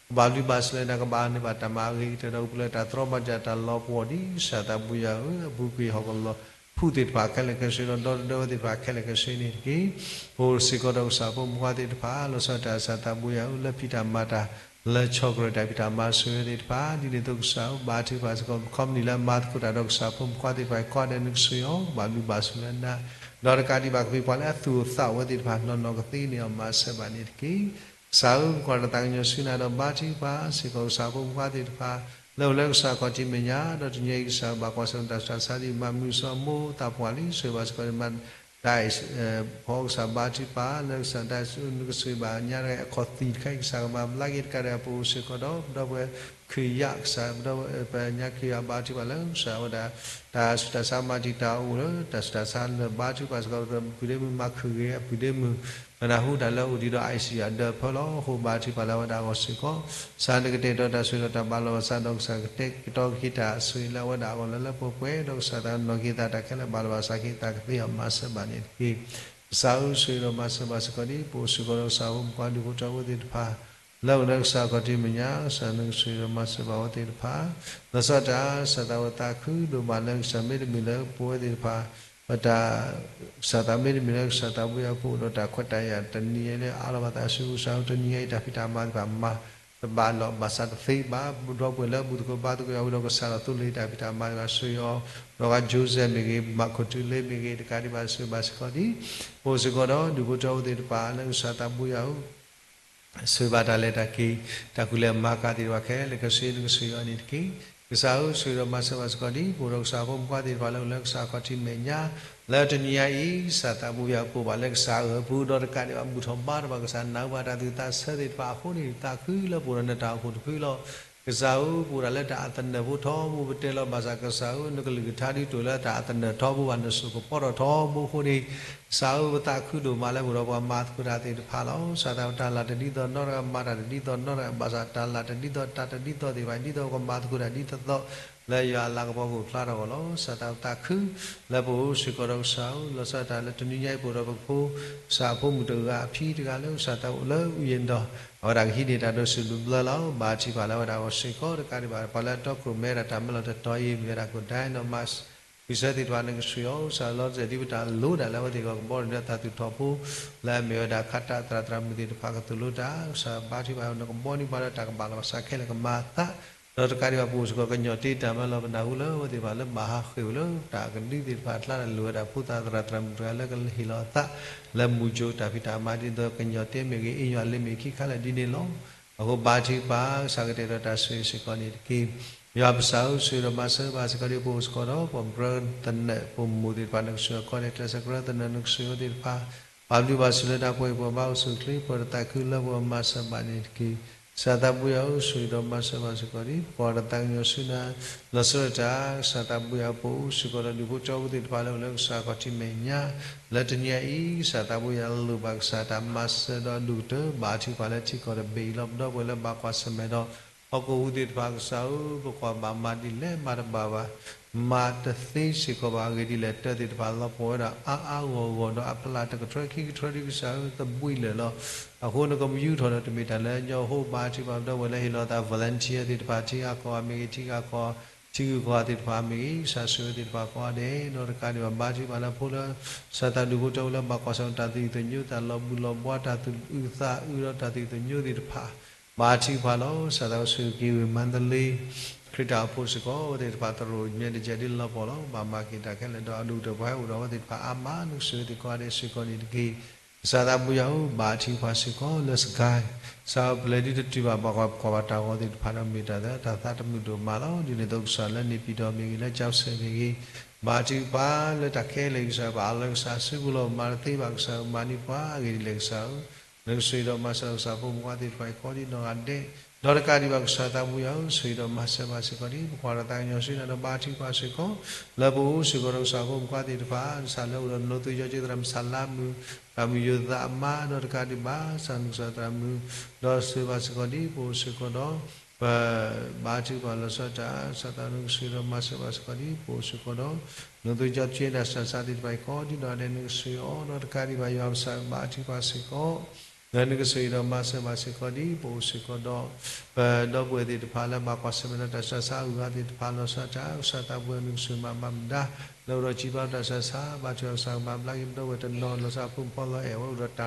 ကဘၣ်ဘျုးဘၣ်ဆိၣ်လၢနၤ ကဘၣ်န့ၢ်ဘၣ်တၢ်မၤအဂ့ၤကတၢၢ်ဒီး ကပူၤလၢတၢ်သရီဘၣ်တၢ်တၢ်လီၤပှီၢ်ဒ် ကစၢ်သးဘိယွၤဧၢ အပူၤကွံာ်ဟီၣ်ကလီၤဖူးသ့ၣ်တဖၣ်ခဲလၢာ်ခဲဆ့ဒီး ဒီသဒၢဝဲသ့ၣ်တဖၣ်ခဲလၢာ်ခဲဆ့န့ၣ်တက့ၢ်. ပအိၣ်စ့ၢ်ကီးဒီးကစၢ်ဖိမုၣ်ဖိသ့ၣ်တဖၣ် လီၤဆီဒၣ်တၢ်ကစၢ်သးဘိယွၤဧၢ လၢဖံးတၢ်မၤတၢ် လၢဆီၣ်ကရၢၢ်တၢ်ဖံးတၢ်မၤဆိၣ်ဂ့ၤသ့ၣ်တဖၣ် ဒ်န့ၣ်အသိးကစၢ်ဧၢ ဘါထုကဖၣ်စ့ၢ်ကီး company လၢအမၤသကိးတၢ်ဒီးကစၢ်ဖိမုၣ်ဖိသ့ၣ်တဖၣ်ကိးဂၤဒဲး နကဆိၣ်ဂ့ၤအီၤ ဘၣ်ဘျုးဘၣ်ဆိၣ်လၢနၤ ဒီးတကးဒံးဘၣ် ကမ့ၢ်ပှၤလၢအသူၣ်အိၣ်သးအိၣ်ဝဲသ့ၣ်တဖၣ် နီၢ်နီၢ်ကသ့န့ၣ်အီၤ မၤစၢၤဘၣ်န့ၣ်တက့ၢ်. ကစၢ်ဧၢ ပကွၢ်တၢ်သးကညီၤဆူနၤဒီးဘါထုကဖၣ်စ့ၢ်ကီး ကစၢ်ဖိမုၣ်ဖိသ့ၣ်တဖၣ် လၢအိၣ်လၢကစၢ်ခီၣ်ထံးမဲာ်ညါ ဒီးတနံၤအံၤကစၢ်ဘၣ်ကွၢ်ဆၢၣ်မဲာ်တၢ်ဆူးတၢ်ဆါဒ်မၤမုာ်စီၤမိၢ်သးပှၢ်လံ ဆိၣ်ဂ့ၤဘၣ်စ့ၢ်ကီးန့ၣ်မး တၢ်အဲၣ် ဖီကစၢ်ဘါထုကဖၣ် လၢကစၢ်တၢ်နကဆိၣ်ဂ့ၤဘၣ်ညါ အခီၣ်သံၣ်တခါအံၤ ကစၢ်ကမၤဘျါက့ၤတကးဒံး ပအိၣ်စ့ၢ်ကီးဒီး ပဒီပုၢ်ဝဲၢ် ခရံာ်ယါ ကစၢ် ပဒီပုၢ်ဝဲၢ် ပညါခရံာ်ယါဘါထုကဖၣ်လၢကစၢ်ဝဲဒၣ် တၢ်ဆူးတၢ်ဆါမၤတံာ်တာ်အိၣ်လၢ တၢ်ဆူးတၢ်ဆါလၢဘါထုကဖၣ်စ့ၢ်ကီး ပုၢ်ဒ့မုၣ်မၤခုၣ်ဂ့ၤ အပုၢ်ဒ့မုၣ် နၢ်ဟူတၢ်လၢအိၣ်ဒံးဒီး ICU အဒၢးဖၢလီၤ အဃိဘါထုကဖၣ်လၢအဝဲဒၣ်အဂီၢ်စ့ၢ်ကီး ကစၢ်နကတဲာ်ကတီၤတၢ်ဆိၣ်ဂ့ၤဒီးတၢ်ဘၣ်လီၤဘၣ်စးဒီး ကစၢ်ကတဲာ်ကတီၤက့ၤတၢ်ဆိၣ်ဂ့ၤလၢအဝဲဒၣ်အဂီၢ်လၢလၢပှဲၤပှဲၤ ဒီးကစၢ်သးကနီၤက့ၤသးတၢ်ခဲလၢာ် ဘၣ်လီၤဘၣ်စးက့ၤသးကသ့အီၤ မၤစၢၤဘၣ်န့ၣ်တက့ၢ်. ကစၢ်ဧၢ ဆိၣ်ဂ့ၤဒီးမၤစၢၤဘၣ်စ့ၢ်ကီးဒ် ပအိၣ်စ့ၢ်ကီးဒီးကစၢ်ဖိမုၣ်ဖိဒူၣ်ဖိထၢဖိသ့ၣ်တဖၣ် လၢအိၣ်လၢကစၢ်ခီၣ်ထံးမဲာ်ညါ ကစၢ်နကဆိၣ်ဂ့ၤဒီးမၤစၢၤဘၣ်အဝဲသ့ၣ်တဖၣ် လီၤဆီဒၣ်တၢ် ကစၢ်သးဝဲသးခုဒိၣ်မးလၢကစၢ်မ့တမ့ၢ်လၢပဝဲသ့ၣ်တဖၣ် ပတၢ် ကစၢ်သးမ့တမ့ၢ်လၢကစၢ်သးဘိယွၤအပူၤဒီးတၢ်ခွဲးတၢ်ယာ်တနံၤအံၤလၢအးလီၤဘၣ်သးဆူကစၢ်တနံၤအံၤ တၢ်ဖံးတၢ်မၤသ့ၣ်တဖၣ်မၤ တဘၣ်လီၤဘၣ်စးတသ့ဘၣ် ဒီပုၢ်ဝဲၢ်လၢဘူၣ်သကိးဘါသကိးယွၤဝံၤဒီးကစၢ်ဒီးသိလ့ၣ်တၢ်ဖံးတၢ်မၤသ့ၣ်တဖၣ်ဆိၣ်ဂ့ၤအီၤ ဒီးကစၢ် Joseph မ့ၢ်ဂ့ၤ မၤခိၣ်တုၤလ့မ့ၢ်ဂ့ၤ တကးဒံးဘၣ်ဆိၣ်ဂ့ၤဘၣ်စ့ၢ်ကီးဒ် ပအိၣ်စ့ၢ်ကီးဒီးဒူၣ်ဖိထၢဖိသ့ၣ်တဖၣ်လၢကစၢ်သးဘိယွၤဧၢ ဆိၣ်ဂ့ၤဘၣ်တၢ်လဲၤတၢ်က့ၤ တၢ်ကူၣ်လဲၤမၤကၤသ့ၣ်တဖၣ်ခဲလၢာ်ခဲဆ့ နကဆိၣ်ဂ့ၤအီၤန့ၣ်တက့ၢ်. ကစၢ်ဧၢ, ဆိၣ်ဂ့ၤဒီးမၤစၢၤဘၣ်စ့ၢ်ကီးဒံး ပအိၣ်ဒီးကစၢ်ဖိမုၣ်ခွါသ့ၣ်တဖၣ်လၢအိၣ်လၢကစၢ်ခီၣ်ထံးမဲာ်ညါ, လၢတနံၤညါအံၤ ကစၢ်သးဘိယွၤပအိၣ်ဘၣ်လၢကစၢ်အၢၣ်အပူၤ ဒီးတကးဒံးဘၣ် ဘူၣ်ထီၣ်ဘါထီၣ်ဘၣ်ကစၢ် နၢ်ဟူဘၣ်တၢ်သူၣ်သးဆၢသ့ၣ်တဖၣ်အဃိန့ၣ် သးခုလၢပအိၣ်ဒီးနတၢ်အိၣ်ဖှိၣ်တဖုလီၤ. ကစၢ်ဧၢ, ပအိၣ်ဒၣ်လၢတၢ်အသနၢၣ်ဖိထီဘိ ပတဲလီၤဘၣ်ဆၣ်ကစၢ်ဧၢ, နကလုၢ်ကထါဒုးတအိၣ်လၢတၢ်အသနၢၣ်ထီဘိဘၣ် နစိာ်ကပီၤထီၣ်ထီဘိအဃိန့ၣ် ကစၢ်ဧၢ, ပသးခုဒိၣ်မးလၢပအိၣ်ဒီးပှၤမၤသကိးတၢ်သ့ၣ်တဖၣ်လီၤ. ကစၢ်သးဝဲတၢ်လၢ်တဒ်သိးနီတဂၤ မၤတၢ်တဒ်သိးနီတဂၤ ဘၣ်ဆၣ်တၢ်လၢ်တဒ်သိး တၢ်တဒ်သိးသ့ၣ်တဖၣ် ဒ်သိးပကမၤသကိးတၢ်ဒ်သိးသိး လၢယွၤအလၤကပီၤကအိၣ်ဖျါထီၣ်အဂီၢ်လီၤ. ကစၢ်သးဝဲသးခု လၢပအိၣ်စ့ၢ်ကီးဒီးကစၢ်ဧၢ, လီၤဆီဒၣ်တၢ်လၢတနံၤညါအံၤ ပအိၣ်ဒီးပဖိ ကစၢ်အဖိမုၣ်တဂၤအဖံတဂၤလၢကစၢ်သးအိၣ်လၢအူယ့ၣ်ဒီး အဝဲဒၣ်ကဟံးန့ၢ်တၢ်ဒိးစံးဘျုးဘျၢလီၤ. ဘါထုကဖၣ်လၢအဝဲဒၣ်အဂီၢ်စ့ၢ်ကီး တကးဒံးဘၣ် ပှၤလၢအတီခိၣ်မဲဒၣ်တၢ်မၢလီၤတတီၤအံၤ မ့ၢ်ဝဲဒၣ်ကိၣ်ဒဲနီၢ်မး ဝံစၢသ့ၣ်တဖၣ် နကဆိၣ်ဂ့ၤအီၤ ကစၢ်လီၤတံၢ်ဒ်ပတၢ်လိၣ်ဒၣ်လၢအဝဲသ့ၣ်အဂီၢ် ကဘီန့ၢ်လၢတၢ်သူၣ်ထီၣ်ဖိ လၢအမ့ၢ်ဝဲဒၣ်ခါတၢ်သရၣ်သရၣ်မုၣ်သ့ၣ်တဖၣ်ကသိၣ်လိတၢ် ကစၢ်ဘါထုကဖၣ် နကဘီန့ၢ်ပှၤလၢတၢ်ကဘၣ်လီၤ ဘၣ်ဆၣ်ခဲလၢာ်ကမၤအသး ဒီးတကးဒံးဘၣ်ပအိၣ်စ့ၢ်ကီး ကညီၣ်တ့တၢ်မၢလီၤ ပနၢ်ဟူလၢအဝဲသ့ၣ်တဖၣ်လၢဘၣ်ဟးဃ့ၢ်ဝဲလၢတၢ်ကဒုသ့ၣ်တဖၣ်အကျါ လိၣ်ဝဲဒၣ်ဖိသၣ်သရၣ်သရၣ်မုၣ်တဂၤလၢကဟ့ၣ်လီၤအသး လၢမူကၠိတၢ်ဖံးတၢ်မၤဒ်သိးကညီၣ်တ့မ့ၢ်ဂ့ၤ အ့ၣ်ညွၣ်လ့မ့ၢ်ဂ့ၤ ခံခါလၢာ်ဒ်န့ၣ်လီၤ. အဃိဘါထုကဖၣ် ကစၢ်ကတဲာ်ဒီးတၢ်ဆိၣ်ဂ့ၤစ့ၢ်ကီးန့ၣ်တက့ၢ်. ယွၤပကစၢ်ဧၢ, ဆိၣ်ဂ့ၤဒီးမၤစၢၤဘၣ်စ့ၢ်ကီးဒံး ပအိၣ်စ့ၢ်ကီးဒီး ပှၤပြၢသနၢၣ် ပမိၢ်သ့ၣ်တဖၣ် နကဆိၣ်ဂ့ၤအီၤ ခီဒဲးကျဲးစၢး ပြၢသနၢၣ် နကဆိၣ်ဂ့ၤအဝဲသ့ၣ်တဖၣ် ပာ်ဘျုးဘၣ်ဆိၣ်လၢတၢ်ပှဲၤအံၤ ပှၤဘါအိၣ်ဆူၣ်အိၣ်ချ့ ပှၤတသးခုလၢပှၤမၤစၢၤဘၣ်န့ၣ်တက့ၢ်. ကစၢ်သးဘိယွၤဧၢ, ဆိၣ်ဂ့ၤဒီးမၤစၢၤဘၣ်စ့ၢ်ကီးဒံး ပှၤတသးကညီၤဆူနၤ လီၤဆီဒၣ်တၢ် ကစၢ်သးဘိယွၤ ပအိၣ်စ့ၢ်ကီးဒီးဒူၣ်ဖိထၢဖိသ့ၣ်တဖၣ်လၢအိၣ်လၢကစၢ်ခီၣ်ထံးမဲာ်ညါ လၢတနံၤညါအံၤ ကစၢ်သးဘိယွၤလိၣ်ဘၣ်ကစၢ်တၢ်မၤစၢၤဒီးအဒိၣ်ကတၢၢ် ဘါထုကဖၣ်လၢထံကီၢ်တဘ့ၣ်အံၤလီၤ. ပဒီပုၢ်ဝဲၢ်လၢဘၣ်ကွၢ်ဆၢၣ်မဲာ်ဒီး ဟီၣ်ခိၣ်ဟူးသ့ၣ်တဖၣ် ကစၢ်ဧၢ, ပကွၢ်ဘၣ်မၤဒ်လဲၣ်မၤတဘၣ်ဘၣ် မၤတသ့စ့ၢ်ကီးဘၣ် အဂ့ၢ်ဒ်လဲၣ် တၢ်သ့ၣ်တဖၣ်လီၤပှီၢ်ဝဲဒၣ်အါအါဂီၢ်ဂီၢ်ဒီးအပျၢ်တကထြၢခံကထြၢဒ်ကစၢ်ဧၢ သဘှံးလၢာ်လီၤ. အဃိနကမၤယူၢ်ထီၣ်ဒီးတမ့ၢ်တၢ်လၢညီအဃိ ဘါထုကဖၣ်ပဒီပုၢ်ဝဲၢ်လၢဟ့ၣ်လီၤသး volunteer သ့ၣ်တဖၣ် ထံဂၤကီၢ်ဂၤမ့ၢ်ဂ့ၤ ထံဂၤကီၢ် ထံဂုၤကီၢ်ဂၤသ့ၣ်တဖၣ်မ့ၢ်ဂ့ၤ ကစၢ်ဆိၣ်ဂ့ၤသ့ၣ်တဖၣ်ကိးဂၤဒဲး ဒီးတကးဒံးဘၣ် ဘါထုကဖၣ်လၢဖိလၢ ကစၢ်သးဒူၣ်ဖိထၢဖိလၢဘၣ်ကွၢ်ဆၢၣ်မဲာ်တၢ်သူၣ်အုးသးအုး တၢ်လီၤဘူၣ်လီၤဘှါ တၢ်သူၣ်အုးသးအုးဒီးတၢ်သူၣ်အုးသညိသ့ၣ်တဖၣ် ဘါထုကဖၣ်လီၤ. ကစၢ်သးဝဲဆိၣ်ဂ့ၤက့ၤဝ့ၢ်မါတလ့ ခရံာ်တၢ်အိၣ်ဖှိၣ်စ့ၢ်ကီး အဝဲသ့ၣ်တဖၣ်သရိာ်မဲာ်တကဲဒ်လီၤပှီၢ်လီၤ. ဘၣ်မၤက့ၤတၢ်ခဲလၢာ်ဒီး အဒိၣ်ကတၢၢ်ပှၤဟဲအိၣ်ဒီးအဝဲသ့ၣ်တဖၣ်အါမး နကဆိၣ်ဂ့ၤသ့ၣ်ကိးဂၤဒဲးစ့ၢ်ကီးန့ၣ်တက့ၢ်. ကစၢ်သးဘိယွၤဧၢ, ဘါထုကဖၣ်စ့ၢ်ကီးလၢစကဲ ကစၢ်ဧၢ ပလဲၤဒ်တတုၤဘၣ် ဘၣ်ကွၢ်ကွၢ်ဘၣ်တၢ်ဂီၤသ့ၣ်တဖၣ်ဒီး မ့ၢ်တၢ်သၢ တၢ်သးတမုာ်ဒိၣ်မးလီၤ. ဒ်န့ၣ်အသိးကစၢ်လၢန့ၣ်ပံၤဒီးမ့ၢ်ဂ့ၤ လၢကၠီဆဲးမ့ၢ်ဂ့ၤ ဘါထုကဖၣ်လၢတၢ်ခဲလၢာ် ကစၢ်ပာ်လၢကစၢ်စုပူၤလီၤ. မၤတသ့ဘၣ်ကစၢ်ဧၢ မၤန့ၢ်ပှၤအဂ့ၢ်ဒ်လဲၣ်ကစၢ်ဧၢ နကဆိၣ်ဂ့ၤဒီးမၤစၢၤဒီးကစၢ်ဖိမုၣ်ဖိခွါသ့ၣ်တဖၣ်အံၤကိးဒ်နီၢ်ဂၤဒဲး ဒီးတကးဒံးဘၣ်ကစၢ်သးဘိယွၤဧၢ ဆိၣ်ဂ့ၤဒီးမၤစၢၤဘၣ်စ့ၢ်ကီးဒံး ပကွၢ်ဒီးသးကညီၤဆူနၤဒီးဘါထုကဖၣ်စ့ၢ်ကီး လၢပအိၣ်စ့ၢ်ကီးဒီးကစၢ်ဖိမုၣ်ဖိခွါသ့ၣ်တဖၣ် ကစၢ်လၢအိၣ်ဒီးနီၢ်သူယီၤက့သရၣ်မုၣ်ဆၣ်လါမုၣ် သရၣ်မုၣ်ယိၤသးအမါ ဒီးတကးဒံးဘၣ် ကစၢ်နကစၢ်သရၣ်မုၣ် ဒီးဆိၣ်ဂ့ၤဘၣ်စ့ၢ်ကီးဒံး ပအိၣ်စ့ၢ်ကီးဒီး ပဘါထုကဖၣ်လီၤဆီဒၣ်တၢ် ကစၢ်သးနကဆိၣ်ဂ့ၤဒီးမၤစၢၤဘၣ်စ့ၢ်ကီးဒံး ပအိၣ်စ့ၢ်ကီးဒီး နီၢ်သူယီၤက့တၢ်ဆူးတၢ်ဆါသ့ၣ်တဖၣ်အံၤကိးဒ်နီၢ်ဂၤဒဲး နကဆိၣ်ဂ့ၤအီၤ ဒီးတကးဒံးဘၣ် ယွၤကစၢ်ဘါထုကဖၣ်စ့ၢ်ကီး လၢနကဆိၣ်ဂ့ၤဒီးမၤစၢၤဘၣ်စ့ၢ်ကီးဒံး ပအိၣ်စ့ၢ်ကီးဒီး ပဒီပုၢ်ဝဲၢ်သ့ၣ်တဖၣ်လၢဘၣ်ကွၢ်ဆၢၣ်မဲာ်ဒီးတၢ်ဆူးတၢ်ဆါအဂုၤအဂၤသ့ၣ်တဖၣ်လီၤဆီဒၣ်တၢ် ကစၢ်သးဘိယွၤနကဆိၣ်ဂ့ၤမၤမၤမုာ်ဒါ လၢအိၣ်ဒီးစံးပာ်တၢ်ဆူးတၢ်ဆါ ဘါထုကဖၣ်ကစၢ်ကမၤဘျါက့ၤပဒီပုၢ်ဝဲၢ်တနီၤ လီၤဆီဖိမုၣ်ဖိလီၤအဲၣ်ဝဲအိၣ်ဒီ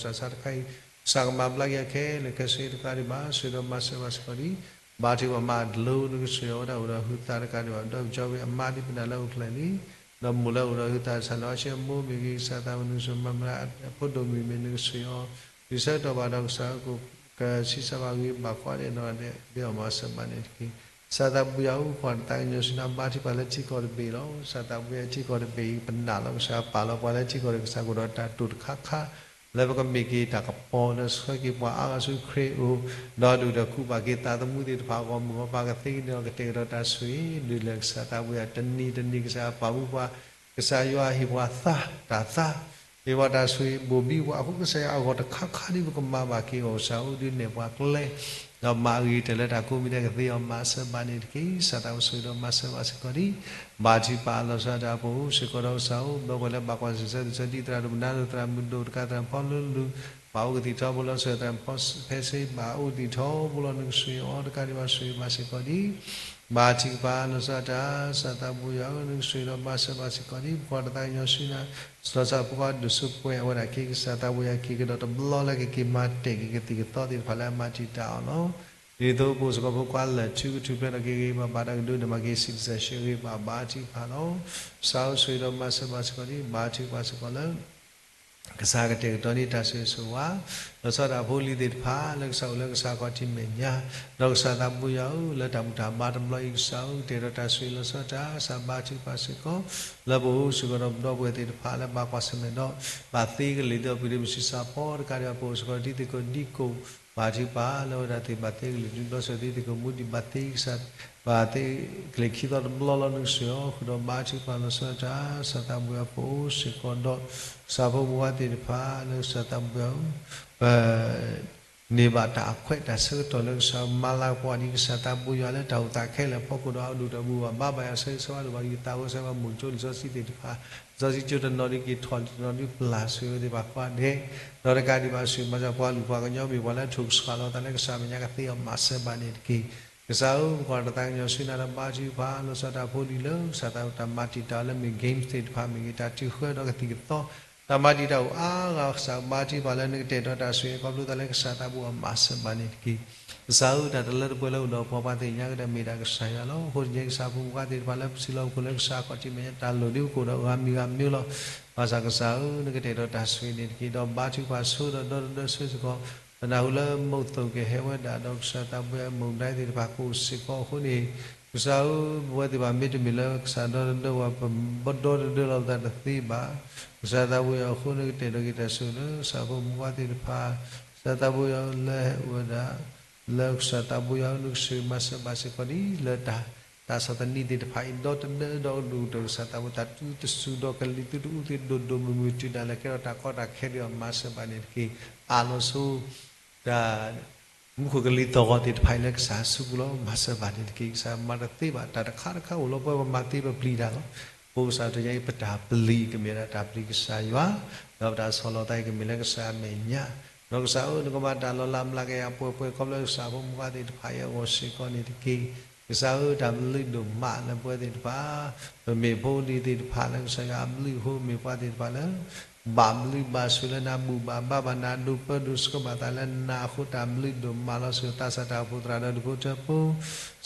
းတၢ်ထီၣ်တၢ်ဆူးတၢ်ဆါတခါအံၤ ကစၢ်ကမၤဘျါက့ၤအခဲလၢာ်ခဲဆ့တကးဒံးဘၣ် ဆိၣ်ဂ့ၤဒီးမၤစၢၤဘၣ်စ့ၢ်ကီးဒံး ဘါထုကဖၣ်မၤဒိနကဆိၣ်ဂ့ၤအီၤဝဲဒၣ်အိၣ်ဒီးဟုသးတကးဒံးဘၣ် ဒီးကၠီဝံၤအမါဒ်ပနၢ်လၢအိၣ်ဖျဲၣ်လံ ဒီးမိၢ်လၢအိၣ်ဒီးဟုသးတၢ်ဆါလၢအဆၢမိၢ်မ့ၢ်ဂ့ၤ ကစၢ်သးဘိယွၤနကဆိၣ်ဂ့ၤမၤမၤဒါ ဖိဒိၣ်မုၣ်မ့ၢ်နကဆိၣ်ဂ့ၤအီၤ ဒုးဆၢကတီၢ်ဘၣ်ဒီးကစၢ်ကအိၣ်ကဆံးစၢ်ဘၣ်ဂ့ၤဘၣ်ကိးဂၤဒဲးနီၢ်ဂၤဒဲး ဒ်အမၤစၢၤဘၣ်န့ၣ်တက့ၢ်. ကစၢ်သးဘိယွၤဧၢ ပကွၢ်ဒီးသးကညီၤဆူနၤ ဘါထုကဖၣ်လၢထံကီၢ်တဘ့ၣ်လီၤ. ကစၢ်သးဘိယွၤထံကီၢ်တဘ့ၣ်အံၤ ပနာ်လီၤကစၢ်ပာ်လီၤပှၤလၢထံကီၢ်ဒီးကစၢ်ကအိၣ်ဒီးတၢ်တိာ်တခါခါ လၢပကမ့ၢ်က့ၤတၢ်ကပီၤလၢဆှၢက့ၤပှၤအါဂၤဆူခရံာ်အအိၣ် ဒီးဒုၣ်ဒီးကူးဘၣ်က့ၤသးသမူသ့ၣ်တဖၣ်အဂီၢ် မုၢ်ဂီၤပၤကသ့ကန့ၢ်အီၤကတဲာ်ကတီၤတၢ်ဆိၣ်ဂ့ၤ ဒုးလဲၤကစၢ်သးဘိယွၤ တနံၤတနံၤကစၢ်ပာ်မူပှၤ ကစၢ်ယွၤဟ့ၣ်ပှၤသး တၢ်သး ဟ့ၣ်ပှၤတၢ်ဆိၣ်ဂ့ၤဘိၣ်ဘံပှၤအဃိ ကစၢ်ယွၤအဂီၢ်တခါခါဒ်ပကမၤဘၣ်က့ၤအီၤ ကစၢ်ဧၢ ဒုးနဲၣ်ပှၤကျဲ ဒီးမၤအဂ့ၤကတၢၢ်လၢတၢ်ကိးမံၤဒဲးကသ့အီၤ မၤစၢၤဘၣ်န့ၣ်တက့ၢ်. ကစၢ်သးဘိယွၤဆိၣ်ဂ့ၤဒီးမၤစၢၤဘၣ်စ့ၢ်ကီးဒံး ဘါထုကဖၣ်လီၤဆီဒၣ်တၢ် ပအိၣ်စ့ၢ်ကီးဒီးကစၢ်ဧၢ ဒီပုၢ်ဝဲၢ်လၢဘၣ်ကွၢ်ဆၢၣ်မဲာ်တၢ်ဆူးတၢ်ဆါ ဒ်သရၣ်ဒိၣ်မုၢ်နါဒိၣ် သရၣ်မုၢ်ဒိၣ်တကး သရၣ်ဖီလူလူ ဘၣ်အိၣ်ကသံၣ်ထီဘိလီၤဆီ သရၣ်ဖီဖဲဆ့ ဘၣ်အိၣ်ကသံၣ်ထီဘိလီၤ နကဆိၣ်ဂ့ၤအီၤတကးဒံးဘၣ်ဆိၣ်ဂ့ၤဘၣ်စ့ၢ်ကီးဒံး ဘါထုကဖၣ်လီၤဆီဒၣ်တၢ် ကစၢ်သးဘိယွၤဧၢ နကဆိၣ်ဂ့ၤဒီးမၤစၢၤဘၣ်စ့ၢ်ကီးဒံး ပကွၢ်ဒီးသးကညီၤဆူနၤ လီၤဆီဖိခွါဒိၣ်စိပှဲၤအဝဲဒၣ်က့ၤ ကစၢ်သးဘိယွၤက့ၤကဒီးတဘျီလၢကက့ၤမၤတဲာ် ကကသံၣ်ကသီသ့ၣ်တဖၣ်လၢအမၤတံာ်တာ်အီၤလီၤ. ဒ်သိးပအိၣ်စ့ၢ်ကီးဖိခွါလၢာ်ထူကထူၣ်ဖျဲးဒီးက့ၤဂ့ၤဂ့ၤဘၣ်ဘၣ် တၢ်ကဒိးန့ၢ်ဘၣ်က့ၤ citizenship ဂ့ၤဂ့ၤဘၣ်ဘၣ် ဘါထုကဖၣ်လီၤ. ကစၢ်ဧၢ ဆိၣ်ဂ့ၤဒီးမၤစၢၤဘၣ်စ့ၢ်ကီးဒံး ဘါထုကဖၣ်စ့ၢ်ကီးလၢ ကစၢ်ကတဲာ်ကတီၤန့ၢ်တၢ်ဆိၣ်ဂ့ၤဆိၣ်ဝါ လီၤဆီဒၣ်တၢ်ဖိလံၤသ့ၣ်တဖၣ် လၢကစၢ်အိၣ်လၢကစၢ်ခီၣ်ထံးမဲာ်ညါ, ဒီးကစၢ်သးဘိယွၤဧၢ လၢတၢ်ဘူၣ်တၢ်ဘါတဘျီအံၤ ကစၢ်ဧၢ ကတဲာ်ကတီၤတၢ်ဆိၣ်ဂ့ၤလီၤဆီဒၣ်တၢ် ကစၢ်ဘါထုကဖၣ်စ့ၢ်ကီး လၢပအိၣ်စ့ၢ်ကီးဒီးပဒီပုၢ်ဝဲၢ်သ့ၣ်တဖၣ်လၢဘၣ်ကွၢ်ဆၢၣ်မဲာ်ဒီး ဘၣ်သ့ကလံၤသ့ၣ်အီၤ ပူၤဒ့မုၢ်ဆံးစၢ်ဖီတကးဒံးဘၣ် ပအိၣ်စ့ၢ်ကီးဒ်သ့ၣ်ကိးဒံကိး ဘါထုကဖၣ်လၢဝဲဒၣ်သ့ၣ်ဘၣ်သ့ကလံၤ ဒ်ဘျီစၢၤဒ်သ့ၣ်ကိးမူဒံး ဘၣ်သ့ကစၢ် ဘၣ်သ့ကလံၤခံသီတဘျီလီၤ နကစၢ်အဃိဒီး ဘါထုကဖၣ်လီၤဆီဒၣ်တၢ် ကစၢ်သးဘိယွၤ ပအိၣ်စ့ၢ်ကီးဒီး ကစၢ်ဖိမုၣ်ဖိခွါသ့ၣ်တဖၣ်လၢကစၢ်သးဘိယွၤဧၢ ပ န့ၢ်ဘၣ်တၢ်အခွဲးတၢ်ဆၢကတီၢ်လၢကစၢ်မၤလၤကပီၤဒ်ကစၢ်သးဘိယွၤလၢတၢ်အိၣ်သးခဲလၢာ်အဖီခိၣ်ဒီး အဒိၣ်တၢ်ဘူၣ်ဘၣ်ဘါဘၣ်ယွၤဆၢဂ့ၤဆၢဝါဒိၣ်ဘၣ်ယွၤသးဝဲဆၢဘၣ်မိၢ်ကၠိလံာ်စီဆှံသ့ၣ်တဖၣ် လံာ်စီဆှံကၠိတနီၤဒ်က့ၤထီၣ်လံာ်တနီၤဒ်ပျၢ်ဆိၣ်ဂ့ၤဝဲသ့ၣ်တဖၣ်ကိးဂၤဒဲး ဒီးတကးဒံးဘၣ်ဆိၣ်ဂ့ၤမၤစၢၤပှၤလုၢ်ပှၤကညီမ့ၢ်ပှၤလၢအထိၣ်ကဆှီလီၤသးလၢ ကစၢ်မဲာ်ညါကသ့အီၤမၤစၢၤဘၣ်န့ၣ်တက့ၢ်. ကစၢ်ဧၢ ပကွၢ်တၢ်သးကညီၤဆူနၤဒီးဘါထုကဖၣ်လီၤဆီဒၣ်တၢ်ဖိလံၤလၢ ကစၢ်သးတၢ်မၤတံာ်တာ်အီၤလၢမ့ၢ် games သ့ၣ်တဖၣ် မ့ၢ်ဂ့ၤ တၢ်ထုးဃၢဒီးကသံၣ်ကသီ တၢ်မၤတံာ်တာ်အိၣ်အါဂၤ ကစၢ်ဘါထုကဖၣ်လၢနကတဲာ်ကတီၤတၢ်ဆိၣ်ဂ့ၤခီဖျိသးလၢကစၢ်သးဘိအီၤမၤစၢၤဘၣ်န့ၣ်တက့ၢ်. ကစၢ်ဧၢ တၢ်တလၢတပှဲၤလၢအိၣ်ဒီးပှၤ ပှၤသ့ၣ်ညါကဒီးမ့ၢ်ဒၣ်ကစၢ်ယွၤလီၤ. အဃိတနံၤအံၤကစၢ်ဖိမုၣ်ဖိခွါသ့ၣ်တဖၣ်လၢပစံးလီၤပခိၣ်လၢကစၢ်ခီၣ်ထံးမဲာ်ညါ တၢ်လိၣ်ဒ်ပကိၣ်ဒီးဂၤမံၤဂၤမံၤလီၤ. ဘၣ်ဆၣ်ကစၢ်ဧၢ နကတဲာ်ကတီၤတၢ်ဆိၣ်ဂ့ၤန့ၣ်တက့ၢ်. ဒီးဘါထုကဖၣ်ဆိဒီးဒီတဒၢဆိစ့ၢ်ကီး ပနၢ်ဟူလၢမုၢ်သိၣ်ကဟဲဝဲဒၣ်ဒီးကစၢ်သးဘိယွၤမုၢ်ဒၣ်သ့ၣ်တဖၣ်ကအိၣ်စ့ၢ်ကီးအဃိန့ၣ် ကစၢ်ဧၢ ပဝဲသ့ၣ်တဖၣ်မ့တမ့ၢ်လၢကစၢ်ဒီတဒၢဝဲ ပဘၣ်ဒီတဒၢလီၤပသးတသ့ဘၣ်. ကစၢ်သးဘိယွၤအဃိ နကတဲာ်ကတီၤက့ၤတၢ်ဆိၣ်ဂ့ၤလၢကစၢ်ဖိမုၣ်ဖိခွါသ့ၣ်တဖၣ် ကစၢ်သးဘိယွၤလၢဟဲအိၣ်ဝဲဒၣ် လၢကစၢ်သးဘိယွၤ နကဆိၣ်ဂ့ၤမၤစၢၤဘၣ်စ့ၢ်ကီးဒ်လၢတၢ် တၢ်ဆီၣ်သနံးသ့ၣ်တဖၣ်အံၤ ဒီတဒၢဒီးကဒိၣ်ကတၢၢ်ကစၢ်သးဘိ တၢ်တုၤတစူၢ်ဒီးကလံၤသုတအူသ့ၣ်ဒိၣ်ဒိၣ်မုၢ်မုၢ် တုၤဒၣ်လဲာ်ကဲထီၣ်တၢ်ကီတၢ်ခဲဒံးအီၤမၤစၢၤဘၣ်န့ၣ်တက့ၢ်. အၢၣ်လီၤဆိ တၢ် မူခိၣ်ကလံၤသီၣ်ဂီၤသ့ၣ်တဖၣ်အံၤလၢကစၢ်အစုပူၤလီၤ မၤစၢၤဘၣ်န့ၣ်တက့ၢ်. ကစၢ်မၤတသ့ဘၣ် တၢ်တခါတခါအိၣ်လီၤ ပဝဲပမၤသ့ပပျံၤတၢ်လီၤ. အဃိကစၢ်တနံၤအံၤ ပတၢ်ပျံၤကမ့ၢ်ဒၣ်တၢ်ပျံၤကစၢ်ယွၤ ဒီးပတၢ်ဆီၣ်လီၤသးအံၤကမ့ၢ်လၢကစၢ်အမဲာ်ညါ ဒီးကစၢ်ဧၢ နကမၤတၢ်လီၤလးမျးကယၤပှဲၤပှဲၤ ခီဖျိကစၢ်ဖိမုၣ်ဖိခွါသ့ၣ်တဖၣ်အံၤအဂီၢ်စ့ၢ်ကီးန့ၣ်တက့ၢ်. ကစၢ်ဧၢတၢ်ဘျုးဒိၣ်မးလၢပဝဲသ့ၣ်တဖၣ် ပမ့ၢ်ဖိလံၤသ့ၣ်တဖၣ်လၢကစၢ်ယွၤအဘျုးအဃိ မ့ၢ်ပှၤသ့ၣ်တဖၣ်လၢ ဘၣ်ဘျုးဘၣ်ဆိၣ်လၢနၤ ဘူၣ်ဘၣ်ဘါဘၣ်နၤ ဒိးပၢဒိးဆှၢဘၣ်သးလၢနၤအဃိ တၢ်ဘျုးဒိၣ်မးလီၤ. ဆိၣ်ဂ့ၤသးစၢ်တၢ်အိၣ်ဖှိၣ်သရၣ်ဒီးဒူၣ်ဖိထၢဖိ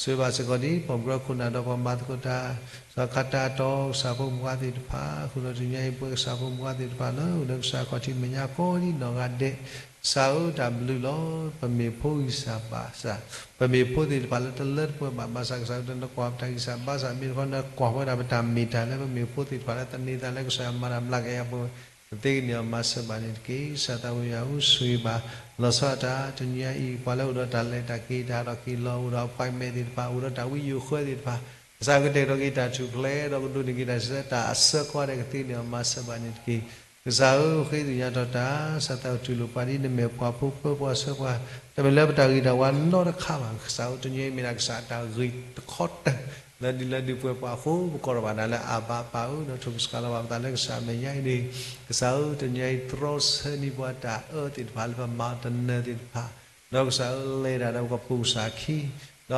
ဆိၣ်ဂ့ၤဘၣ်စ့ၢ်ကီးဒ် ပိာ်မုၣ်ကရၢခိၣ်နၢ်ဒီးပှၤမၤသကိးတၢ် စီၤခါတၢ်တီ ကစၢ်ဖိမုၣ်ဖိခွါသ့ၣ်တဖၣ် အဃိဒီးတနံၤအံၤ ပဝဲကစၢ်ဖိမုၣ်ဖိခွါသ့ၣ်တဖၣ်လၢအိၣ်လၢကစၢ်ခီၣ်ထံးမဲာ်ညါကိးဒ်နီၢ်ဂၤဒဲး ကစၢ်ဧၢတၢ်ဘျုးလီၤ. ပမ့ၢ်ဖိဂံၢ်စၢ်ဘါစၢ် ပမ့ၢ်ဖိသ့ၣ်တဖၣ်လၢတလၢတပှဲၤဘၣ် ဘၣ်ဆၣ်ကစၢ်ဧၢ နကွၢ်ပတၢ်ဂံၢ်စၢ်ဘါစၢ် မ့ၢ်တခီနကွၢ်ဝဲဒၣ်ပတၢ်မ့ၢ်တၢ်လၢ ပမ့ၢ်ဖိသ့ၣ်တဖၣ်လၢသန့ၤသးလၢကစၢ်ယွၤမၤတၢ်မျးကယၤပှဲၤ ပသ့ကန့ၢ်အီၤမၤစၢၤဘၣ်န့ၣ်တက့ၢ်. ကစၢ်သးဘိယွၤဧၢ ဆိၣ်ဂ့ၤဘၣ် လီၤဆီဒၣ်တၢ် တနံၤအံၤ ပှၤလၢအိၣ်ဒီးတၢ်လဲၤတၢ်က့ၤ တၢ်ဟးထီၣ်က့ၤလီၤ အိၣ်ဒီး appointment သ့ၣ်တဖၣ် အိၣ်ဒီးတၢ်ဝံယိၤဃၢသ့ၣ်တဖၣ် ကစၢ်ကတဲာ်ကတီၤက့ၤတၢ်ထူၣ်ဖျဲး ဒီးကဒိးန့ၢ်က့ၤတၢ်ဆၢ တၢ်အစၢဃီဒီးကသ့န့ၢ်အီၤမၤစၢၤဘၣ်န့ၣ်တက့ၢ်. ကစၢ်ဧၢ ဃ့သ့ၣ်ညါထီၣ်တၢ် ကစၢ်သးကတူၢ်လိာ်ပှၤဒ်နမ့ၢ်ပှၤဖိ ပၢပှၤဆှၢပှၤ တမ့ၢ်လၢပတၢ်ဂ့ၤတၢ်ဝါနီတခါဘၣ်. ကစၢ်ဧၢ တနံၤအံၤမ့ၢ်ဒၣ်ကစၢ်အတၢ်ဂ့ၤတခီတၢၢ် လၢဒုးလၢဒုးပှဲၤပှၤအဃိ ပကိးထီၣ်ဘၣ်နၤလၢအဘၤပၢ်ဧၢ ဒီးထိၣ်ကစှၤလီၤဘၣ်ပသးလၢကစၢ်အမဲာ်ညါအံၤန့ၣ် ကစၢ်ဧၢ တနံၤအံၤ တြီဆၢန့ၢ်ပှၤတၢ်အၢသ့ၣ်တဖၣ်လၢပမၤတနၢၤသ့ၣ်တဖၣ် ဒီးကစၢ်ဧၢ လဲၤတၢ်ဒီးပကပိာ်ကစၢ်ခံ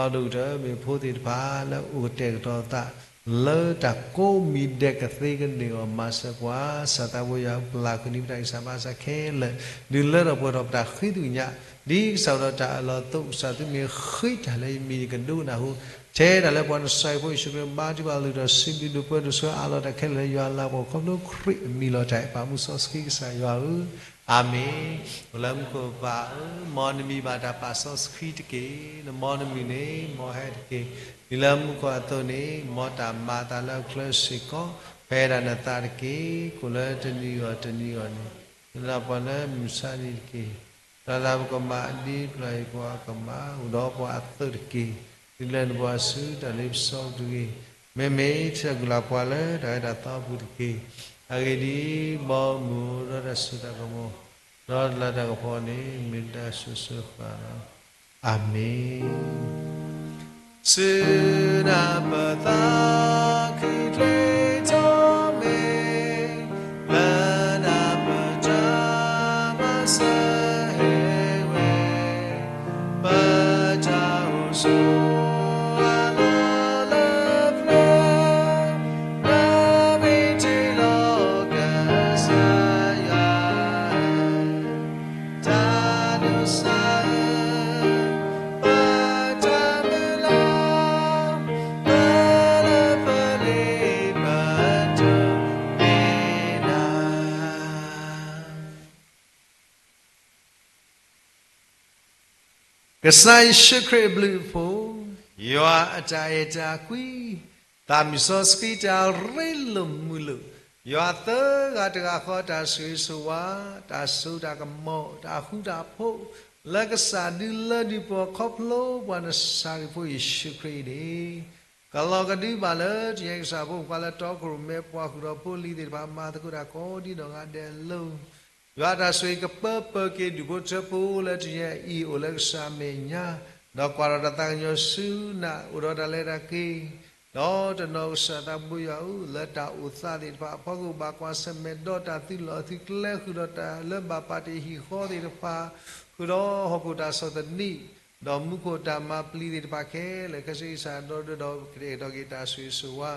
ဒီးဒိၣ်ကတၢၢ်မ့ၢ်ဖိသ့ၣ်တဖၣ်လၢအိၣ်ကတဲာ်ကတီၤသး လၢတၢ်ကိးမံၤဒဲးကသ့ကန့ၢ်အီၤမၤစၢၤပှၤ ကစၢ်သးဘိယွၤ ပျၢ်ကွံာ်န့ၢ်ပတၢ်ဂံၢ်စၢ်ဘါစၢ်ခဲလၢာ် ဒုးလၢထီၣ်ပှဲၤထီၣ်ပတၢ်ဃ့သ့ၣ်ညါ ဒ်ကစၢ်အိၣ်ဒီးတၢ်အၢၣ်လီၤအသိး ကစၢ်သုမ့ၢ်ဃ့တၢ်လၢယမံၤယကဒိကနၢ်ဟူ ထဲဒၣ်လၢပှၤနစၢ်ယဖိယ့ၣ်ၡူးခရံာ် ဘါထုကဖၣ်လုၢ်ထီၣ်စံးဘျုးဒိးပၢဒိးဆှၢအးလီၤတၢ်ခဲလၢာ်လၢယွၤလၤကပီၤခီဖျိခရံာ်အမံၤလီၤတၢ်အဲၣ်ပာ်မူစီဆှံကစၢ်ယွၤဧၢ အၤမ့ၣ်. အိၣ်လၢမူခိၣ်ပၢ်ဧၢ, မ်နမံၤဘၣ်တၢ်ပာ်စီဆှံတက့ၢ်. နမ်နမုၢ်န့ၣ် မ်ဟဲတက့ၢ်. ဒ်လၢမူခိၣ်အသိးန့ၣ် မ်တၢ်မၤအသးလၢအချၢစ့ၢ်ကီး ဖဲဒၣ်နသးတက့ၢ်. ကိးလၢတနံၤဂီၢ်တနံၤဂီၢ်န့ၣ် နလၢပှၤလၢမုၢ်ဆါနံၤတက့ၢ်. တၢ်လၢပကမၤဒ်ပျၢ်ယွၤပှၤအကမၣ် အိၣ်ဒီးပှၤအသိးတက့ၢ်. ဒ်လဲၣ်နပှၤဆူတၢ်လ့ပစီတဂ့ၤ. မ့မ့ၢ်ထံၣ်တၢ်ကူၣ်လၢ်ပှၤလၢတၢ်ဂ့ၢ်တၢ်သီအပူၤတက့ၢ်. အဂ့ၢ်ဒ်အံၤ, ဘီမုၢ်ဒီးတၢ်စိတၢ်ကမီၤ ဒီးတလၤတၢ်ကပီၤန့ၣ် မ့ၢ်တၢ်ဆိၣ်ဂ့ၤဆိၣ်ဝါလီၤ. အၤမ့ၣ်. ဆူနၢ်ပသးခုထွဲထီၣ်မ့ၢ် လၢနၢ်ပတၢ်မၤစၢၤဟ့ၣ်ဝဲ ပတၢ်အိၣ်ဆိးအလီၢ်လၢပျၢၤ လၢမ့ၢ်တုၤလီၤကစၢ်ယွၤ တၢ်ဒိးစၢ် ပတၢ်မုၢ်လၢ် ပလၢ ကစၢ်ယ့ၣ်ၡူးခရံာ်အဘျုးအဖှိၣ်, ယွၤအတၢ်အဲၣ်တၢ်ကွံ, သးမုၢ်စီဆှံတၢ်ရ့လိာ်မုာ်လိာ်, ယွၤသၢဂၤတဂၤဃီတၢ်ဆိၣ်ဂ့ၤဆိၣ်ဝါ, တၢ်စိတၢ်ကမီၤ, တၢ်ဃူတၢ်ဖိး, လၢကစၢ်ဒုးလၢဒုးပှၤခီဖျိပှၤနစၤရ့းဖိယ့ၣ်ၡူးခရံာ်အံၤန့ၣ်, ကလီၤကဒုဘၣ်လၢတယဲၢ်ကစၢ်ဖိမုၣ်ဖိခွါလၢတီခိၣ်ရိၣ်မဲပှၤဃုာ်ဒီးဖိလံၤသ့ၣ်တဖၣ် မၤသကိးတၢ်ကိးဒံနီၢ်ဂၤဒဲးအလိၤ ယွၤတၢ်ဆိၣ်ဂ့ၤကပၢပၢၤက့ၤဒူၣ်ဖိထၢဖိလၢတယဲၢ်အံၤ အိၣ်လၢကစၢ်အမဲာ်ညါ, ဒီးကွၢ်ထီၣ်တၢ်သးကညီၤဆူနၤ အိၣ်ဒီးတၢ်လဲၤတၢ်က့ၤ, ဒီးတနီၤကစၢ်သးဘိယွၤဧၢ, လၢတၢ်အိၣ်သးသ့ၣ်တဖၣ်အဖီခိၣ် ဘၣ်ကွၢ်ဆၢၣ်မဲာ်ဒီးတၢ်သုးလီၢ်သုးကျဲ ဃုာ်ဒီးတၢ်လၢဘၣ်ပာ်တ့ၢ်ဟံၣ်ဃီသ့ၣ်တဖၣ်, ဃုာ်ဒီးဟီၣ်ခိၣ်တၢ်ဆီၣ်သနံး, ဒီးမူခိၣ်တၢ်မၤပျံၤသ့ၣ်တဖၣ်ခဲလၢာ် ကစၢ်ယွၤဒီးဒၢဒီး ကတဲာ်ကတီၤက့ၤတၢ်ဆိၣ်ဂ့ၤဆိၣ်ဝါ,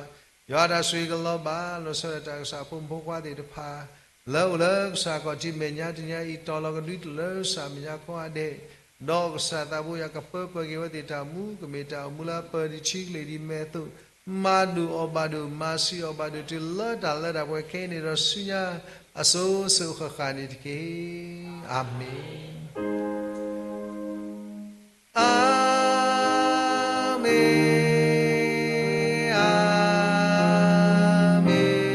ယွၤတၢ်ဆိၣ်ဂ့ၤကလီၤဘၣ် လီၤဆီဒၣ်တၢ်ကစၢ်ဖိမုၣ်ဖိခွါသ့ၣ်တဖၣ်, လၢအိၣ်လၢကစၢ်ခီၣ်ထံးမဲာ်ညါတနံၤအံၤ တီၤလီၤကဒုတုၤလၢကစၢ်မဲာ်ညါကိးဂၤဒဲး, ဒီးကစၢ်သးဘိယွၤကပၢပၢၤက့ၤဝဲသ့ၣ်တၢ်မူ ကမ့ၢ်တၢ်အိၣ်မူလၢအပၢၤဒံးထံကလ့ၢ်ဒံးမဲာ်အသိး, မၤဒိၣ်အီၣ်ဘၣ်ဒိၣ် မၤဆံးအီၣ်ဘၣ်ဒိၣ် တုၤလၢတၢ်လၢတၢ်ပှဲၤခဲအံၤန့ၣ်ဒီးဆူညါ အစိၤစိၤဃၣ်ဃၣ်န့ၣ်တက့ၢ်. အၤမ့ၣ်. အၤမ့ၣ်, အၤမ့ၣ်, အၤမ့ၣ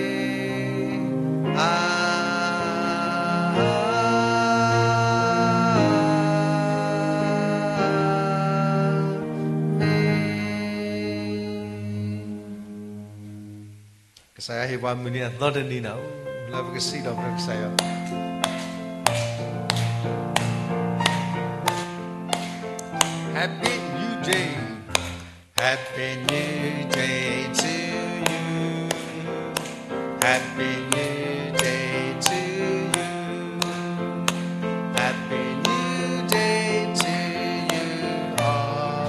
်. ကစၢ်ယွၤဟ့ၣ်ပှၤမုၢ်နံၤအသီတနံၤန့ၣ် လၢပကစံးထီၣ်ပတြၢၤကစၢ်ယွၤ Happy New Day. Happy New Day to you. Happy New Day to you. Happy New Day to you all.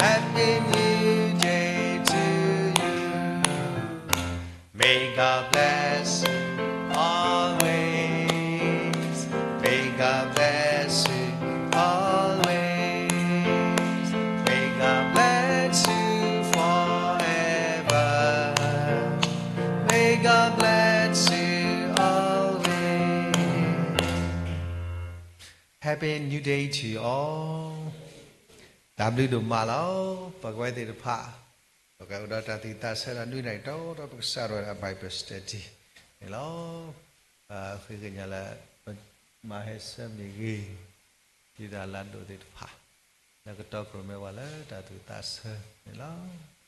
Happy New Day to you. May God bless you always. May God bless you always. May God bless you forever. May God bless you always. Happy New Day to you all. တၢ်ဘျုးဒိၣ်မးလီၤ. ပကဝဲသ့ၣ်တဖၣ် ပကအိၣ်ဒီးတၢ်သူၣ်ဝံၣ်သးဆၢဒီး နွံနၣ်ရံၣ်တီတီ ပကစးထီၣ်ဝဲဒၣ် Bible Study န့ၣ်လီၤ. ဃ့ကညးလၢ မၤဟဲဆၢမ့ၢ်ဂ့ၤ ဒုၣ်ဒါလၢအဒိၣ်သ့ၣ်တဖၣ် လၢကတီခိၣ်ရိၣ်မဲပှၤလၢတၢ်သူၣ်ဝံၣ်သးဆၢန့ၣ်လီၤ.